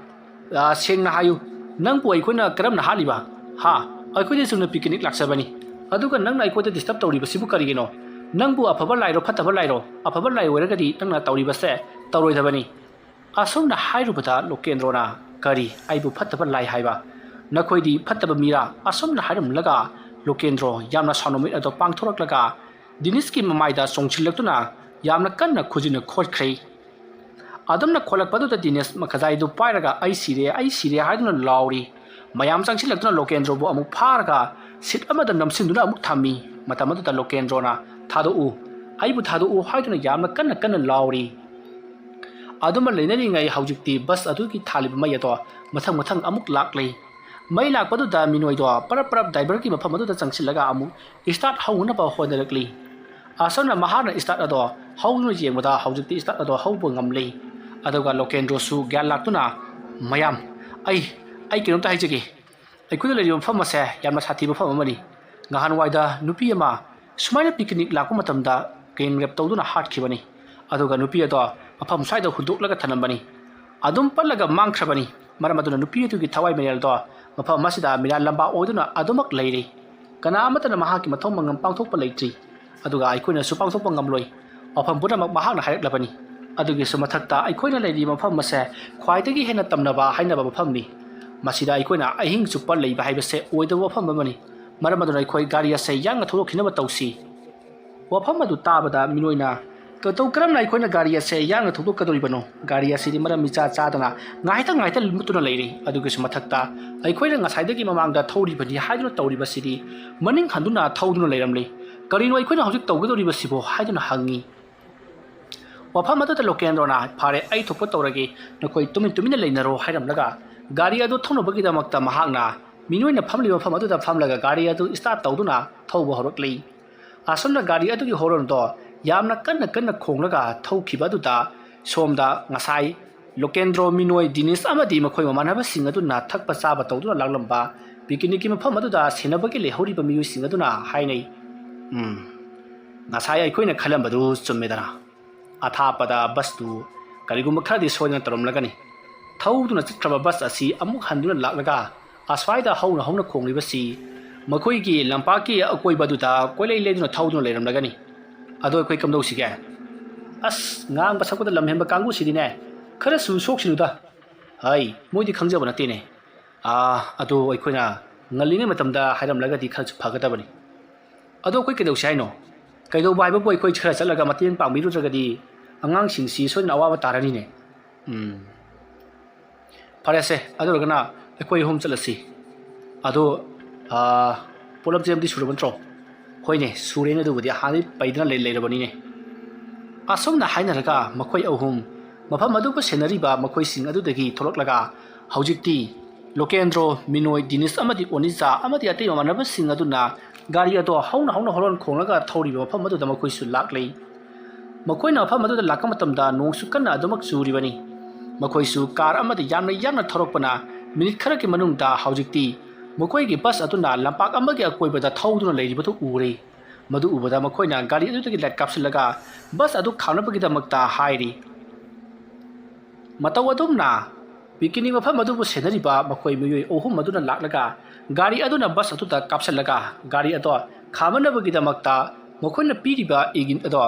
ꯑꯥ, ꯁꯦꯡꯅ ꯍꯥꯏꯌꯨ, ꯅꯪꯕꯨ ꯑꯩꯈꯣꯏꯅ ꯀꯔꯝꯅ ꯍꯥꯠꯂꯤꯕ? ꯍꯥ? ꯑꯩꯈꯣꯏꯗꯤ ꯆꯨꯝꯅ ꯄꯤꯀꯤꯅꯤꯛ ꯂꯥꯛꯆꯕꯅꯤ, ꯑꯗꯨꯒ ꯅꯪꯅ ꯑꯩꯈꯣꯏꯗ ꯗꯤꯁꯇꯔꯕ ꯇꯧꯔꯤꯕꯁꯤꯕꯨ ꯀꯔꯤꯒꯤꯅꯣ? ꯅꯪꯕꯨ ꯑꯐꯕ ꯂꯥꯏꯔꯣ, ꯐꯠꯇꯕ ꯂꯥꯏꯔꯣ? ꯑꯐꯕ ꯂꯥꯏ ꯑꯣꯏꯔꯒꯗꯤ ꯅꯪꯅ ꯇꯧꯔꯤꯕꯁꯦ ꯇꯧꯔꯣꯏꯗꯕꯅꯤ"꯫ ꯑꯁꯨꯝꯅ ꯍꯥꯏꯔꯨꯕꯗ ꯂꯣꯀꯦꯟꯗ꯭ꯔꯣꯅ, "ꯀꯔꯤ, ꯑꯩꯕꯨ ꯐꯠꯇꯕ ꯂꯥꯏ ꯍꯥꯏꯕ? ꯅꯈꯣꯏꯗꯤ ꯐꯠꯇꯕ ꯃꯤꯔꯥ?" ꯑꯁꯨꯝꯅ ꯍꯥꯏꯔꯝꯂꯒ ꯂꯣꯀꯦꯟꯗ꯭ꯔꯣ ꯌꯥꯝꯅ ꯁꯥꯎꯅ ꯃꯤꯠ ꯑꯗꯣ ꯄꯥꯡꯊꯣꯔꯛꯂꯒ ꯗꯤꯅꯤꯁꯀꯤ ꯃꯃꯥꯏꯗ ꯆꯣꯡꯁꯤꯜꯂꯛꯇꯨꯅ ꯌꯥꯝꯅ ꯀꯟꯅ ꯈꯨꯖꯤꯟꯅ ꯈꯣꯠꯈ꯭ꯔꯦ꯫ ꯑꯗꯨꯝꯅ ꯈꯣꯠꯂꯛꯄꯗꯨꯗ ꯗꯤꯅꯤꯁ ꯃꯈꯖꯥꯏꯗꯨ ꯄꯥꯏꯔꯒ, "ꯑꯩ ꯁꯤꯔꯦ, ꯑꯩ ꯁꯤꯔꯦ" ꯍꯥꯏꯗꯨꯅ ꯂꯥꯎꯔꯤ꯫ ꯃꯌꯥꯝ ꯆꯪꯁꯤꯜꯂꯛꯇꯨꯅ ꯂꯣꯀꯦꯟꯗ꯭ꯔꯣꯕꯨ ꯑꯃꯨꯛ ꯐꯥꯔꯒ ꯁꯤꯠ ꯑꯃꯗ ꯅꯝꯁꯤꯟꯗꯨꯅ ꯑꯃꯨꯛ ꯊꯝꯃꯤ꯫ ꯃꯇꯝ ꯑꯗꯨꯗ ꯂꯣꯀꯦꯟꯗ꯭ꯔꯣꯅ, "ꯊꯥꯗꯣꯛꯎ, ꯑꯩꯕꯨ ꯊꯥꯗꯣꯛꯎ" ꯍꯥꯏꯗꯨꯅ ꯌꯥꯝꯅ ꯀꯟꯅ ꯀꯟꯅ ꯂꯥꯎꯔꯤ꯫ ꯑꯗꯨꯃ ꯂꯩꯅꯔꯤꯉꯩ ꯍꯧꯖꯤꯛꯇꯤ ꯕꯁ ꯑꯗꯨꯒꯤ ꯊꯥꯜꯂꯤꯕ ꯃꯩ ꯑꯗꯣ ꯃꯊꯪ ꯃꯊꯪ ꯑꯃꯨꯛ ꯂꯥꯛꯂꯤ꯫ ꯃꯩ ꯂꯥꯛꯄꯗꯨꯗ ꯃꯤꯅꯣꯏꯗꯣ ꯄꯔꯞ ꯄꯔꯞ ꯗ꯭ꯔꯥꯏꯚꯔꯒꯤ ꯃꯐꯝ ꯑꯗꯨꯗ ꯆꯪꯁꯤꯜꯂꯒ ꯑꯃꯨꯛ ꯏꯁꯇꯥꯔꯠ ꯍꯧꯅꯅꯕ ꯍꯣꯠꯅꯔꯛꯂꯤ꯫ ꯑꯁꯨꯝꯅ ꯃꯍꯥꯛꯅ ꯏꯁꯇꯥꯔꯠ ꯑꯗꯣ ꯍꯧꯗꯨꯅ ꯌꯦꯡꯕꯗ ꯍꯧꯖꯤꯛꯇꯤ ꯏꯁꯇꯥꯔꯠ ꯑꯗꯣ ꯍꯧꯕ ꯉꯝꯂꯦ꯫ ꯑꯗꯨꯒ ꯂꯣꯀꯦꯟꯗ꯭ꯔꯣꯁꯨ ꯒ꯭ꯌꯥꯟ ꯂꯥꯛꯇꯨꯅ, "ꯃꯌꯥꯝ, ꯑꯩ, ꯑꯩ ꯀꯩꯅꯣꯝꯇ ꯍꯥꯏꯖꯒꯦ꯫ ꯑꯩꯈꯣꯏꯅ ꯂꯩꯔꯤꯕ ꯃꯐꯝ ꯑꯁꯦ ꯌꯥꯝꯅ ꯁꯥꯊꯤꯕ ꯃꯐꯝ ꯑꯃꯅꯤ꯫ ꯉꯍꯥꯟꯋꯥꯏꯗ ꯅꯨꯄꯤ ꯑꯃ ꯁꯨꯃꯥꯏꯅ ꯄꯤꯛꯅꯤꯛ ꯂꯥꯛꯄ ꯃꯇꯝꯗ ꯀꯦꯟ ꯔꯦꯞ ꯇꯧꯗꯨꯅ ꯍꯥꯠꯈꯤꯕꯅꯤ꯫ ꯑꯗꯨꯒ ꯅꯨꯄꯤ ꯑꯗꯣ ꯃꯐꯝ ꯁ꯭ꯋꯥꯏꯗ ꯍꯨꯟꯗꯣꯛꯂꯒ ꯊꯝꯂꯝꯕꯅꯤ꯫ ꯑꯗꯨꯝ ꯄꯠꯂꯒ ꯃꯥꯡꯈ꯭ꯔꯕꯅꯤ꯫ ꯃꯔꯝ ꯑꯗꯨꯅ ꯅꯨꯄꯤ ꯑꯗꯨꯒꯤ ꯊꯋꯥꯏ ꯃꯔꯦꯜꯗꯣ ꯃꯐꯝ ꯑꯁꯤꯗ ꯃꯤꯔꯥꯜ ꯂꯝꯕꯥ ꯑꯣꯏꯗꯨꯅ ꯑꯗꯨꯃꯛ ꯂꯩꯔꯤ꯫ ꯀꯅꯥ ꯑꯃꯠꯇꯅ ꯃꯍꯥꯛꯀꯤ ꯃꯊꯧ ꯃꯉꯝ ꯄꯥꯡꯊꯣꯛꯄ ꯂꯩꯇ꯭ꯔꯤ꯫ ꯑꯗꯨꯒ ꯑꯩꯈꯣꯏꯅꯁꯨ ꯄꯥꯡꯊꯣꯛꯄ ꯉꯝꯂꯣꯏ꯫ ꯋꯥꯐꯝ ꯄꯨꯝꯅꯃꯛ ꯃꯍꯥꯛꯅ ꯍꯥꯏꯔꯛꯂꯕꯅꯤ꯫ ꯑꯗꯨꯒꯤꯁꯨ ꯃꯊꯛꯇ ꯑꯩꯈꯣꯏꯅ ꯂꯩꯔꯤꯕ ꯃꯐꯝ ꯑꯁꯦ ꯈ꯭ꯋꯥꯏꯗꯒꯤ ꯍꯦꯟꯅ ꯇꯝꯅꯕ ꯍꯥꯏꯅꯕ ꯃꯐꯝꯅꯤ꯫ ꯃꯁꯤꯗ ꯑꯩꯈꯣꯏꯅ ꯑꯍꯤꯡ ꯆꯨꯞꯄ ꯂꯩꯕ ꯍꯥꯏꯕꯁꯦ ꯑꯣꯏꯗꯕ ꯋꯥꯐꯝ ꯑꯃꯅꯤ꯫ ꯃꯔꯝ ꯑꯗꯨꯅ ꯑꯩꯈꯣꯏ ꯒꯥꯔꯤ ꯑꯁꯦ ꯌꯥꯡꯅ ꯊꯧꯗꯣꯛꯈꯤꯅꯕ ꯇꯧꯁꯤ꯫" ꯋꯥꯐꯝ ꯑꯗꯨ ꯇꯥꯕꯗ ꯃꯤꯅꯣꯏꯅ, "ꯀꯇꯧ ꯀꯔꯝꯅ ꯑꯩꯈꯣꯏꯅ ꯒꯥꯔꯤ ꯑꯁꯦ ꯌꯥꯡꯅ ꯊꯧꯗꯣꯛꯀꯗꯧꯔꯤꯕꯅꯣ? ꯒꯥꯔꯤ ꯑꯁꯤꯗꯤ ꯃꯔꯝ ꯏꯆꯥ ꯆꯥꯗꯅ ꯉꯥꯏꯇ ꯉꯥꯏꯇ ꯃꯨꯠꯇꯨꯅ ꯂꯩꯔꯤ꯫ ꯑꯗꯨꯒꯤꯁꯨ ꯃꯊꯛꯇ ꯑꯩꯈꯣꯏꯅ ꯉꯁꯥꯏꯗꯒꯤ ꯃꯃꯥꯡꯗ ꯊꯧꯔꯤꯕꯅꯤ ꯍꯥꯏꯗꯨꯅ ꯇꯧꯔꯤꯕꯁꯤꯗꯤ ꯃꯅꯤꯡ ꯍꯟꯗꯨꯅ ꯊꯧꯗꯨꯅ ꯂꯩꯔꯝꯂꯤ꯫ ꯀꯔꯤꯅꯣ ꯑꯩꯈꯣꯏꯅ ꯍꯧꯖꯤꯛ ꯇꯧꯒꯗꯧꯔꯤꯕꯁꯤꯕꯣ?" ꯍꯥꯏꯗꯨꯅ ꯍꯪꯉꯤ꯫ ꯋꯥꯐꯝ ꯑꯗꯨꯗ ꯂꯣꯀꯦꯟꯗ꯭ꯔꯣꯅ, "ꯐꯔꯦ, ꯑꯩ ꯊꯣꯛꯄ ꯇꯧꯔꯒꯦ, ꯅꯈꯣꯏ ꯇꯨꯃꯤꯟ ꯇꯨꯃꯤꯟꯅ ꯂꯩꯅꯔꯣ" ꯍꯥꯏꯔꯝꯂꯒ ꯒꯥꯔꯤ ꯑꯗꯨ ꯊꯧꯅꯕꯒꯤꯗꯃꯛꯇ ꯃꯍꯥꯛꯅ ꯃꯤꯅꯣꯏꯅ ꯐꯝꯂꯤꯕ ꯃꯐꯝ ꯑꯗꯨꯗ ꯐꯝꯂꯒ ꯒꯥꯔꯤ ꯑꯗꯨ ꯏꯁꯇꯥꯔꯠ ꯇꯧꯗꯨꯅ ꯊꯧꯕ ꯍꯧꯔꯛꯂꯤ꯫ ꯑꯁꯨꯝꯅ ꯒꯥꯔꯤ ꯑꯗꯨꯒꯤ ꯍꯣꯔꯟꯗꯣ ꯌꯥꯝꯅ ꯀꯟꯅ ꯀꯟꯅ ꯈꯣꯡꯂꯒ ꯊꯧꯈꯤꯕ ꯑꯗꯨꯗ ꯁꯣꯝꯗ ꯉꯁꯥꯏ ꯂꯣꯀꯦꯟꯗ꯭ꯔꯣ, ꯃꯤꯅꯣꯏ, ꯗꯤꯅꯤꯁ ꯑꯃꯗꯤ ꯃꯈꯣꯏ ꯃꯃꯥꯟꯅꯕꯁꯤꯡ ꯑꯗꯨꯅ ꯊꯛꯄ ꯆꯥꯕ ꯇꯧꯗꯨꯅ ꯂꯥꯛꯂꯝꯕ ꯄꯤꯀꯤꯅꯤꯛꯀꯤ ꯃꯐꯝ ꯑꯗꯨꯗ ꯁꯦꯟꯅꯕꯒꯤ ꯂꯩꯍꯧꯔꯤꯕ ꯃꯤꯑꯣꯏꯁꯤꯡ ꯑꯗꯨꯅ ꯍꯥꯏꯅꯩ, "ꯎꯝ, ꯉꯁꯥꯏ ꯑꯩꯈꯣꯏꯅ ꯈꯜꯂꯝꯕꯗꯨ ꯆꯨꯝꯃꯦꯗꯅ꯫ ꯑꯊꯥꯞꯄꯗ ꯕꯁꯇꯨ ꯀꯔꯤꯒꯨꯝꯕ ꯈꯔꯗꯤ ꯁꯣꯏꯗꯅ ꯇꯧꯔꯝꯂꯒꯅꯤ꯫ ꯊꯧꯗꯨꯅ ꯆꯠꯈ꯭ꯔꯕ ꯕꯁ ꯑꯁꯤ ꯑꯃꯨꯛ ꯍꯟꯗꯨꯅ ꯂꯥꯛꯂꯒ ꯑꯁ꯭ꯋꯥꯏꯗ ꯍꯧꯅ ꯍꯧꯅ ꯈꯣꯡꯂꯤꯕꯁꯤ ꯃꯈꯣꯏꯒꯤ ꯂꯝꯄꯥꯛꯀꯤ ꯑꯀꯣꯏꯕꯗꯨꯗ ꯀꯣꯏꯂꯩ ꯂꯩꯗꯨꯅ ꯊꯧꯗꯨꯅ ꯂꯩꯔꯝꯂꯒꯅꯤ꯫ ꯑꯗꯣ ꯑꯩꯈꯣꯏ ꯀꯝꯗꯧꯁꯤꯒꯦ?" "ꯑꯁ, ꯉꯥꯡꯕ ꯁꯛꯄꯗ ꯂꯝꯍꯦꯟꯕ ꯀꯥꯡꯕꯨꯁꯤꯗꯤꯅꯦ, ꯈꯔꯁꯨ ꯁꯣꯛꯁꯤꯅꯨꯗ꯫ ꯍꯩ, ꯃꯣꯏꯗꯤ ꯈꯪꯖꯕ ꯅꯠꯇꯦꯅꯦ꯫ ꯑꯥ, ꯑꯗꯣ ꯑꯩꯈꯣꯏꯅ ꯉꯜꯂꯤꯉꯩ ꯃꯇꯝꯗ ꯍꯥꯏꯔꯝꯂꯒꯗꯤ ꯈꯔꯁꯨ ꯐꯒꯗꯕꯅꯤ꯫ ꯑꯗꯣ ꯑꯩꯈꯣꯏ ꯀꯩꯗꯧꯁꯤ ꯍꯥꯏꯅꯣ? ꯀꯩꯗꯧꯕ ꯍꯥꯏꯕꯕꯨ ꯑꯩꯈꯣꯏ ꯈꯔ ꯆꯠꯂꯒ ꯃꯇꯦꯡ ꯄꯥꯡꯕꯤꯔꯨꯗ꯭ꯔꯒꯗꯤ ꯑꯉꯥꯡꯁꯤꯡꯁꯤ ꯁꯣꯏꯗꯅ ꯑꯋꯥꯕ ꯇꯥꯔꯅꯤꯅꯦ꯫" "ꯎꯝ, ꯐꯔꯦꯁꯦ, ꯑꯗꯨ ꯑꯣꯏꯔꯒꯅ ꯑꯩꯈꯣꯏ ꯑꯍꯨꯝ ꯆꯠꯂꯁꯤ꯫ ꯑꯗꯣ, ꯑꯥ, ꯄꯣꯠꯂꯝ ꯆꯦ ꯑꯃꯗꯤ ꯁꯨꯔꯕ ꯅꯠꯇ꯭ꯔꯣ?" "ꯍꯣꯏꯅꯦ, ꯁꯨꯔꯦꯅꯦ, ꯑꯗꯨꯕꯨꯗꯤ ꯍꯥꯟꯅꯗꯤ ꯄꯩꯗꯅ ꯂꯩ-, ꯂꯩꯔꯕꯅꯤꯅꯦ꯫" ꯑꯁꯨꯝꯅ ꯍꯥꯏꯅꯔꯒ ꯃꯈꯣꯏ ꯑꯍꯨꯝ ꯃꯐꯝ ꯑꯗꯨꯕꯨ ꯁꯦꯟꯅꯔꯤꯕ ꯃꯈꯣꯏꯁꯤꯡ ꯑꯗꯨꯗꯒꯤ ꯊꯣꯛꯂꯛꯂꯒ ꯍꯧꯖꯤꯛꯇꯤ ꯂꯣꯀꯦꯟꯗ꯭ꯔꯣ, ꯃꯤꯅꯣꯏ, ꯗꯤꯅꯤꯁ ꯑꯃꯗꯤ ꯑꯣꯅꯤꯖꯥ ꯑꯃꯗꯤ ꯑꯇꯩ ꯃꯃꯥꯟꯅꯕꯁꯤꯡ ꯑꯗꯨꯅ ꯒꯥꯔꯤ ꯑꯗꯣ ꯍꯧꯅ ꯍꯧꯅ ꯍꯣꯔꯣꯟ ꯈꯣꯡꯂꯒ ꯊꯧꯔꯤꯕ ꯃꯐꯝ ꯑꯗꯨꯗ ꯃꯈꯣꯏꯁꯨ ꯂꯥꯛꯂꯤ꯫ ꯃꯈꯣꯏꯅ ꯃꯐꯝ ꯑꯗꯨꯗ ꯂꯥꯛꯄ ꯃꯇꯝꯗ ꯅꯣꯡꯁꯨ ꯀꯟꯅ ꯑꯗꯨꯃꯛ ꯆꯨꯔꯤꯕꯅꯤ꯫ ꯃꯈꯣꯏꯁꯨ ꯀꯥꯔ ꯑꯃꯗ ꯌꯥꯝꯅ ꯌꯥꯡꯅ ꯊꯧꯔꯛꯄꯅ ꯃꯤꯅꯤꯠ ꯈꯔꯒꯤ ꯃꯅꯨꯡꯗ ꯍꯧꯖꯤꯛꯇꯤ ꯃꯈꯣꯏꯒꯤ ꯕꯁ ꯑꯗꯨꯅ ꯂꯝꯄꯥꯛ ꯑꯃꯒꯤ ꯑꯀꯣꯏꯕꯗ ꯊꯧꯗꯨꯅ ꯂꯩꯔꯤꯕꯗꯨ ꯎꯔꯦ꯫ ꯃꯗꯨ ꯎꯕꯗ ꯃꯈꯣꯏꯅ ꯒꯥꯔꯤ ꯑꯗꯨꯗꯒꯤ ꯂꯥꯏꯠ ꯀꯥꯞꯁꯤꯜꯂꯒ ꯕꯁ ꯑꯗꯨ ꯈꯥꯝꯅꯕꯒꯤꯗꯃꯛꯇ ꯍꯥꯏꯔꯤ꯫ ꯃꯇꯧ ꯑꯗꯨꯝꯅ ꯄꯤꯀꯤꯅꯤꯛ ꯃꯐꯝ ꯑꯗꯨꯕꯨ ꯁꯦꯟꯅꯔꯤꯕ ꯃꯈꯣꯏ ꯃꯤꯑꯣꯏ ꯑꯍꯨꯝ ꯑꯗꯨꯅ ꯂꯥꯛꯂꯒ ꯒꯥꯔꯤ ꯑꯗꯨꯅ ꯕꯁ ꯑꯗꯨꯗ ꯀꯥꯞꯁꯤꯜꯂꯒ ꯒꯥꯔꯤ ꯑꯗꯣ ꯈꯥꯝꯅꯕꯒꯤꯗꯃꯛꯇ ꯃꯈꯣꯏꯅ ꯄꯤꯔꯤꯕ ꯏꯒꯤꯟ ꯑꯗꯣ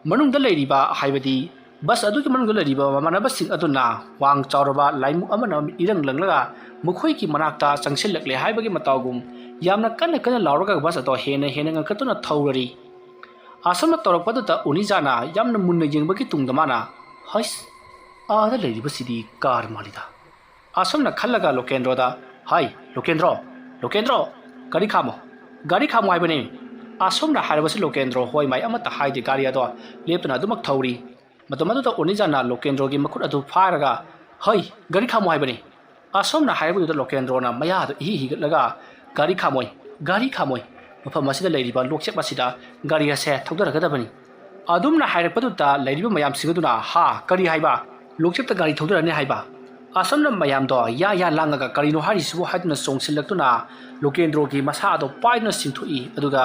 ꯃꯅꯨꯡꯗ ꯂꯩꯔꯤꯕ, ꯍꯥꯏꯕꯗꯤ ꯕꯁ ꯑꯗꯨꯒꯤ ꯃꯅꯨꯡꯗ ꯂꯩꯔꯤꯕ ꯃꯃꯥꯟꯅꯕꯁꯤꯡ ꯑꯗꯨꯅ ꯋꯥꯡ ꯆꯥꯎꯔꯕ ꯂꯥꯏꯃꯨ ꯑꯃꯅ ꯏꯔꯪ ꯂꯪꯂꯒ ꯃꯈꯣꯏꯒꯤ ꯃꯅꯥꯛꯇ ꯆꯪꯁꯤꯜꯂꯛꯂꯦ ꯍꯥꯏꯕꯒꯤ ꯃꯇꯥꯎꯒꯨꯝ ꯌꯥꯝꯅ ꯀꯟꯅ ꯀꯟꯅ ꯂꯥꯎꯔꯒ ꯕꯁ ꯑꯗꯣ ꯍꯦꯟꯅ ꯍꯦꯟꯅ ꯉꯟꯈꯠꯇꯨꯅ ꯊꯧꯔꯔꯤ꯫ ꯑꯁꯨꯝꯅ ꯇꯧꯔꯛꯄꯗꯨꯗ ꯑꯣꯅꯤꯖꯥꯅ ꯌꯥꯝꯅ ꯃꯨꯟꯅ ꯌꯦꯡꯕꯒꯤ ꯇꯨꯡꯗ ꯃꯥꯅ, "ꯍꯩꯁ, ꯑꯥꯗ ꯂꯩꯔꯤꯕꯁꯤꯗꯤ ꯀꯥꯔ ꯃꯥꯜꯂꯤꯗ"꯫ ꯑꯁꯨꯝꯅ ꯈꯜꯂꯒ ꯂꯣꯀꯦꯟꯗ꯭ꯔꯣꯗ, "ꯍꯥꯏ, ꯂꯣꯀꯦꯟꯗ꯭ꯔꯣ, ꯂꯣꯀꯦꯟꯗ꯭ꯔꯣ, ꯒꯥꯔꯤ ꯈꯥꯝꯃꯣ, ꯒꯥꯔꯤ ꯈꯥꯝꯃꯣ ꯍꯥꯏꯕꯅꯤ"꯫ ꯑꯁꯨꯝꯅ ꯍꯥꯏꯔꯕꯁꯨ ꯂꯣꯀꯦꯟꯗ꯭ꯔꯣ ꯍꯣꯏ ꯃꯥꯏ ꯑꯃꯠꯇ ꯍꯥꯏꯗꯦ, ꯒꯥꯔꯤ ꯑꯗꯣ ꯂꯦꯞꯇꯨꯅ ꯑꯗꯨꯃꯛ ꯊꯧꯔꯤ꯫ ꯃꯇꯝ ꯑꯗꯨꯗ ꯑꯣꯅꯤꯖꯥꯅ ꯂꯣꯀꯦꯟꯗ꯭ꯔꯣꯒꯤ ꯃꯈꯨꯠ ꯑꯗꯨ ꯐꯥꯔꯒ, "ꯍꯩ, ꯒꯥꯔꯤ ꯈꯥꯝꯃꯣ ꯍꯥꯏꯕꯅꯤ"꯫ ꯑꯁꯨꯝꯅ ꯍꯥꯏꯔꯛꯄꯗꯨꯗ ꯂꯣꯀꯦꯟꯗ꯭ꯔꯣꯅ ꯃꯌꯥꯗꯨ ꯏꯍꯤ ꯍꯤꯒꯠꯂꯒ, "ꯒꯥꯔꯤ ꯈꯥꯝꯃꯣꯏ, ꯒꯥꯔꯤ ꯈꯥꯝꯃꯣꯏ, ꯃꯐꯝ ꯑꯁꯤꯗ ꯂꯩꯔꯤꯕ ꯂꯣꯛꯆꯦꯞ ꯑꯁꯤꯗ ꯒꯥꯔꯤ ꯑꯁꯦ ꯊꯧꯗꯔꯒꯗꯕꯅꯤ"꯫ ꯑꯗꯨꯝꯅ ꯍꯥꯏꯔꯛꯄꯗꯨꯗ ꯂꯩꯔꯤꯕ ꯃꯌꯥꯝꯁꯤꯡ ꯑꯗꯨꯅ, "ꯍꯥ, ꯀꯔꯤ ꯍꯥꯏꯕ? ꯂꯣꯛꯆꯦꯞꯇ ꯒꯥꯔꯤ ꯊꯧꯗꯔꯅꯤ ꯍꯥꯏꯕ?" ꯑꯁꯨꯝꯅ ꯃꯌꯥꯝꯗꯣ ꯌꯥ ꯌꯥ ꯂꯥꯡꯉꯒ "ꯀꯔꯤꯅꯣ ꯍꯥꯏꯔꯤꯁꯤꯕꯨ?" ꯍꯥꯏꯗꯨꯅ ꯆꯣꯡꯁꯤꯜꯂꯛꯇꯨꯅ ꯂꯣꯀꯦꯟꯗ꯭ꯔꯣꯒꯤ ꯃꯁꯥ ꯑꯗꯣ ꯄꯥꯏꯗꯨꯅ ꯆꯤꯡꯊꯣꯛꯏ꯫ ꯑꯗꯨꯒ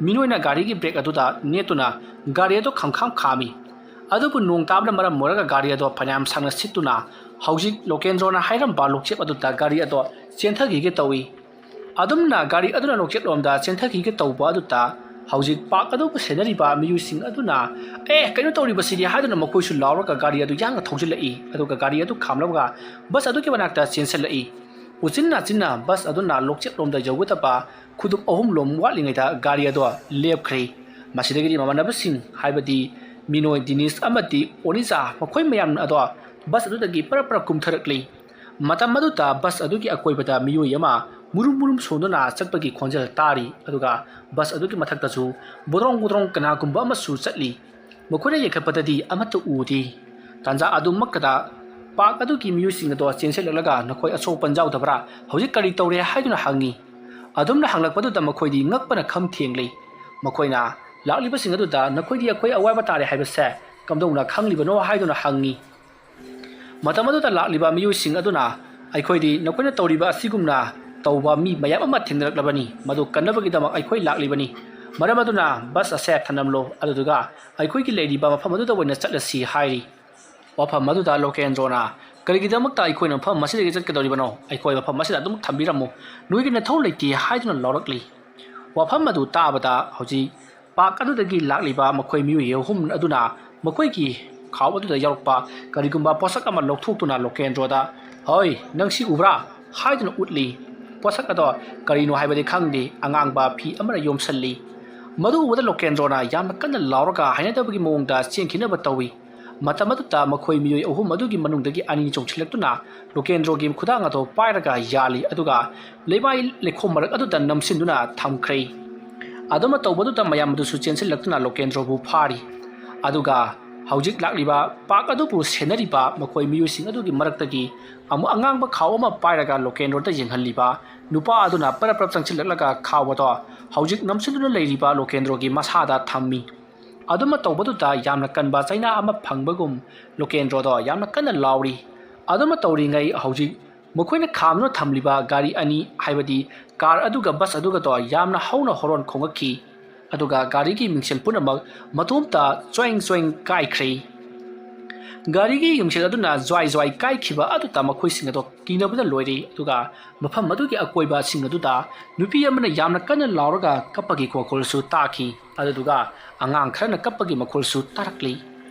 ꯃꯤꯅꯣꯏꯅ ꯒꯥꯔꯤꯒꯤ ꯕ꯭ꯔꯦꯛ ꯑꯗꯨꯗ ꯅꯦꯠꯇꯨꯅ ꯒꯥꯔꯤ ꯑꯗꯨ ꯈꯪꯈꯥꯝ ꯈꯥꯝꯃꯤ꯫ ꯑꯗꯨꯕꯨ ꯅꯣꯡ ꯇꯥꯕꯅ ꯃꯔꯝ ꯑꯣꯏꯔꯒ ꯒꯥꯔꯤ ꯑꯗꯣ ꯐꯅꯌꯥꯝ ꯁꯥꯡꯅ ꯁꯤꯠꯇꯨꯅ ꯍꯧꯖꯤꯛ ꯂꯣꯀꯦꯟꯗ꯭ꯔꯣꯅ ꯍꯥꯏꯔꯝꯕ ꯂꯣꯛꯆꯦꯞ ꯑꯗꯨꯗ ꯒꯥꯔꯤ ꯑꯗꯣ ꯆꯦꯟꯊꯈꯤꯒꯦ ꯇꯧꯏ꯫ ꯑꯗꯨꯝꯅ ꯒꯥꯔꯤ ꯑꯗꯨꯅ ꯂꯣꯛꯆꯦꯞꯂꯣꯝꯗ ꯆꯦꯟꯊꯈꯤꯒꯦ ꯇꯧꯕ ꯑꯗꯨꯗ ꯍꯧꯖꯤꯛ ꯄꯥꯛ ꯑꯗꯨꯕꯨ ꯁꯦꯟꯅꯔꯤꯕ ꯃꯤꯑꯣꯏꯁꯤꯡ ꯑꯗꯨꯅ, "ꯑꯦ, ꯀꯩꯅꯣ ꯇꯧꯔꯤꯕꯁꯤꯗꯤ?" ꯍꯥꯏꯗꯨꯅ ꯃꯈꯣꯏꯁꯨ ꯂꯥꯎꯔꯒ ꯒꯥꯔꯤ ꯑꯗꯨ ꯌꯥꯡꯅ ꯊꯧꯖꯤꯜꯂꯛꯏ꯫ ꯑꯗꯨꯒ ꯒꯥꯔꯤ ꯑꯗꯨ ꯈꯥꯝꯂꯒ ꯕꯁ ꯑꯗꯨꯒꯤ ꯃꯅꯥꯛꯇ ꯆꯦꯟꯁꯤꯜꯂꯛꯏ꯫ ꯎꯆꯤꯟ ꯅꯥꯆꯤꯟꯅ ꯕꯁ ꯑꯗꯨꯅ ꯂꯣꯛꯆꯦꯞꯂꯣꯝꯗ ꯌꯧꯒꯗꯕ ꯈꯨꯗꯨꯞ ꯑꯍꯨꯝ ꯂꯣꯝ ꯋꯥꯠꯂꯤꯉꯩꯗ ꯒꯥꯔꯤ ꯑꯗꯣ ꯂꯦꯞꯈ꯭ꯔꯦ꯫ ꯃꯁꯤꯗꯒꯤꯗꯤ ꯃꯃꯥꯟꯅꯕꯁꯤꯡ, ꯍꯥꯏꯕꯗꯤ ꯃꯤꯅꯣꯏ, ꯗꯤꯅꯤꯁ ꯑꯃꯗꯤ ꯑꯣꯅꯤꯖꯥ, ꯃꯈꯣꯏ ꯃꯌꯥꯝ ꯑꯗꯣ ꯕꯁ ꯑꯗꯨꯗꯒꯤ ꯄꯔꯞ ꯄꯔꯞ ꯀꯨꯝꯊꯔꯛꯂꯤ꯫ ꯃꯇꯝ ꯑꯗꯨꯗ ꯕꯁ ꯑꯗꯨꯒꯤ ꯑꯀꯣꯏꯕꯗ ꯃꯤꯑꯣꯏ ꯑꯃ ꯃꯨꯔꯨꯝ ꯃꯨꯔꯨꯝ ꯁꯣꯟꯗꯨꯅ ꯆꯠꯄꯒꯤ ꯈꯣꯟꯖꯦꯜ ꯇꯥꯔꯤ꯫ ꯑꯗꯨꯒ ꯕꯁ ꯑꯗꯨꯒꯤ ꯃꯊꯛꯇꯁꯨ ꯕꯣꯗ꯭ꯔꯣꯡ ꯕꯣꯗ꯭ꯔꯣꯡ ꯀꯅꯥꯒꯨꯝꯕ ꯑꯃꯁꯨ ꯆꯠꯂꯤ꯫ ꯃꯈꯣꯏꯅ ꯌꯦꯡꯈꯠꯄꯗꯗꯤ ꯑꯃꯠꯇ ꯎꯗꯦ꯫ ꯇꯥꯟꯖꯥ ꯑꯗꯨꯃꯛꯇꯗ ꯄꯥꯛ ꯑꯗꯨꯒꯤ ꯃꯤꯑꯣꯏꯁꯤꯡ ꯑꯗꯣ ꯆꯦꯟꯁꯤꯜꯂꯛꯂꯒ "ꯅꯈꯣꯏ ꯑꯁꯣꯛ ꯑꯄꯟ ꯌꯥꯎꯗꯕ꯭ꯔꯥ? ꯍꯧꯖꯤꯛ ꯀꯔꯤ ꯇꯧꯔꯦ?" ꯍꯥꯏꯗꯨꯅ ꯍꯪꯉꯤ꯫ ꯑꯗꯨꯝꯅ ꯍꯪꯂꯛꯄꯗꯨꯗ ꯃꯈꯣꯏꯗꯤ ꯉꯛꯄꯅ ꯈꯝ ꯊꯦꯡꯂꯤ꯫ ꯃꯈꯣꯏꯅ ꯂꯥꯛꯂꯤꯕꯁꯤꯡ ꯑꯗꯨꯗ "ꯅꯈꯣꯏꯗꯤ ꯑꯩꯈꯣꯏ ꯑꯋꯥꯕ ꯇꯥꯔꯦ ꯍꯥꯏꯕꯁꯦ ꯀꯝꯗꯧꯅ ꯈꯪꯂꯤꯕꯅꯣ?" ꯍꯥꯏꯗꯨꯅ ꯍꯪꯉꯤ꯫ ꯃꯇꯝ ꯑꯗꯨꯗ ꯂꯥꯛꯂꯤꯕ ꯃꯤꯑꯣꯏꯁꯤꯡ ꯑꯗꯨꯅ "ꯑꯩꯈꯣꯏꯗꯤ ꯅꯈꯣꯏꯅ ꯇꯧꯔꯤꯕ ꯑꯁꯤꯒꯨꯝꯅ ꯇꯧꯕ ꯃꯤ ꯃꯌꯥꯝ ꯑꯃ ꯊꯦꯡꯅꯔꯛꯂꯕꯅꯤ꯫ ꯃꯗꯨ ꯀꯟꯅꯕꯒꯤꯗꯃꯛ ꯑꯩꯈꯣꯏ ꯂꯥꯛꯂꯤꯕꯅꯤ꯫ ꯃꯔꯝ ꯑꯗꯨꯅ ꯕꯁ ꯑꯁꯦ ꯊꯅꯝꯂꯣ, ꯑꯗꯨꯗꯨꯒ ꯑꯩꯈꯣꯏꯒꯤ ꯂꯩꯔꯤꯕ ꯃꯐꯝ ꯑꯗꯨꯗ ꯑꯣꯏꯅ ꯆꯠꯂꯁꯤ" ꯍꯥꯏꯔꯤ꯫ ꯋꯥꯐꯝ ꯑꯗꯨꯗ ꯂꯣꯀꯦꯟꯗ꯭ꯔꯣꯅ "ꯀꯔꯤꯒꯤꯗꯃꯛꯇ ꯑꯩꯈꯣꯏꯅ ꯃꯐꯝ ꯑꯁꯤꯗꯒꯤ ꯆꯠꯀꯗꯧꯔꯤꯕꯅꯣ? ꯑꯩꯈꯣꯏ ꯃꯐꯝ ꯑꯁꯤꯗ ꯑꯗꯨꯝ ꯊꯝꯕꯤꯔꯝꯃꯨ꯫ ꯅꯣꯏꯒꯤ ꯅꯊꯧ ꯂꯩꯇꯦ" ꯍꯥꯏꯗꯨꯅ ꯂꯥꯎꯔꯛꯂꯤ꯫ ꯋꯥꯐꯝ ꯑꯗꯨ ꯇꯥꯕꯗ ꯍꯧꯖꯤꯛ ꯄꯥꯛ ꯑꯗꯨꯗꯒꯤ ꯂꯥꯛꯂꯤꯕ ꯃꯈꯣꯏ ꯃꯤꯑꯣꯏ ꯑꯍꯨꯝ ꯑꯗꯨꯅ ꯃꯈꯣꯏꯒꯤ ꯈꯥꯎ ꯑꯗꯨꯗ ꯌꯥꯎꯔꯛꯄ ꯀꯔꯤꯒꯨꯝꯕ ꯄꯣꯠꯁꯛ ꯑꯃ ꯂꯧꯊꯣꯛꯇꯨꯅ ꯂꯣꯀꯦꯟꯗ꯭ꯔꯣꯗ "ꯍꯣꯏ, ꯅꯪ ꯁꯤ ꯎꯕ꯭ꯔꯥ?" ꯍꯥꯏꯗꯨꯅ ꯎꯠꯂꯤ꯫ ꯄꯣꯠꯁꯛ ꯑꯗꯣ ꯀꯔꯤꯅꯣ ꯍꯥꯏꯕꯗꯤ ꯈꯪꯗꯦ, ꯑꯉꯥꯡꯕ ꯐꯤ ꯑꯃꯅ ꯌꯣꯝꯁꯜꯂꯤ꯫ ꯃꯗꯨ ꯎꯕꯗ ꯂꯣꯀꯦꯟꯗ꯭ꯔꯣꯅ ꯌꯥꯝꯅ ꯀꯟꯅ ꯂꯥꯎꯔꯒ ꯍꯩꯅꯗꯕꯒꯤ ꯃꯑꯣꯡꯗ ꯆꯦꯟꯈꯤꯅꯕ ꯇꯧꯏ꯫ ꯃꯇꯝ ꯑꯗꯨꯗ ꯃꯈꯣꯏ ꯃꯤꯑꯣꯏ ꯑꯍꯨꯝ ꯑꯗꯨꯒꯤ ꯃꯅꯨꯡꯗꯒꯤ ꯑꯅꯤ ꯆꯣꯡꯁꯤꯜꯂꯛꯇꯨꯅ ꯂꯣꯀꯦꯟꯗ꯭ꯔꯣꯒꯤ ꯈꯨꯗꯥꯡ ꯑꯗꯨ ꯄꯥꯏꯔꯒ ꯌꯥꯜꯂꯤ, ꯑꯗꯨꯒ ꯂꯩꯃꯥꯏ ꯂꯩꯈꯣꯝ ꯃꯔꯛ ꯑꯗꯨꯗ ꯅꯝꯁꯤꯟꯗꯨꯅ ꯊꯝꯈ꯭ꯔꯦ꯫ ꯑꯗꯨꯃ ꯇꯧꯕꯗꯨꯗ ꯃꯌꯥꯝ ꯑꯗꯨꯁꯨ ꯆꯦꯟꯁꯤꯜꯂꯛꯇꯨꯅ ꯂꯣꯀꯦꯟꯗ꯭ꯔꯣꯕꯨ ꯐꯥꯔꯤ꯫ ꯑꯗꯨꯒ ꯍꯧꯖꯤꯛ ꯂꯥꯛꯂꯤꯕ ꯄꯥꯛ ꯑꯗꯨꯕꯨ ꯁꯦꯟꯅꯔꯤꯕ ꯃꯈꯣꯏ ꯃꯤꯑꯣꯏꯁꯤꯡ ꯑꯗꯨꯒꯤ ꯃꯔꯛꯇꯒꯤ ꯑꯃꯨꯛ ꯑꯉꯥꯡꯕ ꯈꯥꯎ ꯑꯃ ꯄꯥꯏꯔꯒ ꯂꯣꯀꯦꯟꯗ꯭ꯔꯣꯗ ꯌꯦꯡꯍꯜꯂꯤꯕ ꯅꯨꯄꯥ ꯑꯗꯨꯅ ꯄꯔꯞ ꯄꯔꯞ ꯆꯪꯁꯤꯜꯂꯛꯂꯒ ꯈꯥꯎ ꯑꯗꯣ ꯍꯧꯖꯤꯛ ꯅꯝꯁꯤꯟꯗꯨꯅ ꯂꯩꯔꯤꯕ ꯂꯣꯀꯦꯟꯗ꯭ꯔꯣꯒꯤ ꯃꯁꯥꯗ ꯊꯝꯃꯤ꯫ ꯑꯗꯨꯃ ꯇꯧꯕꯗꯨꯗ ꯌꯥꯝꯅ ꯀꯟꯕ ꯆꯩꯅꯥ ꯑꯃ ꯐꯪꯕꯒꯨꯝ ꯂꯣꯀꯦꯟꯗ꯭ꯔꯣꯗꯣ ꯌꯥꯝꯅ ꯀꯟꯅ ꯂꯥꯎꯔꯤ꯫ ꯑꯗꯨꯃ ꯇꯧꯔꯤꯉꯩ ꯍꯧꯖꯤꯛ ꯃꯈꯣꯏꯅ ꯈꯥꯝꯗꯨꯅ ꯊꯝꯂꯤꯕ ꯒꯥꯔꯤ ꯑꯅꯤ, ꯍꯥꯏꯕꯗꯤ ꯀꯥꯔ ꯑꯗꯨꯒ ꯕꯁ ꯑꯗꯨꯒꯗꯣ ꯌꯥꯝꯅ ꯍꯧꯅ ꯍꯣꯔꯣꯟ ꯈꯣꯡꯂꯛꯈꯤ꯫ ꯑꯗꯨꯒ ꯒꯥꯔꯤꯒꯤ ꯃꯤꯡꯁꯦꯜ ꯄꯨꯝꯅꯃꯛ ꯃꯇꯣꯝꯇ ꯆ꯭ꯋꯦꯡ ꯆ꯭ꯋꯦꯡ ꯀꯥꯏꯈ꯭ꯔꯦ꯫ ꯒꯥꯔꯤꯒꯤ ꯃꯤꯡꯁꯦꯜ ꯑꯗꯨꯅ ꯖ꯭ꯋꯥꯏ ꯖ꯭ꯋꯥꯏ ꯀꯥꯏꯈꯤꯕ ꯑꯗꯨꯗ ꯃꯈꯣꯏꯁꯤꯡ ꯑꯗꯣ ꯀꯤꯅꯕꯗ ꯂꯣꯏꯔꯦ꯫ ꯑꯗꯨꯒ ꯃꯐꯝ ꯑꯗꯨꯒꯤ ꯑꯀꯣꯏꯕꯁꯤꯡ ꯑꯗꯨꯗ ꯅꯨꯄꯤ ꯑꯃꯅ ꯌꯥꯝꯅ ꯀꯟꯅ ꯂꯥꯎꯔꯒ ꯀꯞꯄꯒꯤ ꯃꯈꯣꯜꯁꯨ ꯇꯥꯈꯤ꯫ ꯑꯗꯨꯗꯨꯒ ꯑꯉꯥꯡ ꯈꯔꯅ ꯀꯞꯄꯒꯤ ꯃꯈꯣꯜꯁꯨ ꯇꯥꯔꯛꯂꯤ꯫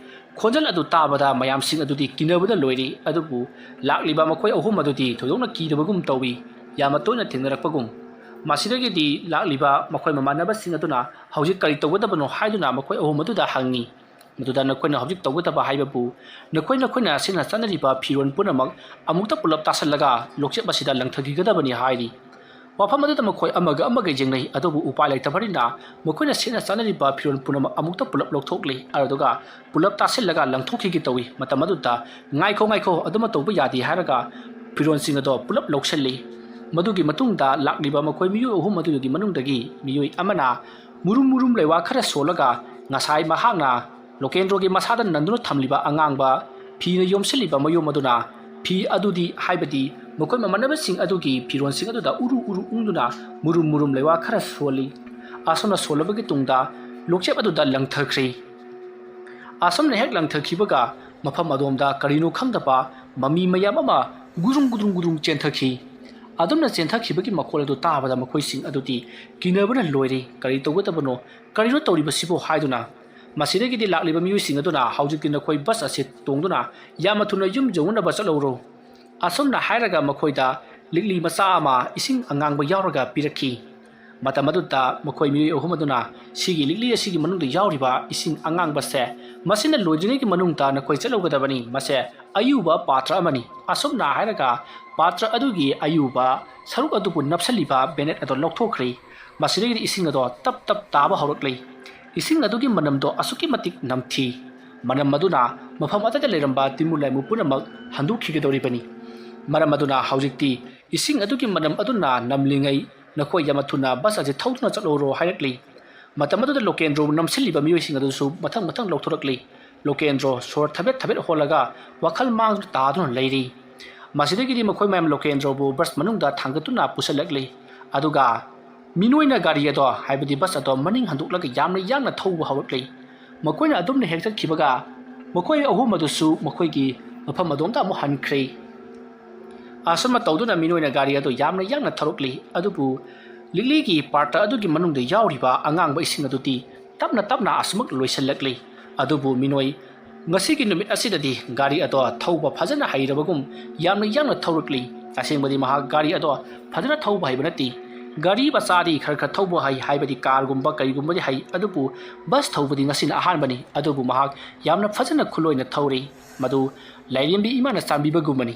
ꯈꯣꯟꯖꯦꯜ ꯑꯗꯨ ꯇꯥꯕꯗ ꯃꯌꯥꯝꯁꯤꯡ ꯑꯗꯨꯗꯤ ꯀꯤꯅꯕꯗ ꯂꯣꯏꯔꯦ꯫ ꯑꯗꯨꯕꯨ ꯂꯥꯛꯂꯤꯕ ꯃꯈꯣꯏ ꯑꯍꯨꯝ ꯑꯗꯨꯗꯤ ꯊꯣꯏꯗꯣꯛꯅ ꯀꯤꯗꯕꯒꯨꯝ ꯇꯧꯏ, ꯌꯥꯝꯅ ꯇꯣꯏꯅ ꯊꯦꯡꯅꯔꯛꯄꯒꯨꯝ꯫ ꯃꯁꯤꯗꯒꯤꯗꯤ ꯂꯥꯛꯂꯤꯕ ꯃꯈꯣꯏ ꯃꯃꯥꯟꯅꯕꯁꯤꯡ ꯑꯗꯨꯅ ꯍꯧꯖꯤꯛ ꯀꯔꯤ ꯇꯧꯒꯗꯕꯅꯣ ꯍꯥꯏꯗꯨꯅ ꯃꯈꯣꯏ ꯑꯍꯨꯝ ꯑꯗꯨꯗ ꯍꯪꯉꯤ꯫ ꯃꯗꯨꯗ ꯅꯈꯣꯏꯅ ꯍꯧꯖꯤꯛ ꯇꯧꯒꯗꯕ ꯍꯥꯏꯕꯕꯨ ꯅꯈꯣꯏ ꯅꯈꯣꯏꯅ ꯁꯦꯠꯅ ꯆꯥꯅꯔꯤꯕ ꯐꯤꯔꯣꯜ ꯄꯨꯝꯅꯃꯛ ꯑꯃꯨꯛꯇ ꯄꯨꯂꯞ ꯇꯥꯁꯜꯂꯒ ꯂꯣꯛꯆꯦꯞ ꯑꯁꯤꯗ ꯂꯪꯊꯈꯤꯒꯗꯕꯅꯤ ꯍꯥꯏꯔꯤ꯫ ꯋꯥꯐꯝ ꯑꯗꯨꯗ ꯃꯈꯣꯏ ꯑꯃꯒ ꯑꯃꯒ ꯌꯦꯡꯅꯩ, ꯑꯗꯨꯕꯨ ꯎꯄꯥꯏ ꯂꯩꯇꯕꯅꯤꯅ ꯃꯈꯣꯏꯅ ꯁꯦꯠꯅ ꯆꯥꯅꯔꯤꯕ ꯐꯤꯔꯣꯜ ꯄꯨꯝꯅꯃꯛ ꯑꯃꯨꯛꯇ ꯄꯨꯂꯞ ꯂꯧꯊꯣꯛꯂꯤ꯫ ꯑꯗꯨꯒ ꯄꯨꯂꯞ ꯇꯥꯁꯤꯜꯂꯒ ꯂꯪꯊꯣꯛꯈꯤꯒꯦ ꯇꯧꯏ꯫ ꯃꯇꯝ ꯑꯗꯨꯗ, "ꯉꯥꯏꯈꯣ, ꯉꯥꯏꯈꯣ, ꯑꯗꯨꯃ ꯇꯧꯕ ꯌꯥꯗꯦ" ꯍꯥꯏꯔꯒ ꯐꯤꯔꯣꯜꯁꯤꯡ ꯑꯗꯣ ꯄꯨꯂꯞ ꯂꯧꯁꯤꯜꯂꯤ꯫ ꯃꯗꯨꯒꯤ ꯃꯇꯨꯡꯗ ꯂꯥꯛꯂꯤꯕ ꯃꯈꯣꯏ ꯃꯤꯑꯣꯏ ꯑꯍꯨꯝ ꯑꯗꯨꯒꯤ ꯃꯅꯨꯡꯗꯒꯤ ꯃꯤꯑꯣꯏ ꯑꯃꯅ ꯃꯨꯔꯨꯝ ꯃꯨꯔꯨꯝ ꯂꯩꯋꯥ ꯈꯔ ꯁꯣꯜꯂꯒ ꯉꯁꯥꯏ ꯃꯍꯥꯛꯅ ꯂꯣꯀꯦꯟꯗ꯭ꯔꯣꯒꯤ ꯃꯁꯥꯗ ꯅꯟꯗꯨꯅ ꯊꯝꯂꯤꯕ ꯑꯉꯥꯡꯕ ꯐꯤꯅ ꯌꯣꯝꯁꯤꯜꯂꯤꯕ ꯃꯌꯣꯝ ꯑꯗꯨꯅ, ꯐꯤ ꯑꯗꯨꯗꯤ, ꯍꯥꯏꯕꯗꯤ ꯃꯈꯣꯏ ꯃꯃꯥꯟꯅꯕꯁꯤꯡ ꯑꯗꯨꯒꯤ ꯐꯤꯔꯣꯜꯁꯤꯡ ꯑꯗꯨꯗ ꯎꯔꯨ ꯎꯔꯨ ꯎꯪꯗꯨꯅ ꯃꯨꯔꯨꯝ ꯃꯨꯔꯨꯝ ꯂꯩꯋꯥ ꯈꯔ ꯁꯣꯜꯂꯤ꯫ ꯑꯁꯨꯝꯅ ꯁꯣꯜꯂꯕꯒꯤ ꯇꯨꯡꯗ ꯂꯣꯛꯆꯦꯞ ꯑꯗꯨꯗ ꯂꯪꯊꯈ꯭ꯔꯦ꯫ ꯑꯁꯨꯝꯅ ꯍꯦꯛ ꯂꯪꯊꯈꯤꯕꯒ ꯃꯐꯝ ꯑꯗꯣꯝꯗ ꯀꯔꯤꯅꯣ ꯈꯪꯗꯕ ꯃꯃꯤ ꯃꯌꯥꯝ ꯑꯃ ꯒꯨꯗ꯭ꯔꯨꯡ ꯒꯨꯗ꯭ꯔꯨꯡ ꯒꯨꯗ꯭ꯔꯨꯡ ꯆꯦꯟꯊꯈꯤ꯫ ꯑꯗꯨꯝꯅ ꯆꯦꯟꯊꯈꯤꯕꯒꯤ ꯃꯈꯣꯜ ꯑꯗꯨ ꯇꯥꯕꯗ ꯃꯈꯣꯏꯁꯤꯡ ꯑꯗꯨꯗꯤ ꯀꯤꯅꯕꯅ ꯂꯣꯏꯔꯦ꯫ "ꯀꯔꯤ ꯇꯧꯒꯗꯕꯅꯣ? ꯀꯔꯤꯅꯣ ꯇꯧꯔꯤꯕꯁꯤꯕꯨ?" ꯍꯥꯏꯗꯨꯅ, ꯃꯁꯤꯗꯒꯤꯗꯤ ꯂꯥꯛꯂꯤꯕ ꯃꯤꯑꯣꯏꯁꯤꯡ ꯑꯗꯨꯅ, "ꯍꯧꯖꯤꯛꯇꯤ ꯅꯈꯣꯏ ꯕꯁ ꯑꯁꯤ ꯇꯣꯡꯗꯨꯅ ꯌꯥꯝꯅ ꯊꯨꯅ ꯌꯨꯝ ꯌꯧꯅꯅꯕ ꯆꯠꯍꯧꯔꯣ"꯫ ꯑꯁꯨꯝꯅ ꯍꯥꯏꯔꯒ ꯃꯈꯣꯏꯗ ꯂꯤꯛꯂꯤ ꯃꯆꯥ ꯑꯃ ꯏꯁꯤꯡ ꯑꯉꯥꯡꯕ ꯌꯥꯎꯔꯒ ꯄꯤꯔꯛꯈꯤ꯫ ꯃꯇꯝ ꯑꯗꯨꯗ ꯃꯈꯣꯏ ꯃꯤꯑꯣꯏ ꯑꯍꯨꯝ ꯑꯗꯨꯅ, "ꯁꯤꯒꯤ ꯂꯤꯛꯂꯤ ꯑꯁꯤꯒꯤ ꯃꯅꯨꯡꯗ ꯌꯥꯎꯔꯤꯕ ꯏꯁꯤꯡ ꯑꯉꯥꯡꯕꯁꯦ, ꯃꯁꯤꯅ ꯂꯣꯏꯗ꯭ꯔꯤꯉꯩꯒꯤ ꯃꯅꯨꯡꯗ ꯅꯈꯣꯏ ꯆꯠꯍꯧꯒꯗꯕꯅꯤ꯫ ꯃꯁꯦ ꯑꯌꯨꯕ ꯄꯥꯇ꯭ꯔ ꯑꯃꯅꯤ"꯫ ꯑꯁꯨꯝꯅ ꯍꯥꯏꯔꯒ ꯄꯥꯇ꯭ꯔ ꯑꯗꯨꯒꯤ ꯑꯌꯨꯕ ꯁꯔꯨꯛ ꯑꯗꯨꯕꯨ ꯅꯞꯁꯤꯜꯂꯤꯕ ꯕꯦꯅꯦꯠ ꯑꯗꯣ ꯂꯧꯊꯣꯛꯈ꯭ꯔꯦ꯫ ꯃꯁꯤꯗꯒꯤꯗꯤ ꯏꯁꯤꯡ ꯑꯗꯣ ꯇꯞ ꯇꯞ ꯇꯥꯕ ꯍꯧꯔꯛꯂꯦ꯫ ꯏꯁꯤꯡ ꯑꯗꯨꯒꯤ ꯃꯅꯝꯗꯣ ꯑꯁꯨꯛꯀꯤ ꯃꯇꯤꯛ ꯅꯝꯊꯤ꯫ ꯃꯅꯝ ꯑꯗꯨꯅ ꯃꯐꯝ ꯑꯗꯨꯗ ꯂꯩꯔꯝꯕ ꯇꯤꯟꯃꯨ ꯂꯥꯏꯃꯨ ꯄꯨꯝꯅꯃꯛ ꯍꯟꯗꯣꯛꯈꯤꯒꯗꯧꯔꯤꯕꯅꯤ꯫ ꯃꯔꯝ ꯑꯗꯨꯅ ꯍꯧꯖꯤꯛꯇꯤ ꯏꯁꯤꯡ ꯑꯗꯨꯒꯤ ꯃꯅꯝ ꯑꯗꯨꯅ ꯅꯝꯂꯤꯉꯩ, "ꯅꯈꯣꯏ ꯌꯥꯝꯅ ꯊꯨꯅ ꯕꯁ ꯑꯁꯤ ꯊꯧꯗꯨꯅ ꯆꯠꯍꯧꯔꯣ" ꯍꯥꯏꯔꯛꯂꯤ꯫ ꯃꯇꯝ ꯑꯗꯨꯗ ꯂꯣꯀꯦꯟꯗ꯭ꯔꯣꯕꯨ ꯅꯝꯁꯤꯜꯂꯤꯕ ꯃꯤꯑꯣꯏꯁꯤꯡ ꯑꯗꯨꯁꯨ ꯃꯊꯪ ꯃꯊꯪ ꯂꯧꯊꯣꯔꯛꯂꯤ꯫ ꯂꯣꯀꯦꯟꯗ꯭ꯔꯣ ꯁꯣꯔ ꯊꯕꯦꯠ ꯊꯕꯦꯠ ꯍꯣꯜꯂꯒ ꯋꯥꯈꯜ ꯃꯥꯡꯗꯨꯅ ꯇꯥꯗꯨꯅ ꯂꯩꯔꯤ꯫ ꯃꯁꯤꯗꯒꯤꯗꯤ ꯃꯈꯣꯏ ꯃꯌꯥꯝ ꯂꯣꯀꯦꯟꯗ꯭ꯔꯣꯕꯨ ꯕꯁ ꯃꯅꯨꯡꯗ ꯊꯥꯡꯒꯠꯇꯨꯅ ꯄꯨꯁꯤꯜꯂꯛꯂꯤ꯫ ꯑꯗꯨꯒ ꯃꯤꯅꯣꯏꯅ ꯒꯥꯔꯤ ꯑꯗꯣ, ꯍꯥꯏꯕꯗꯤ ꯕꯁ ꯑꯗꯣ, ꯃꯅꯤꯡ ꯍꯟꯗꯣꯛꯂꯒ ꯌꯥꯝꯅ ꯌꯥꯡꯅ ꯊꯧꯕ ꯍꯧꯔꯛꯂꯤ꯫ ꯃꯈꯣꯏꯅ ꯑꯗꯨꯝꯅ ꯍꯦꯛ ꯆꯠꯈꯤꯕꯒ ꯃꯈꯣꯏ ꯑꯍꯨꯝ ꯑꯗꯨꯁꯨ ꯃꯈꯣꯏꯒꯤ ꯃꯐꯝ ꯑꯗꯣꯝꯗ ꯑꯃꯨꯛ ꯍꯟꯈ꯭ꯔꯦ꯫ ꯑꯁꯨꯝꯅ ꯇꯧꯗꯨꯅ ꯃꯤꯅꯣꯏꯅ ꯒꯥꯔꯤ ꯑꯗꯨ ꯌꯥꯝꯅ ꯌꯥꯡꯅ ꯊꯧꯔꯛꯂꯤ꯫ ꯑꯗꯨꯕꯨ ꯂꯤꯛꯂꯤꯒꯤ ꯄꯥꯇ꯭ꯔ ꯑꯗꯨꯒꯤ ꯃꯅꯨꯡꯗ ꯌꯥꯎꯔꯤꯕ ꯑꯉꯥꯡꯕ ꯏꯁꯤꯡ ꯑꯗꯨꯗꯤ ꯇꯞꯅ ꯇꯞꯅ ꯑꯁꯨꯃꯛ ꯂꯣꯏꯁꯤꯜꯂꯛꯂꯤ꯫ ꯑꯗꯨꯕꯨ ꯃꯤꯅꯣꯏ ꯉꯁꯤꯒꯤ ꯅꯨꯃꯤꯠ ꯑꯁꯤꯗꯗꯤ ꯒꯥꯔꯤ ꯑꯗꯣ ꯊꯧꯕ ꯐꯖꯅ ꯍꯩꯔꯕꯒꯨꯝ ꯌꯥꯝꯅ ꯌꯥꯡꯅ ꯊꯧꯔꯛꯂꯤ꯫ ꯑꯁꯦꯡꯕꯗꯤ ꯃꯍꯥꯛ ꯒꯥꯔꯤ ꯑꯗꯣ ꯐꯖꯅ ꯊꯧꯕ ꯍꯩꯕ ꯅꯠꯇꯦ꯫ ꯒꯥꯔꯤ ꯃꯆꯥꯗꯤ ꯈꯔ ꯈꯔ ꯊꯧꯕ ꯍꯩ, ꯍꯥꯏꯕꯗꯤ ꯀꯥꯔꯒꯨꯝꯕ ꯀꯔꯤꯒꯨꯝꯕꯗꯤ ꯍꯩ, ꯑꯗꯨꯕꯨ ꯕꯁ ꯊꯧꯕꯗꯤ ꯉꯁꯤꯅ ꯑꯍꯥꯟꯕꯅꯤ꯫ ꯑꯗꯨꯕꯨ ꯃꯍꯥꯛ ꯌꯥꯝꯅ ꯐꯖꯅ ꯈꯨꯂꯣꯏꯅ ꯊꯧꯔꯤ꯫ ꯃꯗꯨ ꯂꯥꯏꯔꯦꯝꯕꯤ ꯏꯃꯥꯅ ꯆꯥꯟꯕꯤꯕꯒꯨꯝꯕꯅꯤ꯫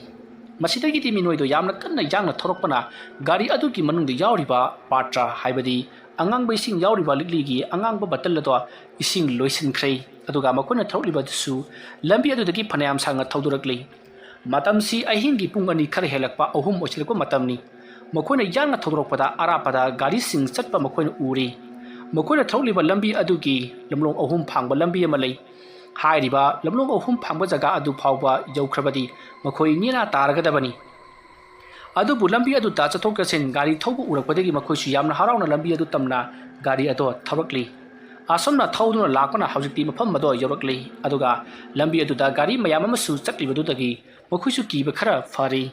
ꯃꯁꯤꯗꯒꯤꯗꯤ ꯃꯤꯑꯣꯏꯗꯣ ꯌꯥꯝꯅ ꯀꯟꯅ ꯌꯥꯡꯅ ꯊꯧꯔꯛꯄꯅ ꯒꯥꯔꯤ ꯑꯗꯨꯒꯤ ꯃꯅꯨꯡꯗ ꯌꯥꯎꯔꯤꯕ ꯄꯥꯇ꯭ꯔ, ꯍꯥꯏꯕꯗꯤ ꯑꯉꯥꯡꯕ ꯏꯁꯤꯡ ꯌꯥꯎꯔꯤꯕ ꯂꯤꯛꯂꯤꯒꯤ ꯑꯉꯥꯡꯕ ꯕꯇꯜ ꯑꯗꯣ ꯏꯁꯤꯡ ꯂꯣꯏꯁꯤꯟꯈ꯭ꯔꯦ꯫ ꯑꯗꯨꯒ ꯃꯈꯣꯏꯅ ꯊꯧꯔꯛꯂꯤꯕ ꯑꯗꯨꯁꯨ ꯂꯝꯕꯤ ꯑꯗꯨꯗꯒꯤ ꯐꯅꯌꯥꯝ ꯁꯥꯡꯅ ꯊꯧꯗꯣꯔꯛꯂꯤ꯫ ꯃꯇꯝꯁꯤ ꯑꯍꯤꯡꯒꯤ ꯄꯨꯡ ꯑꯅꯤ ꯈꯔ ꯍꯦꯜꯂꯛꯄ, ꯑꯍꯨꯝ ꯑꯣꯏꯁꯤꯜꯂꯛꯄ ꯃꯇꯝꯅꯤ꯫ ꯃꯈꯣꯏꯅ ꯌꯥꯡꯅ ꯊꯧꯗꯣꯔꯛꯄꯗ ꯑꯔꯥꯞꯄꯗ ꯒꯥꯔꯤꯁꯤꯡ ꯆꯠꯄ ꯃꯈꯣꯏꯅ ꯎꯔꯤ꯫ ꯃꯈꯣꯏꯅ ꯊꯧꯔꯛꯂꯤꯕ ꯂꯝꯕꯤ ꯑꯗꯨꯒꯤ ꯂꯝꯂꯣꯡ ꯑꯍꯨꯝ ꯐꯥꯡꯕ ꯂꯝꯕꯤ ꯑꯃ ꯂꯩ꯫ ꯍꯥꯏꯔꯤꯕ ꯂꯝꯂꯣꯡ ꯑꯍꯨꯝ ꯐꯥꯡꯕ ꯖꯒꯥ ꯑꯗꯨ ꯐꯥꯎꯕ ꯌꯧꯈ꯭ꯔꯕꯗꯤ ꯃꯈꯣꯏ ꯅꯦꯅꯥ ꯇꯥꯔꯒꯗꯕꯅꯤ꯫ ꯑꯗꯨꯕꯨ ꯂꯝꯕꯤ ꯑꯗꯨꯗ ꯆꯠꯊꯣꯛ ꯆꯠꯁꯤꯟ ꯒꯥꯔꯤ ꯊꯧꯕ ꯎꯔꯛꯄꯗꯒꯤ ꯃꯈꯣꯏꯁꯨ ꯌꯥꯝꯅ ꯍꯔꯥꯎꯅ ꯂꯝꯕꯤ ꯑꯗꯨ ꯇꯝꯅ ꯒꯥꯔꯤ ꯑꯗꯣ ꯊꯧꯔꯛꯂꯤ꯫ ꯑꯁꯨꯝꯅ ꯊꯧꯗꯨꯅ ꯂꯥꯛꯄꯅ ꯍꯧꯖꯤꯛꯇꯤ ꯃꯐꯝ ꯑꯗꯣ ꯌꯧꯔꯛꯂꯤ꯫ ꯑꯗꯨꯒ ꯂꯝꯕꯤ ꯑꯗꯨꯗ ꯒꯥꯔꯤ ꯃꯌꯥꯝ ꯑꯃꯁꯨ ꯆꯠꯂꯤꯕꯗꯨꯗꯒꯤ ꯃꯈꯣꯏꯁꯨ ꯀꯤꯕ ꯈꯔ ꯐꯔꯤ꯫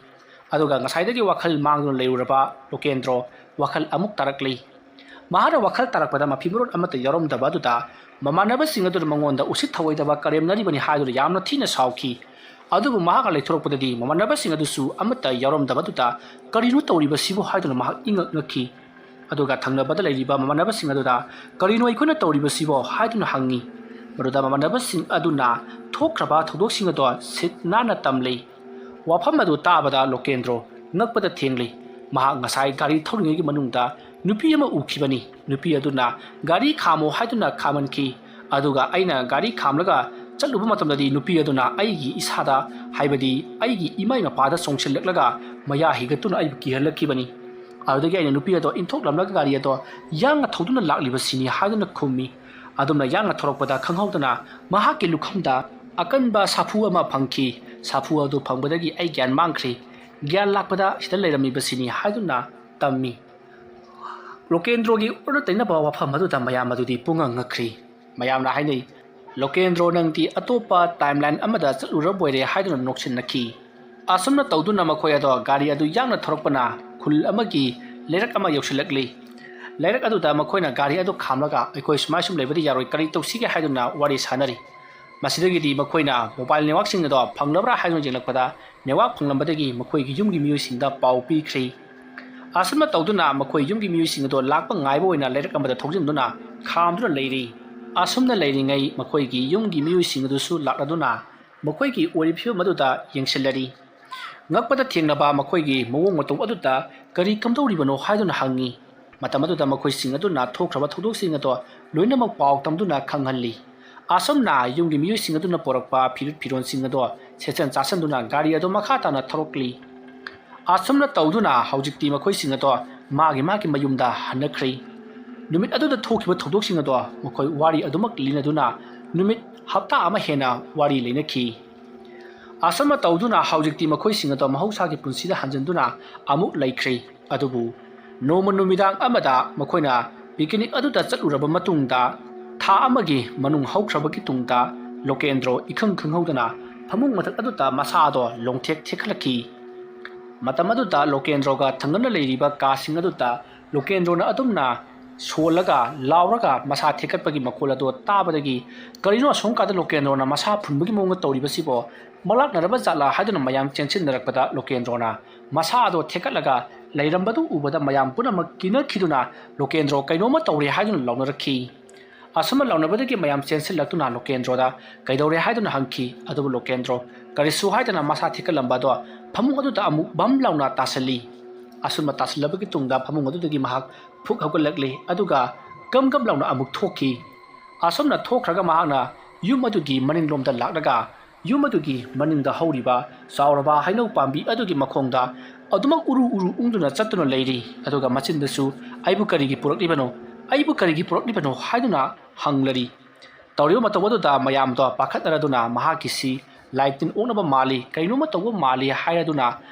ꯑꯗꯨꯒ ꯉꯁꯥꯏꯗꯒꯤ ꯋꯥꯈꯜ ꯃꯥꯡꯗꯨꯅ ꯂꯩꯔꯨꯔꯕ ꯂꯣꯀꯦꯟꯗ꯭ꯔꯣ ꯋꯥꯈꯜ ꯑꯃꯨꯛ ꯇꯥꯔꯛꯂꯤ꯫ ꯃꯍꯥꯛꯅ ꯋꯥꯈꯜ ꯇꯥꯔꯛꯄꯗ ꯃꯐꯤ ꯃꯔꯣꯟ ꯑꯃꯠꯇ ꯌꯥꯎꯔꯝꯗꯕ ꯑꯗꯨꯗ ꯃꯃꯥꯟꯅꯕꯁꯤꯡ ꯑꯗꯨꯅ ꯃꯉꯣꯟꯗ ꯎꯁꯤꯠ ꯊꯑꯣꯏꯗꯕ ꯀꯔꯦꯝꯅꯔꯤꯕꯅꯤ ꯍꯥꯏꯗꯨꯅ ꯌꯥꯝꯅ ꯊꯤꯅ ꯁꯥꯎꯈꯤ꯫ ꯑꯗꯨꯕꯨ ꯃꯍꯥꯛꯅ ꯂꯩꯊꯣꯔꯛꯄꯗꯗꯤ ꯃꯃꯥꯟꯅꯕꯁꯤꯡ ꯑꯗꯨꯁꯨ ꯑꯃꯠꯇ ꯌꯥꯎꯔꯝꯗꯕ ꯑꯗꯨꯗ ꯀꯔꯤꯅꯣ ꯇꯧꯔꯤꯕꯁꯤꯕꯨ ꯍꯥꯏꯗꯨꯅ ꯃꯍꯥꯛ ꯏꯉꯛ ꯉꯛꯈꯤ꯫ ꯑꯗꯨꯒ ꯊꯪꯅꯕꯗ ꯂꯩꯔꯤꯕ ꯃꯃꯥꯟꯅꯕꯁꯤꯡ ꯑꯗꯨꯗ "ꯀꯔꯤꯅꯣ ꯑꯩꯈꯣꯏꯅ ꯇꯧꯔꯤꯕꯁꯤꯕꯣ?" ꯍꯥꯏꯗꯨꯅ ꯍꯪꯉꯤ꯫ ꯃꯗꯨꯗ ꯃꯃꯥꯟꯅꯕꯁꯤꯡ ꯑꯗꯨꯅ ꯊꯣꯛꯈ꯭ꯔꯕ ꯊꯧꯗꯣꯛꯁꯤꯡ ꯑꯗꯣ ꯁꯤꯠ ꯅꯥꯟꯅ ꯇꯝꯂꯤ꯫ ꯋꯥꯐꯝ ꯑꯗꯨ ꯇꯥꯕꯗ ꯂꯣꯀꯦꯟꯗ꯭ꯔꯣ ꯉꯛꯄꯗ ꯊꯦꯡꯂꯤ꯫ ꯃꯍꯥꯛ ꯉꯁꯥꯏ ꯒꯥꯔꯤ ꯊꯧꯔꯤꯉꯩꯒꯤ ꯃꯅꯨꯡꯗ ꯅꯨꯄꯤ ꯑꯃ ꯎꯈꯤꯕꯅꯤ꯫ ꯅꯨꯄꯤ ꯑꯗꯨꯅ ꯒꯥꯔꯤ ꯈꯥꯝꯃꯣ ꯍꯥꯏꯗꯨꯅ ꯈꯥꯝꯍꯟꯈꯤ꯫ ꯑꯗꯨꯒ ꯑꯩꯅ ꯒꯥꯔꯤ ꯈꯥꯝꯂꯒ ꯆꯠꯂꯨꯕ ꯃꯇꯝꯗꯗꯤ ꯅꯨꯄꯤ ꯑꯗꯨꯅ ꯑꯩꯒꯤ ꯏꯁꯥꯗ, ꯍꯥꯏꯕꯗꯤ ꯑꯩꯒꯤ ꯏꯃꯥꯏ ꯃꯄꯥꯗ ꯆꯣꯡꯁꯤꯜꯂꯛꯂꯒ ꯃꯌꯥ ꯍꯤꯒꯠꯇꯨꯅ ꯑꯩꯕꯨ ꯀꯤꯍꯜꯂꯛꯈꯤꯕꯅꯤ꯫ ꯑꯗꯨꯗꯒꯤ ꯑꯩꯅ ꯅꯨꯄꯤ ꯑꯗꯣ ꯏꯟꯊꯣꯛꯂꯝꯂꯒ ꯒꯥꯔꯤ ꯑꯗꯣ ꯌꯥꯡꯅ ꯊꯧꯗꯨꯅ ꯂꯥꯛꯂꯤꯕꯁꯤꯅꯤ ꯍꯥꯏꯗꯨꯅ ꯈꯨꯝꯃꯤ꯫ ꯑꯗꯨꯝꯅ ꯌꯥꯡꯅ ꯊꯧꯔꯛꯄꯗ ꯈꯪꯍꯧꯗꯅ ꯃꯍꯥꯛꯀꯤ ꯂꯨꯈꯝꯗ ꯑꯀꯟꯕ ꯁꯥꯐꯨ ꯑꯃ ꯐꯪꯈꯤ꯫ ꯁꯥꯐꯨ ꯑꯗꯨ ꯐꯪꯕꯗꯒꯤ ꯑꯩ ꯒ꯭ꯌꯥꯟ ꯃꯥꯡꯈ꯭ꯔꯦ꯫ ꯒ꯭ꯌꯥꯟ ꯂꯥꯛꯄꯗ ꯁꯤꯗ ꯂꯩꯔꯝꯃꯤꯕꯁꯤꯅꯤ ꯍꯥꯏꯗꯨꯅ ꯇꯝꯃꯤ꯫ ꯂꯣꯀꯦꯟꯗ꯭ꯔꯣꯒꯤ ꯑꯣꯟꯅ ꯇꯩꯅꯕ ꯋꯥꯐꯝ ꯑꯗꯨꯗ ꯃꯌꯥꯝ ꯑꯗꯨꯗꯤ ꯄꯨꯡꯉꯛ ꯉꯛꯈ꯭ꯔꯤ꯫ ꯃꯌꯥꯝꯅ ꯍꯥꯏꯅꯩ, "ꯂꯣꯀꯦꯟꯗ꯭ꯔꯣ, ꯅꯪꯗꯤ ꯑꯇꯣꯞꯄ ꯇꯥꯏꯝꯂꯥꯏꯟ ꯑꯃꯗ ꯆꯠꯂꯨꯔꯕꯣꯏꯔꯦ" ꯍꯥꯏꯗꯨꯅ ꯅꯣꯛꯁꯤꯟꯅꯈꯤ꯫ ꯑꯁꯨꯝꯅ ꯇꯧꯗꯨꯅ ꯃꯈꯣꯏ ꯑꯗꯣ ꯒꯥꯔꯤ ꯑꯗꯨ ꯌꯥꯡꯅ ꯊꯧꯔꯛꯄꯅ ꯈꯨꯜ ꯑꯃꯒꯤ ꯂꯩꯔꯛ ꯑꯃ ꯌꯧꯁꯤꯜꯂꯛꯂꯤ꯫ ꯂꯩꯔꯛ ꯑꯗꯨꯗ ꯃꯈꯣꯏꯅ ꯒꯥꯔꯤ ꯑꯗꯨ ꯈꯥꯝꯂꯒ "ꯑꯩꯈꯣꯏ ꯁꯨꯃꯥꯏ ꯁꯨꯝ ꯂꯩꯕꯗꯤ ꯌꯥꯔꯣꯏ, ꯀꯔꯤ ꯇꯧꯁꯤꯒꯦ?" ꯍꯥꯏꯗꯨꯅ ꯋꯥꯔꯤ ꯁꯥꯅꯔꯤ꯫ ꯃꯁꯤꯗꯒꯤꯗꯤ ꯃꯈꯣꯏꯅ ꯃꯣꯕꯥꯏꯜ ꯅꯦꯠꯋꯥꯛꯁꯤꯡ ꯑꯗꯣ ꯐꯪꯂꯕ꯭ꯔꯥ ꯍꯥꯏꯗꯨꯅ ꯌꯦꯡꯂꯛꯄꯗ ꯅꯦꯠꯋꯥꯛ ꯐꯪꯂꯝꯕꯗꯒꯤ ꯃꯈꯣꯏꯒꯤ ꯌꯨꯝꯒꯤ ꯃꯤꯑꯣꯏꯁꯤꯡꯗ ꯄꯥꯎ ꯄꯤꯈ꯭ꯔꯦ꯫ ꯑꯁꯨꯝꯅ ꯇꯧꯗꯨꯅ ꯃꯈꯣꯏ ꯌꯨꯝꯒꯤ ꯃꯤꯑꯣꯏꯁꯤꯡ ꯑꯗꯣ ꯂꯥꯛꯄ ꯉꯥꯏꯕ ꯑꯣꯏꯅ ꯂꯩꯔꯛ ꯑꯃꯗ ꯊꯧꯖꯤꯟꯗꯨꯅ ꯈꯥꯝꯗꯨꯅ ꯂꯩꯔꯤ꯫ ꯑꯁꯨꯝꯅ ꯂꯩꯔꯤꯉꯩ ꯃꯈꯣꯏꯒꯤ ꯌꯨꯝꯒꯤ ꯃꯤꯑꯣꯏꯁꯤꯡ ꯑꯗꯨꯁꯨ ꯂꯥꯛꯂꯗꯨꯅ ꯃꯈꯣꯏꯒꯤ ꯑꯣꯏꯔꯤꯕ ꯐꯤꯕꯝ ꯑꯗꯨꯗ ꯌꯦꯡꯁꯤꯜꯂꯔꯤ꯫ ꯉꯛꯄꯗ ꯊꯦꯡꯅꯕ ꯃꯈꯣꯏꯒꯤ ꯃꯑꯣꯡ ꯃꯇꯧ ꯑꯗꯨꯗ ꯀꯔꯤ ꯀꯝꯗꯧꯔꯤꯕꯅꯣ ꯍꯥꯏꯗꯨꯅ ꯍꯪꯉꯤ꯫ ꯃꯇꯝ ꯑꯗꯨꯗ ꯃꯈꯣꯏꯁꯤꯡ ꯑꯗꯨꯅ ꯊꯣꯛꯈ꯭ꯔꯕ ꯊꯧꯗꯣꯛꯁꯤꯡ ꯑꯗꯣ ꯂꯣꯏꯅꯃꯛ ꯄꯥꯎ ꯇꯝꯗꯨꯅ ꯈꯪꯍꯜꯂꯤ꯫ ꯑꯁꯨꯝꯅ ꯌꯨꯝꯒꯤ ꯃꯤꯑꯣꯏꯁꯤꯡ ꯑꯗꯨꯅ ꯄꯨꯔꯛꯄ ꯐꯤꯔꯨꯠ ꯐꯤꯔꯣꯜꯁꯤꯡ ꯑꯗꯣ ꯁꯦꯠꯆꯟ ꯆꯥꯁꯟꯗꯨꯅ ꯒꯥꯔꯤ ꯑꯗꯣ ꯃꯈꯥ ꯇꯥꯅ ꯊꯧꯔꯛꯂꯤ꯫ ꯑꯁꯨꯝꯅ ꯇꯧꯗꯨꯅ ꯍꯧꯖꯤꯛꯇꯤ ꯃꯈꯣꯏꯁꯤꯡ ꯑꯗꯣ ꯃꯥꯒꯤ ꯃꯥꯒꯤ ꯃꯌꯨꯝꯗ ꯍꯟꯅꯈ꯭ꯔꯦ꯫ ꯅꯨꯃꯤꯠ ꯑꯗꯨꯗ ꯊꯣꯛꯈꯤꯕ ꯊꯧꯗꯣꯛꯁꯤꯡ ꯑꯗꯣ ꯃꯈꯣꯏ ꯋꯥꯔꯤ ꯑꯗꯨꯃꯛ ꯂꯤꯅꯗꯨꯅ ꯅꯨꯃꯤꯠ ꯍꯞꯇꯥ ꯑꯃ ꯍꯦꯟꯅ ꯋꯥꯔꯤ ꯂꯩꯅꯈꯤ꯫ ꯑꯁꯨꯝꯅ ꯇꯧꯗꯨꯅ ꯍꯧꯖꯤꯛꯇꯤ ꯃꯈꯣꯏꯁꯤꯡ ꯑꯗꯣ ꯃꯍꯧꯁꯥꯒꯤ ꯄꯨꯟꯁꯤꯗ ꯍꯟꯖꯤꯟꯗꯨꯅ ꯑꯃꯨꯛ ꯂꯩꯈ꯭ꯔꯦ꯫ ꯑꯗꯨꯕꯨ ꯅꯣꯡꯃ ꯅꯨꯃꯤꯗꯥꯡ ꯑꯃꯗ ꯃꯈꯣꯏꯅ ꯄꯤꯀꯤꯅꯤꯛ ꯑꯗꯨꯗ ꯆꯠꯂꯨꯔꯕ ꯃꯇꯨꯡꯗ ꯊꯥ ꯑꯃꯒꯤ ꯃꯅꯨꯡ ꯍꯧꯈ꯭ꯔꯕꯒꯤ ꯇꯨꯡꯗ ꯂꯣꯀꯦꯟꯗ꯭ꯔꯣ ꯏꯈꯪ ꯈꯪꯍꯧꯗꯅ ꯐꯃꯨꯡ ꯃꯊꯛ ꯑꯗꯨꯗ ꯃꯁꯥꯗꯣ ꯂꯣꯡꯊꯦꯛ ꯊꯦꯛꯀꯠꯂꯛꯈꯤ꯫ ꯃꯇꯝ ꯑꯗꯨꯗ ꯂꯣꯀꯦꯟꯗ꯭ꯔꯣꯒ ꯊꯪꯅꯅ ꯂꯩꯔꯤꯕ ꯀꯥꯁꯤꯡ ꯑꯗꯨꯗ ꯂꯣꯀꯦꯟꯗ꯭ꯔꯣꯅ ꯑꯗꯨꯝꯅ ꯁꯣꯜꯂꯒ ꯂꯥꯎꯔꯒ ꯃꯁꯥ ꯊꯦꯛꯀꯠꯄꯒꯤ ꯃꯈꯣꯜ ꯑꯗꯨ ꯇꯥꯕꯗꯒꯤ ꯀꯔꯤꯅꯣ ꯑꯁꯣꯝ ꯀꯥꯗ ꯂꯣꯀꯦꯟꯗ꯭ꯔꯣꯅ ꯃꯁꯥ ꯐꯨꯟꯕꯒꯤ ꯃꯑꯣꯡꯗ ꯇꯧꯔꯤꯕꯁꯤꯕꯣ? ꯃꯂꯥꯛꯅꯔꯕ ꯖꯥꯠꯂꯥ ꯍꯥꯏꯗꯨꯅ ꯃꯌꯥꯝ ꯆꯦꯟꯁꯤꯟꯅꯔꯛꯄꯗ ꯂꯣꯀꯦꯟꯗ꯭ꯔꯣꯅ ꯃꯁꯥ ꯑꯗꯣ ꯊꯦꯛꯀꯠꯂꯒ ꯂꯩꯔꯝꯕꯗꯨ ꯎꯕꯗ ꯃꯌꯥꯝ ꯄꯨꯝꯅꯃꯛ ꯀꯤꯅꯈꯤꯗꯨꯅ ꯂꯣꯀꯦꯟꯗ꯭ꯔꯣ ꯀꯩꯅꯣꯝꯃ ꯇꯧꯔꯦ ꯍꯥꯏꯗꯨꯅ ꯂꯥꯎꯅꯔꯛꯈꯤ꯫ ꯑꯁꯨꯝꯅ ꯂꯥꯎꯅꯕꯗꯒꯤ ꯃꯌꯥꯝ ꯆꯦꯟꯁꯤꯜꯂꯛꯇꯨꯅ ꯂꯣꯀꯦꯟꯗ꯭ꯔꯣꯗ ꯀꯩꯗꯧꯔꯦ ꯍꯥꯏꯗꯨꯅ ꯍꯪꯈꯤ꯫ ꯑꯗꯨꯕꯨ ꯂꯣꯀꯦꯟꯗ꯭ꯔꯣ ꯀꯔꯤꯁꯨ ꯍꯥꯏꯗꯅ ꯃꯁꯥ ꯊꯦꯛꯀꯠꯂꯝꯕ ꯑꯗꯣ ꯐꯃꯨꯡ ꯑꯗꯨꯗ ꯑꯃꯨꯛ ꯕꯝ ꯂꯥꯎꯅ ꯇꯥꯁꯤꯜꯂꯤ꯫ ꯑꯁꯨꯝꯅ ꯇꯥꯁꯤꯜꯂꯕꯒꯤ ꯇꯨꯡꯗ ꯐꯃꯨꯡ ꯑꯗꯨꯗꯒꯤ ꯃꯍꯥꯛ ꯐꯨꯛ ꯍꯧꯒꯠꯂꯛꯂꯤ, ꯑꯗꯨꯒ ꯒꯝ ꯒꯝ ꯂꯥꯎꯅ ꯑꯃꯨꯛ ꯊꯣꯛꯈꯤ꯫ ꯑꯁꯨꯝꯅ ꯊꯣꯛꯈ꯭ꯔꯒ ꯃꯍꯥꯛꯅ ꯌꯨꯝ ꯑꯗꯨꯒꯤ ꯃꯅꯤꯡꯂꯣꯝꯗ ꯂꯥꯛꯂꯒ ꯌꯨꯝ ꯑꯗꯨꯒꯤ ꯃꯅꯤꯡꯗ ꯍꯧꯔꯤꯕ ꯆꯥꯎꯔꯕ ꯍꯩꯅꯧ ꯄꯥꯝꯕꯤ ꯑꯗꯨꯒꯤ ꯃꯈꯣꯡꯗ ꯑꯗꯨꯃꯛ ꯎꯔꯨ ꯎꯔꯨ ꯎꯪꯗꯨꯅ ꯆꯠꯇꯨꯅ ꯂꯩꯔꯤ꯫ ꯑꯗꯨꯒ ꯃꯆꯤꯟꯗꯁꯨ "ꯑꯩꯕꯨ ꯀꯔꯤꯒꯤ ꯄꯨꯔꯛꯂꯤꯕꯅꯣ? ꯑꯩꯕꯨ ꯀꯔꯤꯒꯤ ꯄꯨꯔꯛꯂꯤꯕꯅꯣ?" ꯍꯥꯏꯗꯨꯅ ꯍꯪꯂꯔꯤ꯫ ꯇꯧꯔꯤꯕ ꯃꯇꯧ ꯑꯗꯨꯗ ꯃꯌꯥꯝꯗꯣ ꯄꯥꯈꯠꯅꯔꯗꯨꯅ ꯃꯍꯥꯛꯀꯤꯁꯤ ꯂꯥꯏ ꯇꯤꯟ ꯑꯣꯛꯅꯕ ꯃꯥꯜꯂꯤ, ꯀꯔꯤꯅꯣꯃ ꯇꯧꯕ ꯃꯥꯜꯂꯤ ꯍꯥꯏꯔꯗꯨꯅ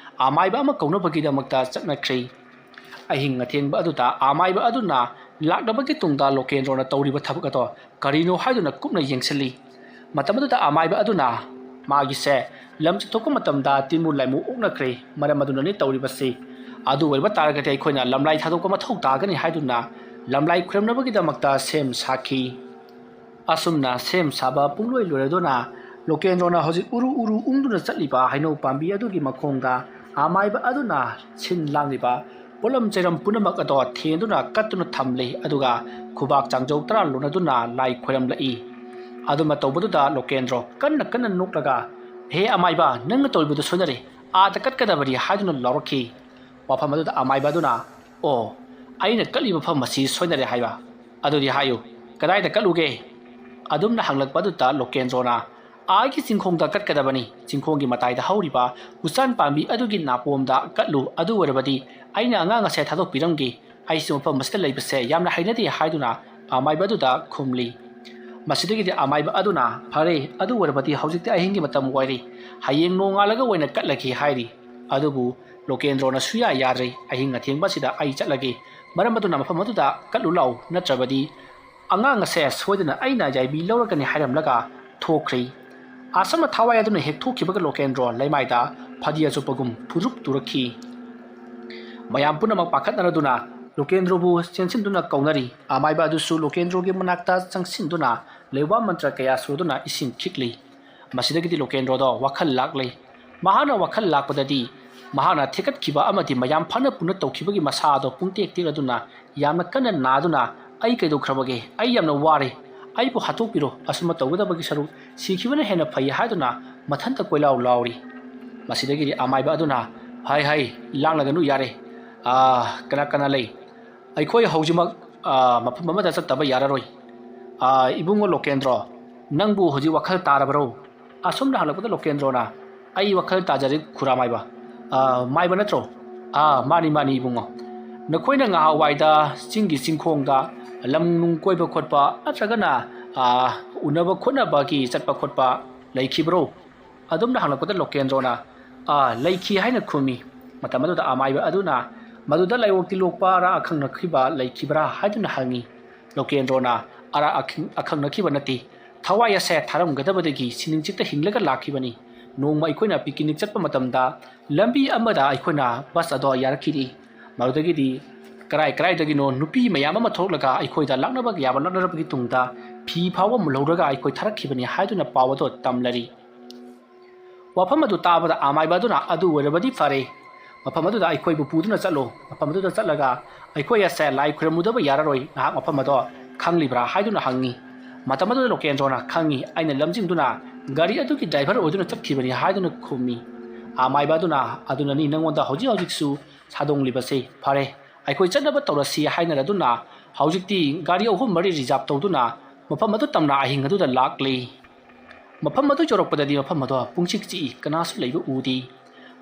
ꯑꯃꯥꯏꯕ ꯑꯃ ꯀꯧꯅꯕꯒꯤꯗꯃꯛꯇ ꯆꯠꯅꯈ꯭ꯔꯦ꯫ ꯑꯍꯤꯡ ꯑꯊꯦꯡꯕ ꯑꯗꯨꯗ ꯑꯃꯥꯏꯕ ꯑꯗꯨꯅ ꯂꯥꯛꯂꯕꯒꯤ ꯇꯨꯡꯗ ꯂꯣꯀꯦꯟꯗ꯭ꯔꯣꯅ ꯇꯧꯔꯤꯕ ꯊꯕꯛ ꯑꯗꯣ ꯀꯔꯤꯅꯣ ꯍꯥꯏꯗꯨꯅ ꯀꯨꯞꯅ ꯌꯦꯡꯁꯤꯜꯂꯤ꯫ ꯃꯇꯝ ꯑꯗꯨꯗ ꯑꯃꯥꯏꯕ ꯑꯗꯨꯅ ꯃꯥꯒꯤꯁꯦ ꯂꯝ ꯆꯠꯊꯣꯛꯄ ꯃꯇꯝꯗ ꯇꯤꯟꯕꯨ ꯂꯥꯏꯃꯨ ꯑꯣꯛꯅꯈ꯭ꯔꯦ, ꯃꯔꯝ ꯑꯗꯨꯅꯅꯤ ꯇꯧꯔꯤꯕꯁꯤ꯫ ꯑꯗꯨ ꯑꯣꯏꯕ ꯇꯥꯔꯒꯗꯤ ꯑꯩꯈꯣꯏꯅ ꯂꯝꯂꯥꯏ ꯊꯥꯗꯣꯛꯄ ꯃꯊꯧ ꯇꯥꯒꯅꯤ ꯍꯥꯏꯗꯨꯅ ꯂꯝꯂꯥꯏ ꯈꯨꯔꯨꯝꯅꯕꯒꯤꯗꯃꯛꯇ ꯁꯦꯝ ꯁꯥꯈꯤ꯫ ꯑꯁꯨꯝꯅ ꯁꯦꯝ ꯁꯥꯕ ꯄꯨꯡꯂꯣꯏ ꯂꯣꯏꯔꯗꯨꯅ ꯂꯣꯀꯦꯟꯗ꯭ꯔꯣꯅ ꯍꯧꯖꯤꯛ ꯎꯔꯨ ꯎꯔꯨ ꯎꯪꯗꯨꯅ ꯆꯠꯂꯤꯕ ꯍꯩꯅꯧ ꯄꯥꯝꯕꯤ ꯑꯗꯨꯒꯤ ꯃꯈꯣꯡꯗ ꯑꯃꯥꯏꯕ ꯑꯗꯨꯅ ꯁꯤꯟ ꯂꯥꯡꯂꯤꯕ ꯄꯣꯠꯂꯝ ꯆꯩꯔꯝ ꯄꯨꯝꯅꯃꯛ ꯑꯗꯣ ꯊꯦꯟꯗꯨꯅ ꯀꯠꯇꯨꯅ ꯊꯝꯂꯤ꯫ ꯑꯗꯨꯒ ꯈꯨꯕꯥꯛ ꯆꯥꯡꯖꯧ ꯇꯔꯥ ꯂꯣꯟꯅꯗꯨꯅ ꯂꯥꯏ ꯈꯣꯏꯔꯝꯂꯛꯏ꯫ ꯑꯗꯨꯃ ꯇꯧꯕꯗꯨꯗ ꯂꯣꯀꯦꯟꯗ꯭ꯔꯣ ꯀꯟꯅ ꯀꯟꯅ ꯅꯣꯛꯂꯒ, "ꯍꯦ ꯑꯃꯥꯏꯕ, ꯅꯪꯅ ꯇꯧꯔꯤꯕꯗꯨ ꯁꯣꯏꯅꯔꯦ꯫ ꯑꯥꯗ ꯀꯠꯀꯗꯕꯅꯤ ꯍꯥꯏꯗꯨꯅ ꯂꯥꯎꯔꯛꯈꯤ꯫ ꯋꯥꯐꯝ ꯑꯗꯨꯗ ꯑꯃꯥꯏꯕ ꯑꯗꯨꯅ, "ꯑꯣ, ꯑꯩꯅ ꯀꯠꯂꯤꯕ ꯃꯐꯝ ꯑꯁꯤ ꯁꯣꯏꯅꯔꯦ ꯍꯥꯏꯕ? ꯑꯗꯨꯗꯤ ꯍꯥꯏꯌꯨ, ꯀꯗꯥꯏꯗ ꯀꯠꯂꯨꯒꯦ?" ꯑꯗꯨꯝꯅ ꯍꯪꯂꯛꯄ ꯑꯗꯨꯗ ꯂꯣꯀꯦꯟꯗ꯭ꯔꯣꯅ, "ꯑꯥꯒꯤ ꯆꯤꯡꯈꯣꯡꯗ ꯀꯠꯀꯗꯕꯅꯤ, ꯆꯤꯡꯈꯣꯡꯒꯤ ꯃꯇꯥꯏꯗ ꯍꯧꯔꯤꯕ ꯎꯆꯥꯟ ꯄꯥꯝꯕꯤ ꯑꯗꯨꯒꯤ ꯅꯥꯄꯣꯝꯗ ꯀꯠꯂꯨ, ꯑꯗꯨ ꯑꯣꯏꯔꯕꯗꯤ ꯑꯩꯅ ꯑꯉꯥꯡ ꯑꯁꯦ ꯊꯥꯗꯣꯛꯄꯤꯔꯝꯒꯦ, ꯑꯩꯁꯨ ꯃꯐꯝ ꯑꯁꯤꯗ ꯂꯩꯕꯁꯦ ꯌꯥꯝꯅ ꯍꯩꯅꯗꯦ" ꯍꯥꯏꯗꯨꯅ ꯑꯃꯥꯏꯕ ꯑꯗꯨꯗ ꯈꯨꯝꯂꯤ꯫ ꯃꯁꯤꯗꯒꯤꯗꯤ ꯑꯃꯥꯏꯕ ꯑꯗꯨꯅ, "ꯐꯔꯦ, ꯑꯗꯨ ꯑꯣꯏꯔꯕꯗꯤ ꯍꯧꯖꯤꯛꯇꯤ ꯑꯍꯤꯡꯒꯤ ꯃꯇꯝ ꯑꯣꯏꯔꯤ, ꯍꯌꯦꯡ ꯅꯣꯡꯉꯥꯜꯂꯒ ꯑꯣꯏꯅ ꯀꯠꯂꯒꯦ" ꯍꯥꯏꯔꯤ꯫ ꯑꯗꯨꯕꯨ ꯂꯣꯀꯦꯟꯗ꯭ꯔꯣꯅ ꯁꯨꯌꯥ ꯌꯥꯗ꯭ꯔꯦ꯫ "ꯑꯍꯤꯡ ꯑꯊꯦꯡꯕ ꯑꯁꯤꯗ ꯑꯩ ꯆꯠꯂꯒꯦ, ꯃꯔꯝ ꯑꯗꯨꯅ ꯃꯐꯝ ꯑꯗꯨꯗ ꯀꯠꯂꯨ ꯂꯥꯛꯎ, ꯅꯠꯇ꯭ꯔꯕꯗꯤ ꯑꯉꯥꯡ ꯑꯁꯦ ꯁꯣꯏꯗꯅ ꯑꯩꯅ ꯌꯥꯏꯕꯤ ꯂꯧꯔꯒꯅꯤ" ꯍꯥꯏꯔꯝꯂꯒ ꯊꯣꯛꯈ꯭ꯔꯤ꯫ ꯑꯁꯨꯝꯅ ꯊꯋꯥꯏ ꯑꯗꯨꯅ ꯍꯦꯛ ꯊꯣꯛꯈꯤꯕꯒ ꯂꯣꯀꯦꯟꯗ꯭ꯔꯣ ꯂꯩꯃꯥꯏꯗ ꯐꯗꯤ ꯑꯆꯨꯞꯄꯒꯨꯝ ꯐꯨꯔꯨꯞ ꯇꯨꯔꯛꯈꯤ꯫ ꯃꯌꯥꯝ ꯄꯨꯝꯅꯃꯛ ꯄꯥꯈꯠꯅꯔꯗꯨꯅ ꯂꯣꯀꯦꯟꯗ꯭ꯔꯣꯕꯨ ꯆꯦꯟꯁꯤꯟꯗꯨꯅ ꯀꯧꯅꯔꯤ꯫ ꯑꯃꯥꯏꯕ ꯑꯗꯨꯁꯨ ꯂꯣꯀꯦꯟꯗ꯭ꯔꯣꯒꯤ ꯃꯅꯥꯛꯇ ꯆꯪꯁꯤꯟꯗꯨꯅ ꯂꯩꯋꯥ ꯃꯟꯇ꯭ꯔ ꯀꯌꯥ ꯁꯨꯔꯗꯨꯅ ꯏꯁꯤꯡ ꯈꯤꯛꯂꯤ꯫ ꯃꯁꯤꯗꯒꯤꯗꯤ ꯂꯣꯀꯦꯟꯗ꯭ꯔꯣꯗꯣ ꯋꯥꯈꯜ ꯂꯥꯛꯂꯦ꯫ ꯃꯍꯥꯛꯅ ꯋꯥꯈꯜ ꯂꯥꯛꯄꯗꯗꯤ ꯃꯍꯥꯛꯅ ꯊꯦꯛꯀꯠꯈꯤꯕ ꯑꯃꯗꯤ ꯃꯌꯥꯝ ꯐꯅ ꯄꯨꯅ ꯇꯧꯈꯤꯕꯒꯤ ꯃꯁꯥ ꯑꯗꯣ ꯄꯨꯡꯇꯦꯛ ꯇꯦꯛꯂꯗꯨꯅ ꯌꯥꯝꯅ ꯀꯟꯅ ꯅꯥꯗꯨꯅ, "ꯑꯩ ꯀꯩꯗꯧꯈ꯭ꯔꯕꯒꯦ? ꯑꯩ ꯌꯥꯝꯅ ꯋꯥꯔꯦ꯫ ꯑꯩꯕꯨ ꯍꯥꯠꯇꯣꯛꯄꯤꯔꯣ꯫ ꯑꯁꯨꯝꯅ ꯇꯧꯒꯗꯕꯒꯤ ꯁꯔꯨꯛ ꯁꯤꯈꯤꯕꯅ ꯍꯦꯟꯅ ꯐꯩ" ꯍꯥꯏꯗꯨꯅ ꯃꯊꯟꯇ ꯀꯣꯏꯂꯥꯎ ꯂꯥꯎꯔꯤ꯫ ꯃꯁꯤꯗꯒꯤꯗꯤ ꯑꯃꯥꯏꯕ ꯑꯗꯨꯅ, "ꯍꯥꯏ ꯍꯥꯏ, ꯂꯥꯡꯂꯒꯅꯨ ꯌꯥꯔꯦ꯫ ꯑꯥ, ꯀꯅꯥ ꯀꯅꯥ ꯂꯩ? ꯑꯩꯈꯣꯏ ꯍꯧꯖꯤꯛꯃꯛ, ꯑꯥ, ꯃꯐꯝ ꯑꯃꯗ ꯆꯠꯇꯕ ꯌꯥꯔꯔꯣꯏ꯫ ꯑꯥ, ꯏꯕꯨꯡꯉꯣ ꯂꯣꯀꯦꯟꯗ꯭ꯔꯣ, ꯅꯪꯕꯨ ꯍꯧꯖꯤꯛ ꯋꯥꯈꯜ ꯇꯥꯔꯕꯔꯣ?" ꯑꯁꯨꯝꯅ ꯍꯪꯂꯛꯄꯗ ꯂꯣꯀꯦꯟꯗ꯭ꯔꯣꯅ, "ꯑꯩ ꯋꯥꯈꯜ ꯇꯥꯖꯔꯦ ꯈꯨꯔꯥꯃꯥꯏꯕ꯫ ꯑꯥ, ꯃꯥꯏꯕ ꯅꯠꯇ꯭ꯔꯣ?" "ꯑꯥ, ꯃꯥꯅꯤ, ꯃꯥꯅꯤ ꯏꯕꯨꯡꯉꯣ꯫ ꯅꯈꯣꯏꯅ ꯉꯍꯥꯟꯋꯥꯏꯗ ꯆꯤꯡꯒꯤ ꯆꯤꯡꯈꯣꯡꯗ ꯂꯝ ꯅꯨꯡ ꯀꯣꯏꯕ ꯈꯣꯠꯄ ꯅꯠꯇ꯭ꯔꯒꯅ, ꯑꯥ, ꯎꯅꯕ ꯈꯣꯠꯅꯕꯒꯤ ꯆꯠꯄ ꯈꯣꯠꯄ ꯂꯩꯈꯤꯕ꯭ꯔꯣ?" ꯑꯗꯨꯝꯅ ꯍꯪꯂꯛꯄꯗ ꯂꯣꯀꯦꯟꯗ꯭ꯔꯣꯅ, "ꯑꯥ, ꯂꯩꯈꯤ" ꯍꯥꯏꯅ ꯈꯨꯝꯃꯤ꯫ ꯃꯇꯝ ꯑꯗꯨꯗ ꯑꯃꯥꯏꯕ ꯑꯗꯨꯅ ꯃꯗꯨꯗ ꯂꯥꯏꯑꯣꯛꯇꯤ ꯂꯣꯛꯄ ꯑꯔꯥ ꯑꯈꯪꯅꯈꯤꯕ ꯂꯩꯈꯤꯕ꯭ꯔꯥ ꯍꯥꯏꯗꯨꯅ ꯍꯪꯉꯤ꯫ ꯂꯣꯀꯦꯟꯗ꯭ꯔꯣꯅ, "ꯑꯔꯥ ꯑꯈꯪ-, ꯑꯈꯪꯅꯈꯤꯕ ꯅꯠꯇꯦ꯫ ꯊꯋꯥꯏ ꯑꯁꯦ ꯊꯥꯔꯝꯒꯗꯕꯗꯒꯤ ꯁꯤꯅꯤꯡꯆꯤꯠꯇ ꯍꯤꯡꯂꯒ ꯂꯥꯛꯈꯤꯕꯅꯤ꯫ ꯅꯣꯡꯃ ꯑꯩꯈꯣꯏꯅ ꯄꯤꯀꯤꯅꯤꯛ ꯆꯠꯄ ꯃꯇꯝꯗ ꯂꯝꯕꯤ ꯑꯃꯗ ꯑꯩꯈꯣꯏꯅ ꯕꯁ ꯑꯗꯣ ꯌꯥꯔꯛꯈꯤꯗꯦ꯫ ꯃꯗꯨꯗꯒꯤꯗꯤ ꯀꯔꯥꯏ ꯀꯔꯥꯏꯗꯒꯤꯅꯣ ꯅꯨꯄꯤ ꯃꯌꯥꯝ ꯑꯃ ꯊꯣꯛꯂꯒ ꯑꯩꯈꯣꯏꯗ ꯂꯥꯛꯅꯕ ꯌꯥꯕ ꯂꯥꯛꯅꯔꯕꯒꯤ ꯇꯨꯡꯗ ꯐꯤ ꯐꯥꯎꯕ ꯂꯧꯔꯒ ꯑꯩꯈꯣꯏ ꯊꯥꯔꯛꯈꯤꯕꯅꯤ" ꯍꯥꯏꯗꯨꯅ ꯄꯥꯎ ꯑꯗꯣ ꯇꯝꯂꯔꯤ꯫ ꯋꯥꯐꯝ ꯑꯗꯨ ꯇꯥꯕꯗ ꯑꯃꯥꯏꯕ ꯑꯗꯨꯅ, "ꯑꯗꯨ ꯑꯣꯏꯔꯕꯗꯤ ꯐꯔꯦ꯫ ꯃꯐꯝ ꯑꯗꯨꯗ ꯑꯩꯈꯣꯏꯕꯨ ꯄꯨꯗꯨꯅ ꯆꯠꯂꯣ꯫ ꯃꯐꯝ ꯑꯗꯨꯗ ꯆꯠꯂꯒ ꯑꯩꯈꯣꯏ ꯑꯁꯦ ꯂꯥꯏ ꯈꯨꯔꯨꯝꯃꯨꯗꯕ ꯌꯥꯔꯔꯣꯏ꯫ ꯅꯍꯥꯛ ꯃꯐꯝ ꯑꯗꯣ ꯈꯪꯂꯤꯕ꯭ꯔꯥ?" ꯍꯥꯏꯗꯨꯅ ꯍꯪꯉꯤ꯫ ꯃꯇꯝ ꯑꯗꯨꯗ ꯂꯣꯀꯦꯟꯗ꯭ꯔꯣꯅ, "ꯈꯪꯉꯤ, ꯑꯩꯅ ꯂꯝꯖꯤꯡꯗꯨꯅ ꯒꯥꯔꯤ ꯑꯗꯨꯒꯤ ꯗ꯭ꯔꯥꯏꯚꯔ ꯑꯣꯏꯗꯨꯅ ꯆꯠꯈꯤꯕꯅꯤ" ꯍꯥꯏꯗꯨꯅ ꯈꯨꯝꯃꯤ꯫ ꯑꯃꯥꯏꯕ ꯑꯗꯨꯅ, "ꯑꯗꯨꯅꯅꯤ ꯅꯪꯉꯣꯟꯗ ꯍꯧꯖꯤꯛ ꯍꯧꯖꯤꯛꯁꯨ ꯁꯥꯗꯣꯡꯂꯤꯕꯁꯦ꯫ ꯐꯔꯦ, ꯑꯩꯈꯣꯏ ꯆꯠꯅꯕ ꯇꯧꯔꯁꯤ" ꯍꯥꯏꯅꯔꯗꯨꯅ ꯍꯧꯖꯤꯛꯇꯤ ꯒꯥꯔꯤ ꯑꯍꯨꯝ ꯃꯔꯤ ꯔꯤꯖꯥꯕ ꯇꯧꯗꯨꯅ ꯃꯐꯝ ꯑꯗꯨ ꯇꯝꯅ ꯑꯍꯤꯡ ꯑꯗꯨꯗ ꯂꯥꯛꯂꯤ꯫ ꯃꯐꯝ ꯑꯗꯨ ꯌꯧꯔꯛꯄꯗꯗꯤ ꯃꯐꯝ ꯑꯗꯣ ꯄꯨꯡꯆꯤꯛ ꯆꯤꯛꯏ, ꯀꯅꯥꯁꯨ ꯂꯩꯕ ꯎꯗꯦ꯫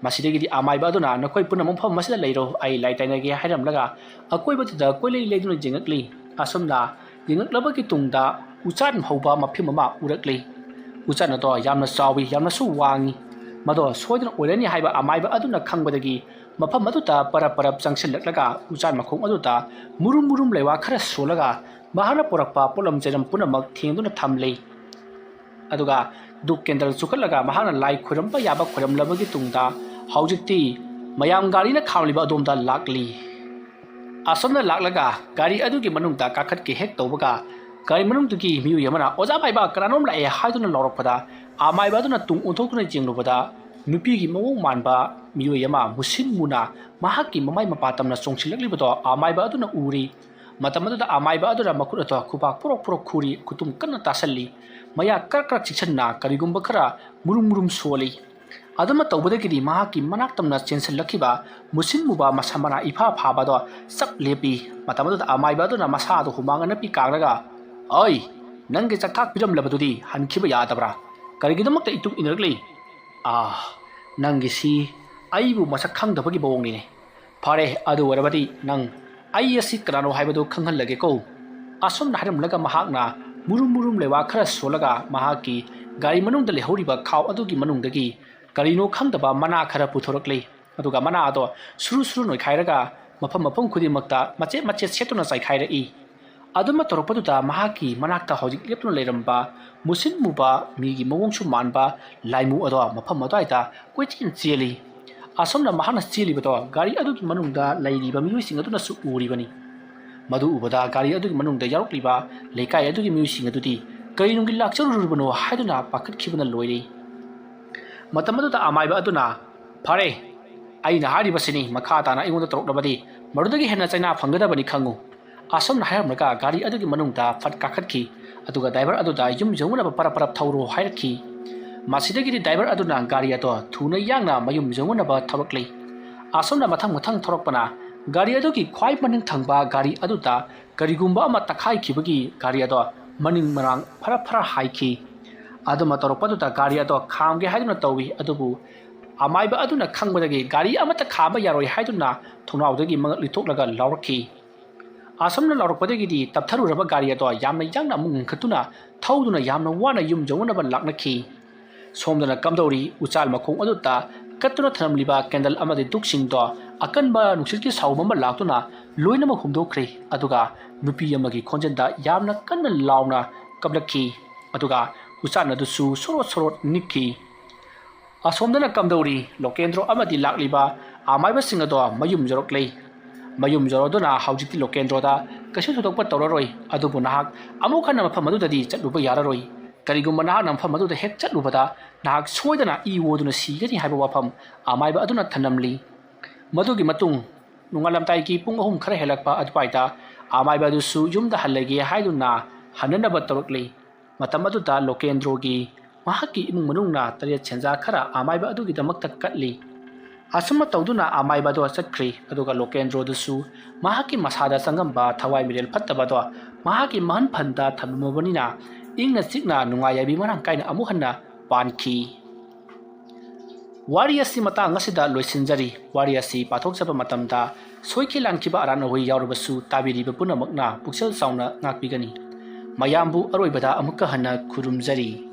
ꯃꯁꯤꯗꯒꯤꯗꯤ ꯑꯃꯥꯏꯕ ꯑꯗꯨꯅ, "ꯅꯈꯣꯏ ꯄꯨꯟꯅ ꯃꯐꯝ ꯑꯁꯤꯗ ꯂꯩꯔꯣ, ꯑꯩ ꯂꯥꯏ ꯇꯥꯏꯅꯒꯦ" ꯍꯥꯏꯔꯝꯂꯒ ꯑꯀꯣꯏꯕꯗꯨꯗ ꯀꯣꯏꯂꯩ ꯂꯩꯗꯨꯅ ꯌꯦꯡꯉꯛꯂꯤ꯫ ꯑꯁꯨꯝꯅ ꯌꯦꯡꯉꯛꯂꯕꯒꯤ ꯇꯨꯡꯗ ꯎꯆꯥꯟ ꯍꯧꯕ ꯃꯐꯝ ꯑꯃ ꯎꯔꯛꯂꯤ꯫ ꯎꯆꯥꯟ ꯑꯗꯣ ꯌꯥꯝꯅ ꯆꯥꯎꯏ, ꯌꯥꯝꯅꯁꯨ ꯋꯥꯡꯏ꯫ ꯃꯗꯣ ꯁꯣꯏꯗꯅ ꯑꯣꯏꯔꯅꯤ ꯍꯥꯏꯕ ꯑꯃꯥꯏꯕ ꯑꯗꯨꯅ ꯈꯪꯕꯗꯒꯤ ꯃꯐꯝ ꯑꯗꯨꯗ ꯄꯔꯞ ꯄꯔꯞ ꯆꯪꯁꯤꯜꯂꯛꯂꯒ ꯎꯆꯥꯟ ꯃꯈꯣꯡ ꯑꯗꯨꯗ ꯃꯨꯔꯨꯝ ꯃꯨꯔꯨꯝ ꯂꯩꯋꯥ ꯈꯔ ꯁꯣꯜꯂꯒ ꯃꯍꯥꯛꯅ ꯄꯨꯔꯛꯄ ꯄꯣꯠꯂꯝ ꯆꯩꯂꯝ ꯄꯨꯝꯅꯃꯛ ꯊꯦꯡꯗꯨꯅ ꯊꯝꯂꯤ꯫ ꯑꯗꯨꯒ ꯙꯨꯞ ꯀꯦꯟꯗꯜ ꯆꯨꯈꯠꯂꯒ ꯃꯍꯥꯛꯅ ꯂꯥꯏ ꯈꯣꯏꯔꯝꯕ ꯌꯥꯕ ꯈꯣꯏꯔꯝꯂꯕꯒꯤ ꯇꯨꯡꯗ ꯍꯧꯖꯤꯛꯇꯤ ꯃꯌꯥꯝ ꯒꯥꯔꯤꯅ ꯈꯥꯝꯂꯤꯕ ꯑꯗꯣꯝꯗ ꯂꯥꯛꯂꯤ꯫ ꯑꯁꯣꯝꯗ ꯂꯥꯛꯂꯒ ꯒꯥꯔꯤ ꯑꯗꯨꯒꯤ ꯃꯅꯨꯡꯗ ꯀꯥꯈꯠꯀꯦ ꯍꯦꯛ ꯇꯧꯕꯒ ꯒꯥꯔꯤ ꯃꯅꯨꯡꯗꯒꯤ ꯃꯤꯑꯣꯏ ꯑꯃꯅ, "ꯑꯣꯖꯥ ꯃꯥꯏꯕ, ꯀꯅꯥꯅꯣꯝ ꯂꯥꯛꯑꯦ" ꯍꯥꯏꯗꯨꯅ ꯂꯥꯎꯔꯛꯄꯗ ꯑꯃꯥꯏꯕ ꯑꯗꯨꯅ ꯇꯨꯡ ꯑꯣꯟꯊꯣꯛꯇꯨꯅ ꯌꯦꯡꯂꯨꯕꯗ ꯅꯨꯄꯤꯒꯤ ꯃꯑꯣꯡ ꯃꯥꯟꯕ ꯃꯤꯑꯣꯏ ꯑꯃ ꯃꯨꯁꯤꯟ ꯃꯨꯅ ꯃꯍꯥꯛꯀꯤ ꯃꯃꯥꯏ ꯃꯄꯥ ꯇꯝꯅ ꯆꯣꯡꯁꯤꯜꯂꯛꯂꯤꯕꯗꯣ ꯑꯃꯥꯏꯕ ꯑꯗꯨꯅ ꯎꯔꯤ꯫ ꯃꯇꯝ ꯑꯗꯨꯗ ꯑꯃꯥꯏꯕ ꯑꯗꯨꯅ ꯃꯈꯨꯠ ꯑꯗꯣ ꯈꯨꯕꯥꯛ ꯄꯨꯔꯣꯛ ꯄꯨꯔꯣꯛ ꯈꯨꯔꯤ, ꯈꯨꯇꯨꯝ ꯀꯟꯅ ꯇꯥꯁꯜꯂꯤ꯫ ꯃꯌꯥ ꯀ꯭ꯔꯛ ꯀ꯭ꯔꯛ ꯆꯤꯛꯁꯟꯅ ꯀꯔꯤꯒꯨꯝꯕ ꯈꯔ ꯃꯨꯔꯨꯝ ꯃꯨꯔꯨꯝ ꯁꯣꯜꯂꯤ꯫ ꯑꯗꯨꯃ ꯇꯧꯕꯗꯒꯤꯗꯤ ꯃꯍꯥꯛꯀꯤ ꯃꯅꯥꯛ ꯇꯝꯅ ꯆꯦꯟꯁꯤꯜꯂꯛꯈꯤꯕ ꯃꯨꯁꯤꯟ ꯃꯨꯕ ꯃꯁꯥ ꯃꯅꯥ ꯏꯐꯥ ꯐꯥꯕꯗꯣ ꯆꯞ ꯂꯦꯞꯄꯤ꯫ ꯃꯇꯝ ꯑꯗꯨꯗ ꯑꯃꯥꯏꯕ ꯑꯗꯨꯅ ꯃꯁꯥꯗꯨ ꯍꯨꯃꯥꯡ ꯑꯅꯞꯄꯤ ꯀꯥꯡꯂꯒ, "ꯑꯣꯏ, ꯅꯪꯒꯤ ꯆꯥꯛꯊꯥꯛ ꯄꯤꯔꯝꯂꯕꯗꯨꯗꯤ ꯍꯟꯈꯤꯕ ꯌꯥꯗꯕ꯭ꯔꯥ? ꯀꯔꯤꯒꯤꯗꯃꯛꯇ ꯏꯇꯨꯡ ꯏꯟꯅꯔꯛꯂꯤ? ꯑꯥ, ꯅꯪꯒꯤꯁꯤ ꯑꯩꯕꯨ ꯃꯁꯛ ꯈꯪꯗꯕꯒꯤ ꯃꯑꯣꯡꯅꯤꯅꯦ꯫ ꯐꯔꯦ, ꯑꯗꯨ ꯑꯣꯏꯔꯕꯗꯤ ꯅꯪ ꯑꯩ ꯑꯁꯤ ꯀꯅꯥꯅꯣ ꯍꯥꯏꯕꯗꯨ ꯈꯪꯍꯜꯂꯒꯦꯀꯣ"꯫ ꯑꯁꯨꯝꯅ ꯍꯥꯏꯔꯝꯂꯒ ꯃꯍꯥꯛꯅ ꯃꯨꯔꯨꯝ ꯃꯨꯔꯨꯝ ꯂꯩꯋꯥ ꯈꯔ ꯁꯣꯜꯂꯒ ꯃꯍꯥꯛꯀꯤ ꯒꯥꯔꯤ ꯃꯅꯨꯡꯗ ꯂꯩꯍꯧꯔꯤꯕ ꯈꯥꯎ ꯑꯗꯨꯒꯤ ꯃꯅꯨꯡꯗꯒꯤ ꯀꯔꯤꯅꯣ ꯈꯪꯗꯕ ꯃꯅꯥ ꯈꯔ ꯄꯨꯊꯣꯔꯛꯂꯤ꯫ ꯑꯗꯨꯒ ꯃꯅꯥ ꯑꯗꯣ ꯁꯨꯔꯨ ꯁꯨꯔꯨ ꯅꯣꯏꯈꯥꯏꯔꯒ ꯃꯐꯝ ꯃꯐꯝ ꯈꯨꯗꯤꯡꯃꯛꯇ ꯃꯆꯦꯠ ꯃꯆꯦꯠ ꯁꯦꯠꯇꯨꯅ ꯆꯥꯏꯈꯥꯏꯔꯛꯏ꯫ ꯑꯗꯨꯃ ꯇꯧꯔꯛꯄꯗꯨꯗ ꯃꯍꯥꯛꯀꯤ ꯃꯅꯥꯛꯇ ꯍꯧꯖꯤꯛ ꯂꯦꯞꯇꯨꯅ ꯂꯩꯔꯝꯕ ꯃꯨꯁꯤꯟ ꯃꯨꯕ ꯃꯤꯒꯤ ꯃꯑꯣꯡꯁꯨ ꯃꯥꯟꯕ ꯂꯥꯏꯃꯨ ꯑꯗꯣ ꯃꯐꯝ ꯑꯗꯨꯋꯥꯏꯗ ꯀꯣꯏꯆꯦꯟ ꯆꯦꯜꯂꯤ꯫ ꯑꯁꯨꯝꯅ ꯃꯍꯥꯛꯅ ꯆꯦꯜꯂꯤꯕꯗꯣ ꯒꯥꯔꯤ ꯑꯗꯨꯒꯤ ꯃꯅꯨꯡꯗ ꯂꯩꯔꯤꯕ ꯃꯤꯑꯣꯏꯁꯤꯡ ꯑꯗꯨꯅꯁꯨ ꯎꯔꯤꯕꯅꯤ꯫ ꯃꯗꯨ ꯎꯕꯗ ꯒꯥꯔꯤ ꯑꯗꯨꯒꯤ ꯃꯅꯨꯡꯗ ꯌꯥꯎꯔꯛꯂꯤꯕ ꯂꯩꯀꯥꯏ ꯑꯗꯨꯒꯤ ꯃꯤꯑꯣꯏꯁꯤꯡ ꯑꯗꯨꯗꯤ ꯀꯔꯤ ꯅꯨꯡꯒꯤ ꯂꯥꯛꯆꯔꯨꯔꯕꯅꯣ ꯍꯥꯏꯗꯨꯅ ꯄꯥꯈꯠꯈꯤꯕꯅ ꯂꯣꯏꯔꯦ꯫ ꯃꯇꯝ ꯑꯗꯨꯗ ꯑꯃꯥꯏꯕ ꯑꯗꯨꯅ, "ꯐꯔꯦ, ꯑꯩꯅ ꯍꯥꯏꯔꯤꯕꯁꯤꯅꯤ, ꯃꯈꯥ ꯇꯥꯅ ꯑꯩꯉꯣꯟꯗ ꯇꯧꯔꯛꯂꯕꯗꯤ ꯃꯗꯨꯗꯒꯤ ꯍꯦꯟꯅ ꯆꯩꯅꯥ ꯐꯪꯒꯗꯕꯅꯤ ꯈꯪꯉꯨ"꯫ ꯑꯁꯨꯝꯅ ꯍꯥꯏꯔꯝꯂꯒ ꯒꯥꯔꯤ ꯑꯗꯨꯒꯤ ꯃꯅꯨꯡꯗ ꯐꯠ ꯀꯥꯈꯠꯈꯤ꯫ ꯑꯗꯨꯒ ꯗ꯭ꯔꯥꯏꯚꯔ ꯑꯗꯨꯗ ꯌꯨꯝ ꯌꯧꯅꯅꯕ ꯄꯔꯞ ꯄꯔꯞ ꯊꯧꯔꯣ ꯍꯥꯏꯔꯛꯈꯤ꯫ ꯃꯁꯤꯗꯒꯤꯗꯤ ꯗ꯭ꯔꯥꯏꯚꯔ ꯑꯗꯨꯅ ꯒꯥꯔꯤ ꯑꯗꯣ ꯊꯨꯅ ꯌꯥꯡꯅ ꯃꯌꯨꯝ ꯌꯧꯅꯅꯕ ꯊꯧꯔꯛꯂꯤ꯫ ꯑꯁꯨꯝꯅ ꯃꯊꯪ ꯃꯊꯪ ꯊꯧꯔꯛꯄꯅ ꯒꯥꯔꯤ ꯑꯗꯨꯒꯤ ꯈ꯭ꯋꯥꯏ ꯃꯅꯤꯡ ꯊꯪꯕ ꯒꯥꯔꯤ ꯑꯗꯨꯗ ꯀꯔꯤꯒꯨꯝꯕ ꯑꯃ ꯇꯛꯈꯥꯏꯈꯤꯕꯒꯤ ꯒꯥꯔꯤ ꯑꯗꯣ ꯃꯅꯤꯡ ꯃꯔꯥꯡ ꯐꯔ ꯐꯔ ꯍꯥꯏꯈꯤ꯫ ꯑꯗꯨꯃ ꯇꯧꯔꯛꯄꯗꯨꯗ ꯒꯥꯔꯤ ꯑꯗꯣ ꯈꯥꯝꯒꯦ ꯍꯥꯏꯗꯨꯅ ꯇꯧꯏ, ꯑꯗꯨꯕꯨ ꯑꯃꯥꯏꯕ ꯑꯗꯨꯅ ꯈꯪꯕꯗꯒꯤ ꯒꯥꯔꯤ ꯑꯃꯠꯇ ꯈꯥꯝꯕ ꯌꯥꯔꯣꯏ ꯍꯥꯏꯗꯨꯅ ꯊꯣꯡꯅꯥꯎꯗꯒꯤ ꯃꯉꯛ ꯂꯤꯊꯣꯛꯂꯒ ꯂꯥꯎꯔꯛꯈꯤ꯫ ꯑꯁꯨꯝꯅ ꯂꯥꯎꯔꯛꯄꯗꯒꯤꯗꯤ ꯇꯞꯊꯔꯨꯔꯕ ꯒꯥꯔꯤ ꯑꯗꯣ ꯌꯥꯝꯅ ꯌꯥꯡꯅ ꯑꯃꯨꯛ ꯉꯟꯈꯠꯇꯨꯅ ꯊꯧꯗꯨꯅ ꯌꯥꯝꯅ ꯋꯥꯅ ꯌꯨꯝ ꯌꯧꯅꯅꯕ ꯂꯥꯛꯅꯈꯤ꯫ ꯁꯣꯝꯗꯅ ꯀꯝꯗꯧꯔꯤ, ꯎꯆꯥꯜ ꯃꯈꯣꯡ ꯑꯗꯨꯗ ꯀꯠꯇꯨꯅ ꯊꯝꯂꯝꯂꯤꯕ ꯀꯦꯟꯗꯜ ꯑꯃꯗꯤ ꯙꯨꯛꯁꯤꯡꯗꯣ ꯑꯀꯟꯕ ꯅꯨꯡꯁꯤꯠꯀꯤ ꯁꯥꯎꯕ ꯑꯃ ꯂꯥꯛꯇꯨꯅ ꯂꯣꯏꯅꯃꯛ ꯍꯨꯝꯗꯣꯛꯈ꯭ꯔꯦ꯫ ꯑꯗꯨꯒ ꯅꯨꯄꯤ ꯑꯃꯒꯤ ꯈꯣꯟꯖꯦꯜꯗ ꯌꯥꯝꯅ ꯀꯟꯅ ꯂꯥꯎꯅ ꯀꯞꯂꯛꯈꯤ꯫ ꯑꯗꯨꯒ ꯎꯆꯥꯟ ꯑꯗꯨꯁꯨ ꯁꯣꯔꯣꯠ ꯁꯣꯔꯣꯠ ꯅꯤꯛꯈꯤ꯫ ꯑꯁꯣꯝꯗꯅ ꯀꯝꯗꯧꯔꯤ, ꯂꯣꯀꯦꯟꯗ꯭ꯔꯣ ꯑꯃꯗꯤ ꯂꯥꯛꯂꯤꯕ ꯑꯃꯥꯏꯕꯁꯤꯡ ꯑꯗꯣ ꯃꯌꯨꯝ ꯌꯧꯔꯛꯂꯦ꯫ ꯃꯌꯨꯝ ꯌꯧꯔꯗꯨꯅ ꯍꯧꯖꯤꯛꯇꯤ ꯂꯣꯀꯦꯟꯗ꯭ꯔꯣꯗ ꯀꯩꯁꯨ ꯊꯣꯏꯗꯣꯛꯄ ꯇꯧꯔꯔꯣꯏ, ꯑꯗꯨꯕꯨ ꯅꯍꯥꯛ ꯑꯃꯨꯛ ꯍꯟꯅ ꯃꯐꯝ ꯑꯗꯨꯗꯗꯤ ꯆꯠꯂꯨꯕ ꯌꯥꯔꯔꯣꯏ꯫ ꯀꯔꯤꯒꯨꯝꯕ ꯅꯍꯥꯛꯅ ꯃꯐꯝ ꯑꯗꯨꯗ ꯍꯦꯛ ꯆꯠꯂꯨꯕꯗ ꯅꯍꯥꯛ ꯁꯣꯏꯗꯅ ꯏ ꯑꯣꯗꯨꯅ ꯁꯤꯒꯅꯤ ꯍꯥꯏꯕ ꯋꯥꯐꯝ ꯑꯃꯥꯏꯕ ꯑꯗꯨꯅ ꯊꯝꯂꯝꯂꯤ꯫ ꯃꯗꯨꯒꯤ ꯃꯇꯨꯡ ꯅꯣꯡꯉꯥꯜꯂꯝꯗꯥꯏꯒꯤ ꯄꯨꯡ ꯑꯍꯨꯝ ꯈꯔ ꯍꯦꯜꯂꯛꯄ ꯑꯗꯨꯋꯥꯏꯗ ꯑꯃꯥꯏꯕ ꯑꯗꯨꯁꯨ ꯌꯨꯝꯗ ꯍꯜꯂꯒꯦ ꯍꯥꯏꯗꯨꯅ ꯍꯟꯅꯅꯕ ꯇꯧꯔꯛꯂꯤ꯫ ꯃꯇꯝ ꯑꯗꯨꯗ ꯂꯣꯀꯦꯟꯗ꯭ꯔꯣꯒꯤ ꯃꯍꯥꯛꯀꯤ ꯏꯃꯨꯡ ꯃꯅꯨꯡꯅ ꯇꯔꯦꯠ ꯁꯦꯟꯖꯥ ꯈꯔ ꯑꯃꯥꯏꯕ ꯑꯗꯨꯒꯤꯗꯃꯛꯇ ꯀꯠꯂꯤ꯫ ꯑꯁꯨꯝꯅ ꯇꯧꯗꯨꯅ ꯑꯃꯥꯏꯕ ꯑꯗꯣ ꯆꯠꯈ꯭ꯔꯤ꯫ ꯑꯗꯨꯒ ꯂꯣꯀꯦꯟꯗ꯭ꯔꯣꯗꯨꯁꯨ ꯃꯍꯥꯛꯀꯤ ꯃꯁꯥꯗ ꯆꯪꯉꯝꯕ ꯊꯋꯥꯏ ꯃꯤꯔꯦꯜ ꯐꯠꯇꯕꯗꯣ ꯃꯍꯥꯛꯀꯤ ꯃꯍꯟ ꯐꯟꯗ ꯊꯝꯂꯝꯃꯕꯅꯤꯅ ꯏꯪꯅ ꯆꯤꯛꯅ ꯅꯨꯡꯉꯥꯏ ꯌꯥꯏꯕꯤ ꯃꯔꯥꯡ ꯀꯥꯏꯅ ꯑꯃꯨꯛ ꯍꯟꯅ ꯄꯥꯟꯈꯤ꯫ ꯋꯥꯔꯤ ꯑꯁꯤ ꯃꯇꯥꯡ ꯑꯁꯤꯗ ꯂꯣꯏꯁꯤꯟꯖꯔꯤ꯫ ꯋꯥꯔꯤ ꯑꯁꯤ ꯄꯥꯊꯣꯛꯆꯕ ꯃꯇꯝꯗ ꯁꯣꯏꯈꯤ ꯂꯥꯟꯈꯤꯕ ꯑꯔꯥꯟ ꯑꯍꯣꯏ ꯌꯥꯎꯔꯕꯁꯨ ꯇꯥꯕꯤꯔꯤꯕ ꯄꯨꯝꯅꯃꯛꯅ ꯄꯨꯛꯆꯦꯜ ꯆꯥꯎꯅ ꯉꯥꯛꯄꯤꯒꯅꯤ꯫ ꯃꯌꯥꯝꯕꯨ ꯑꯔꯣꯏꯕꯗ ꯑꯃꯨꯛꯀ ꯍꯟꯅ ꯈꯨꯔꯨꯝꯖꯔꯤ꯫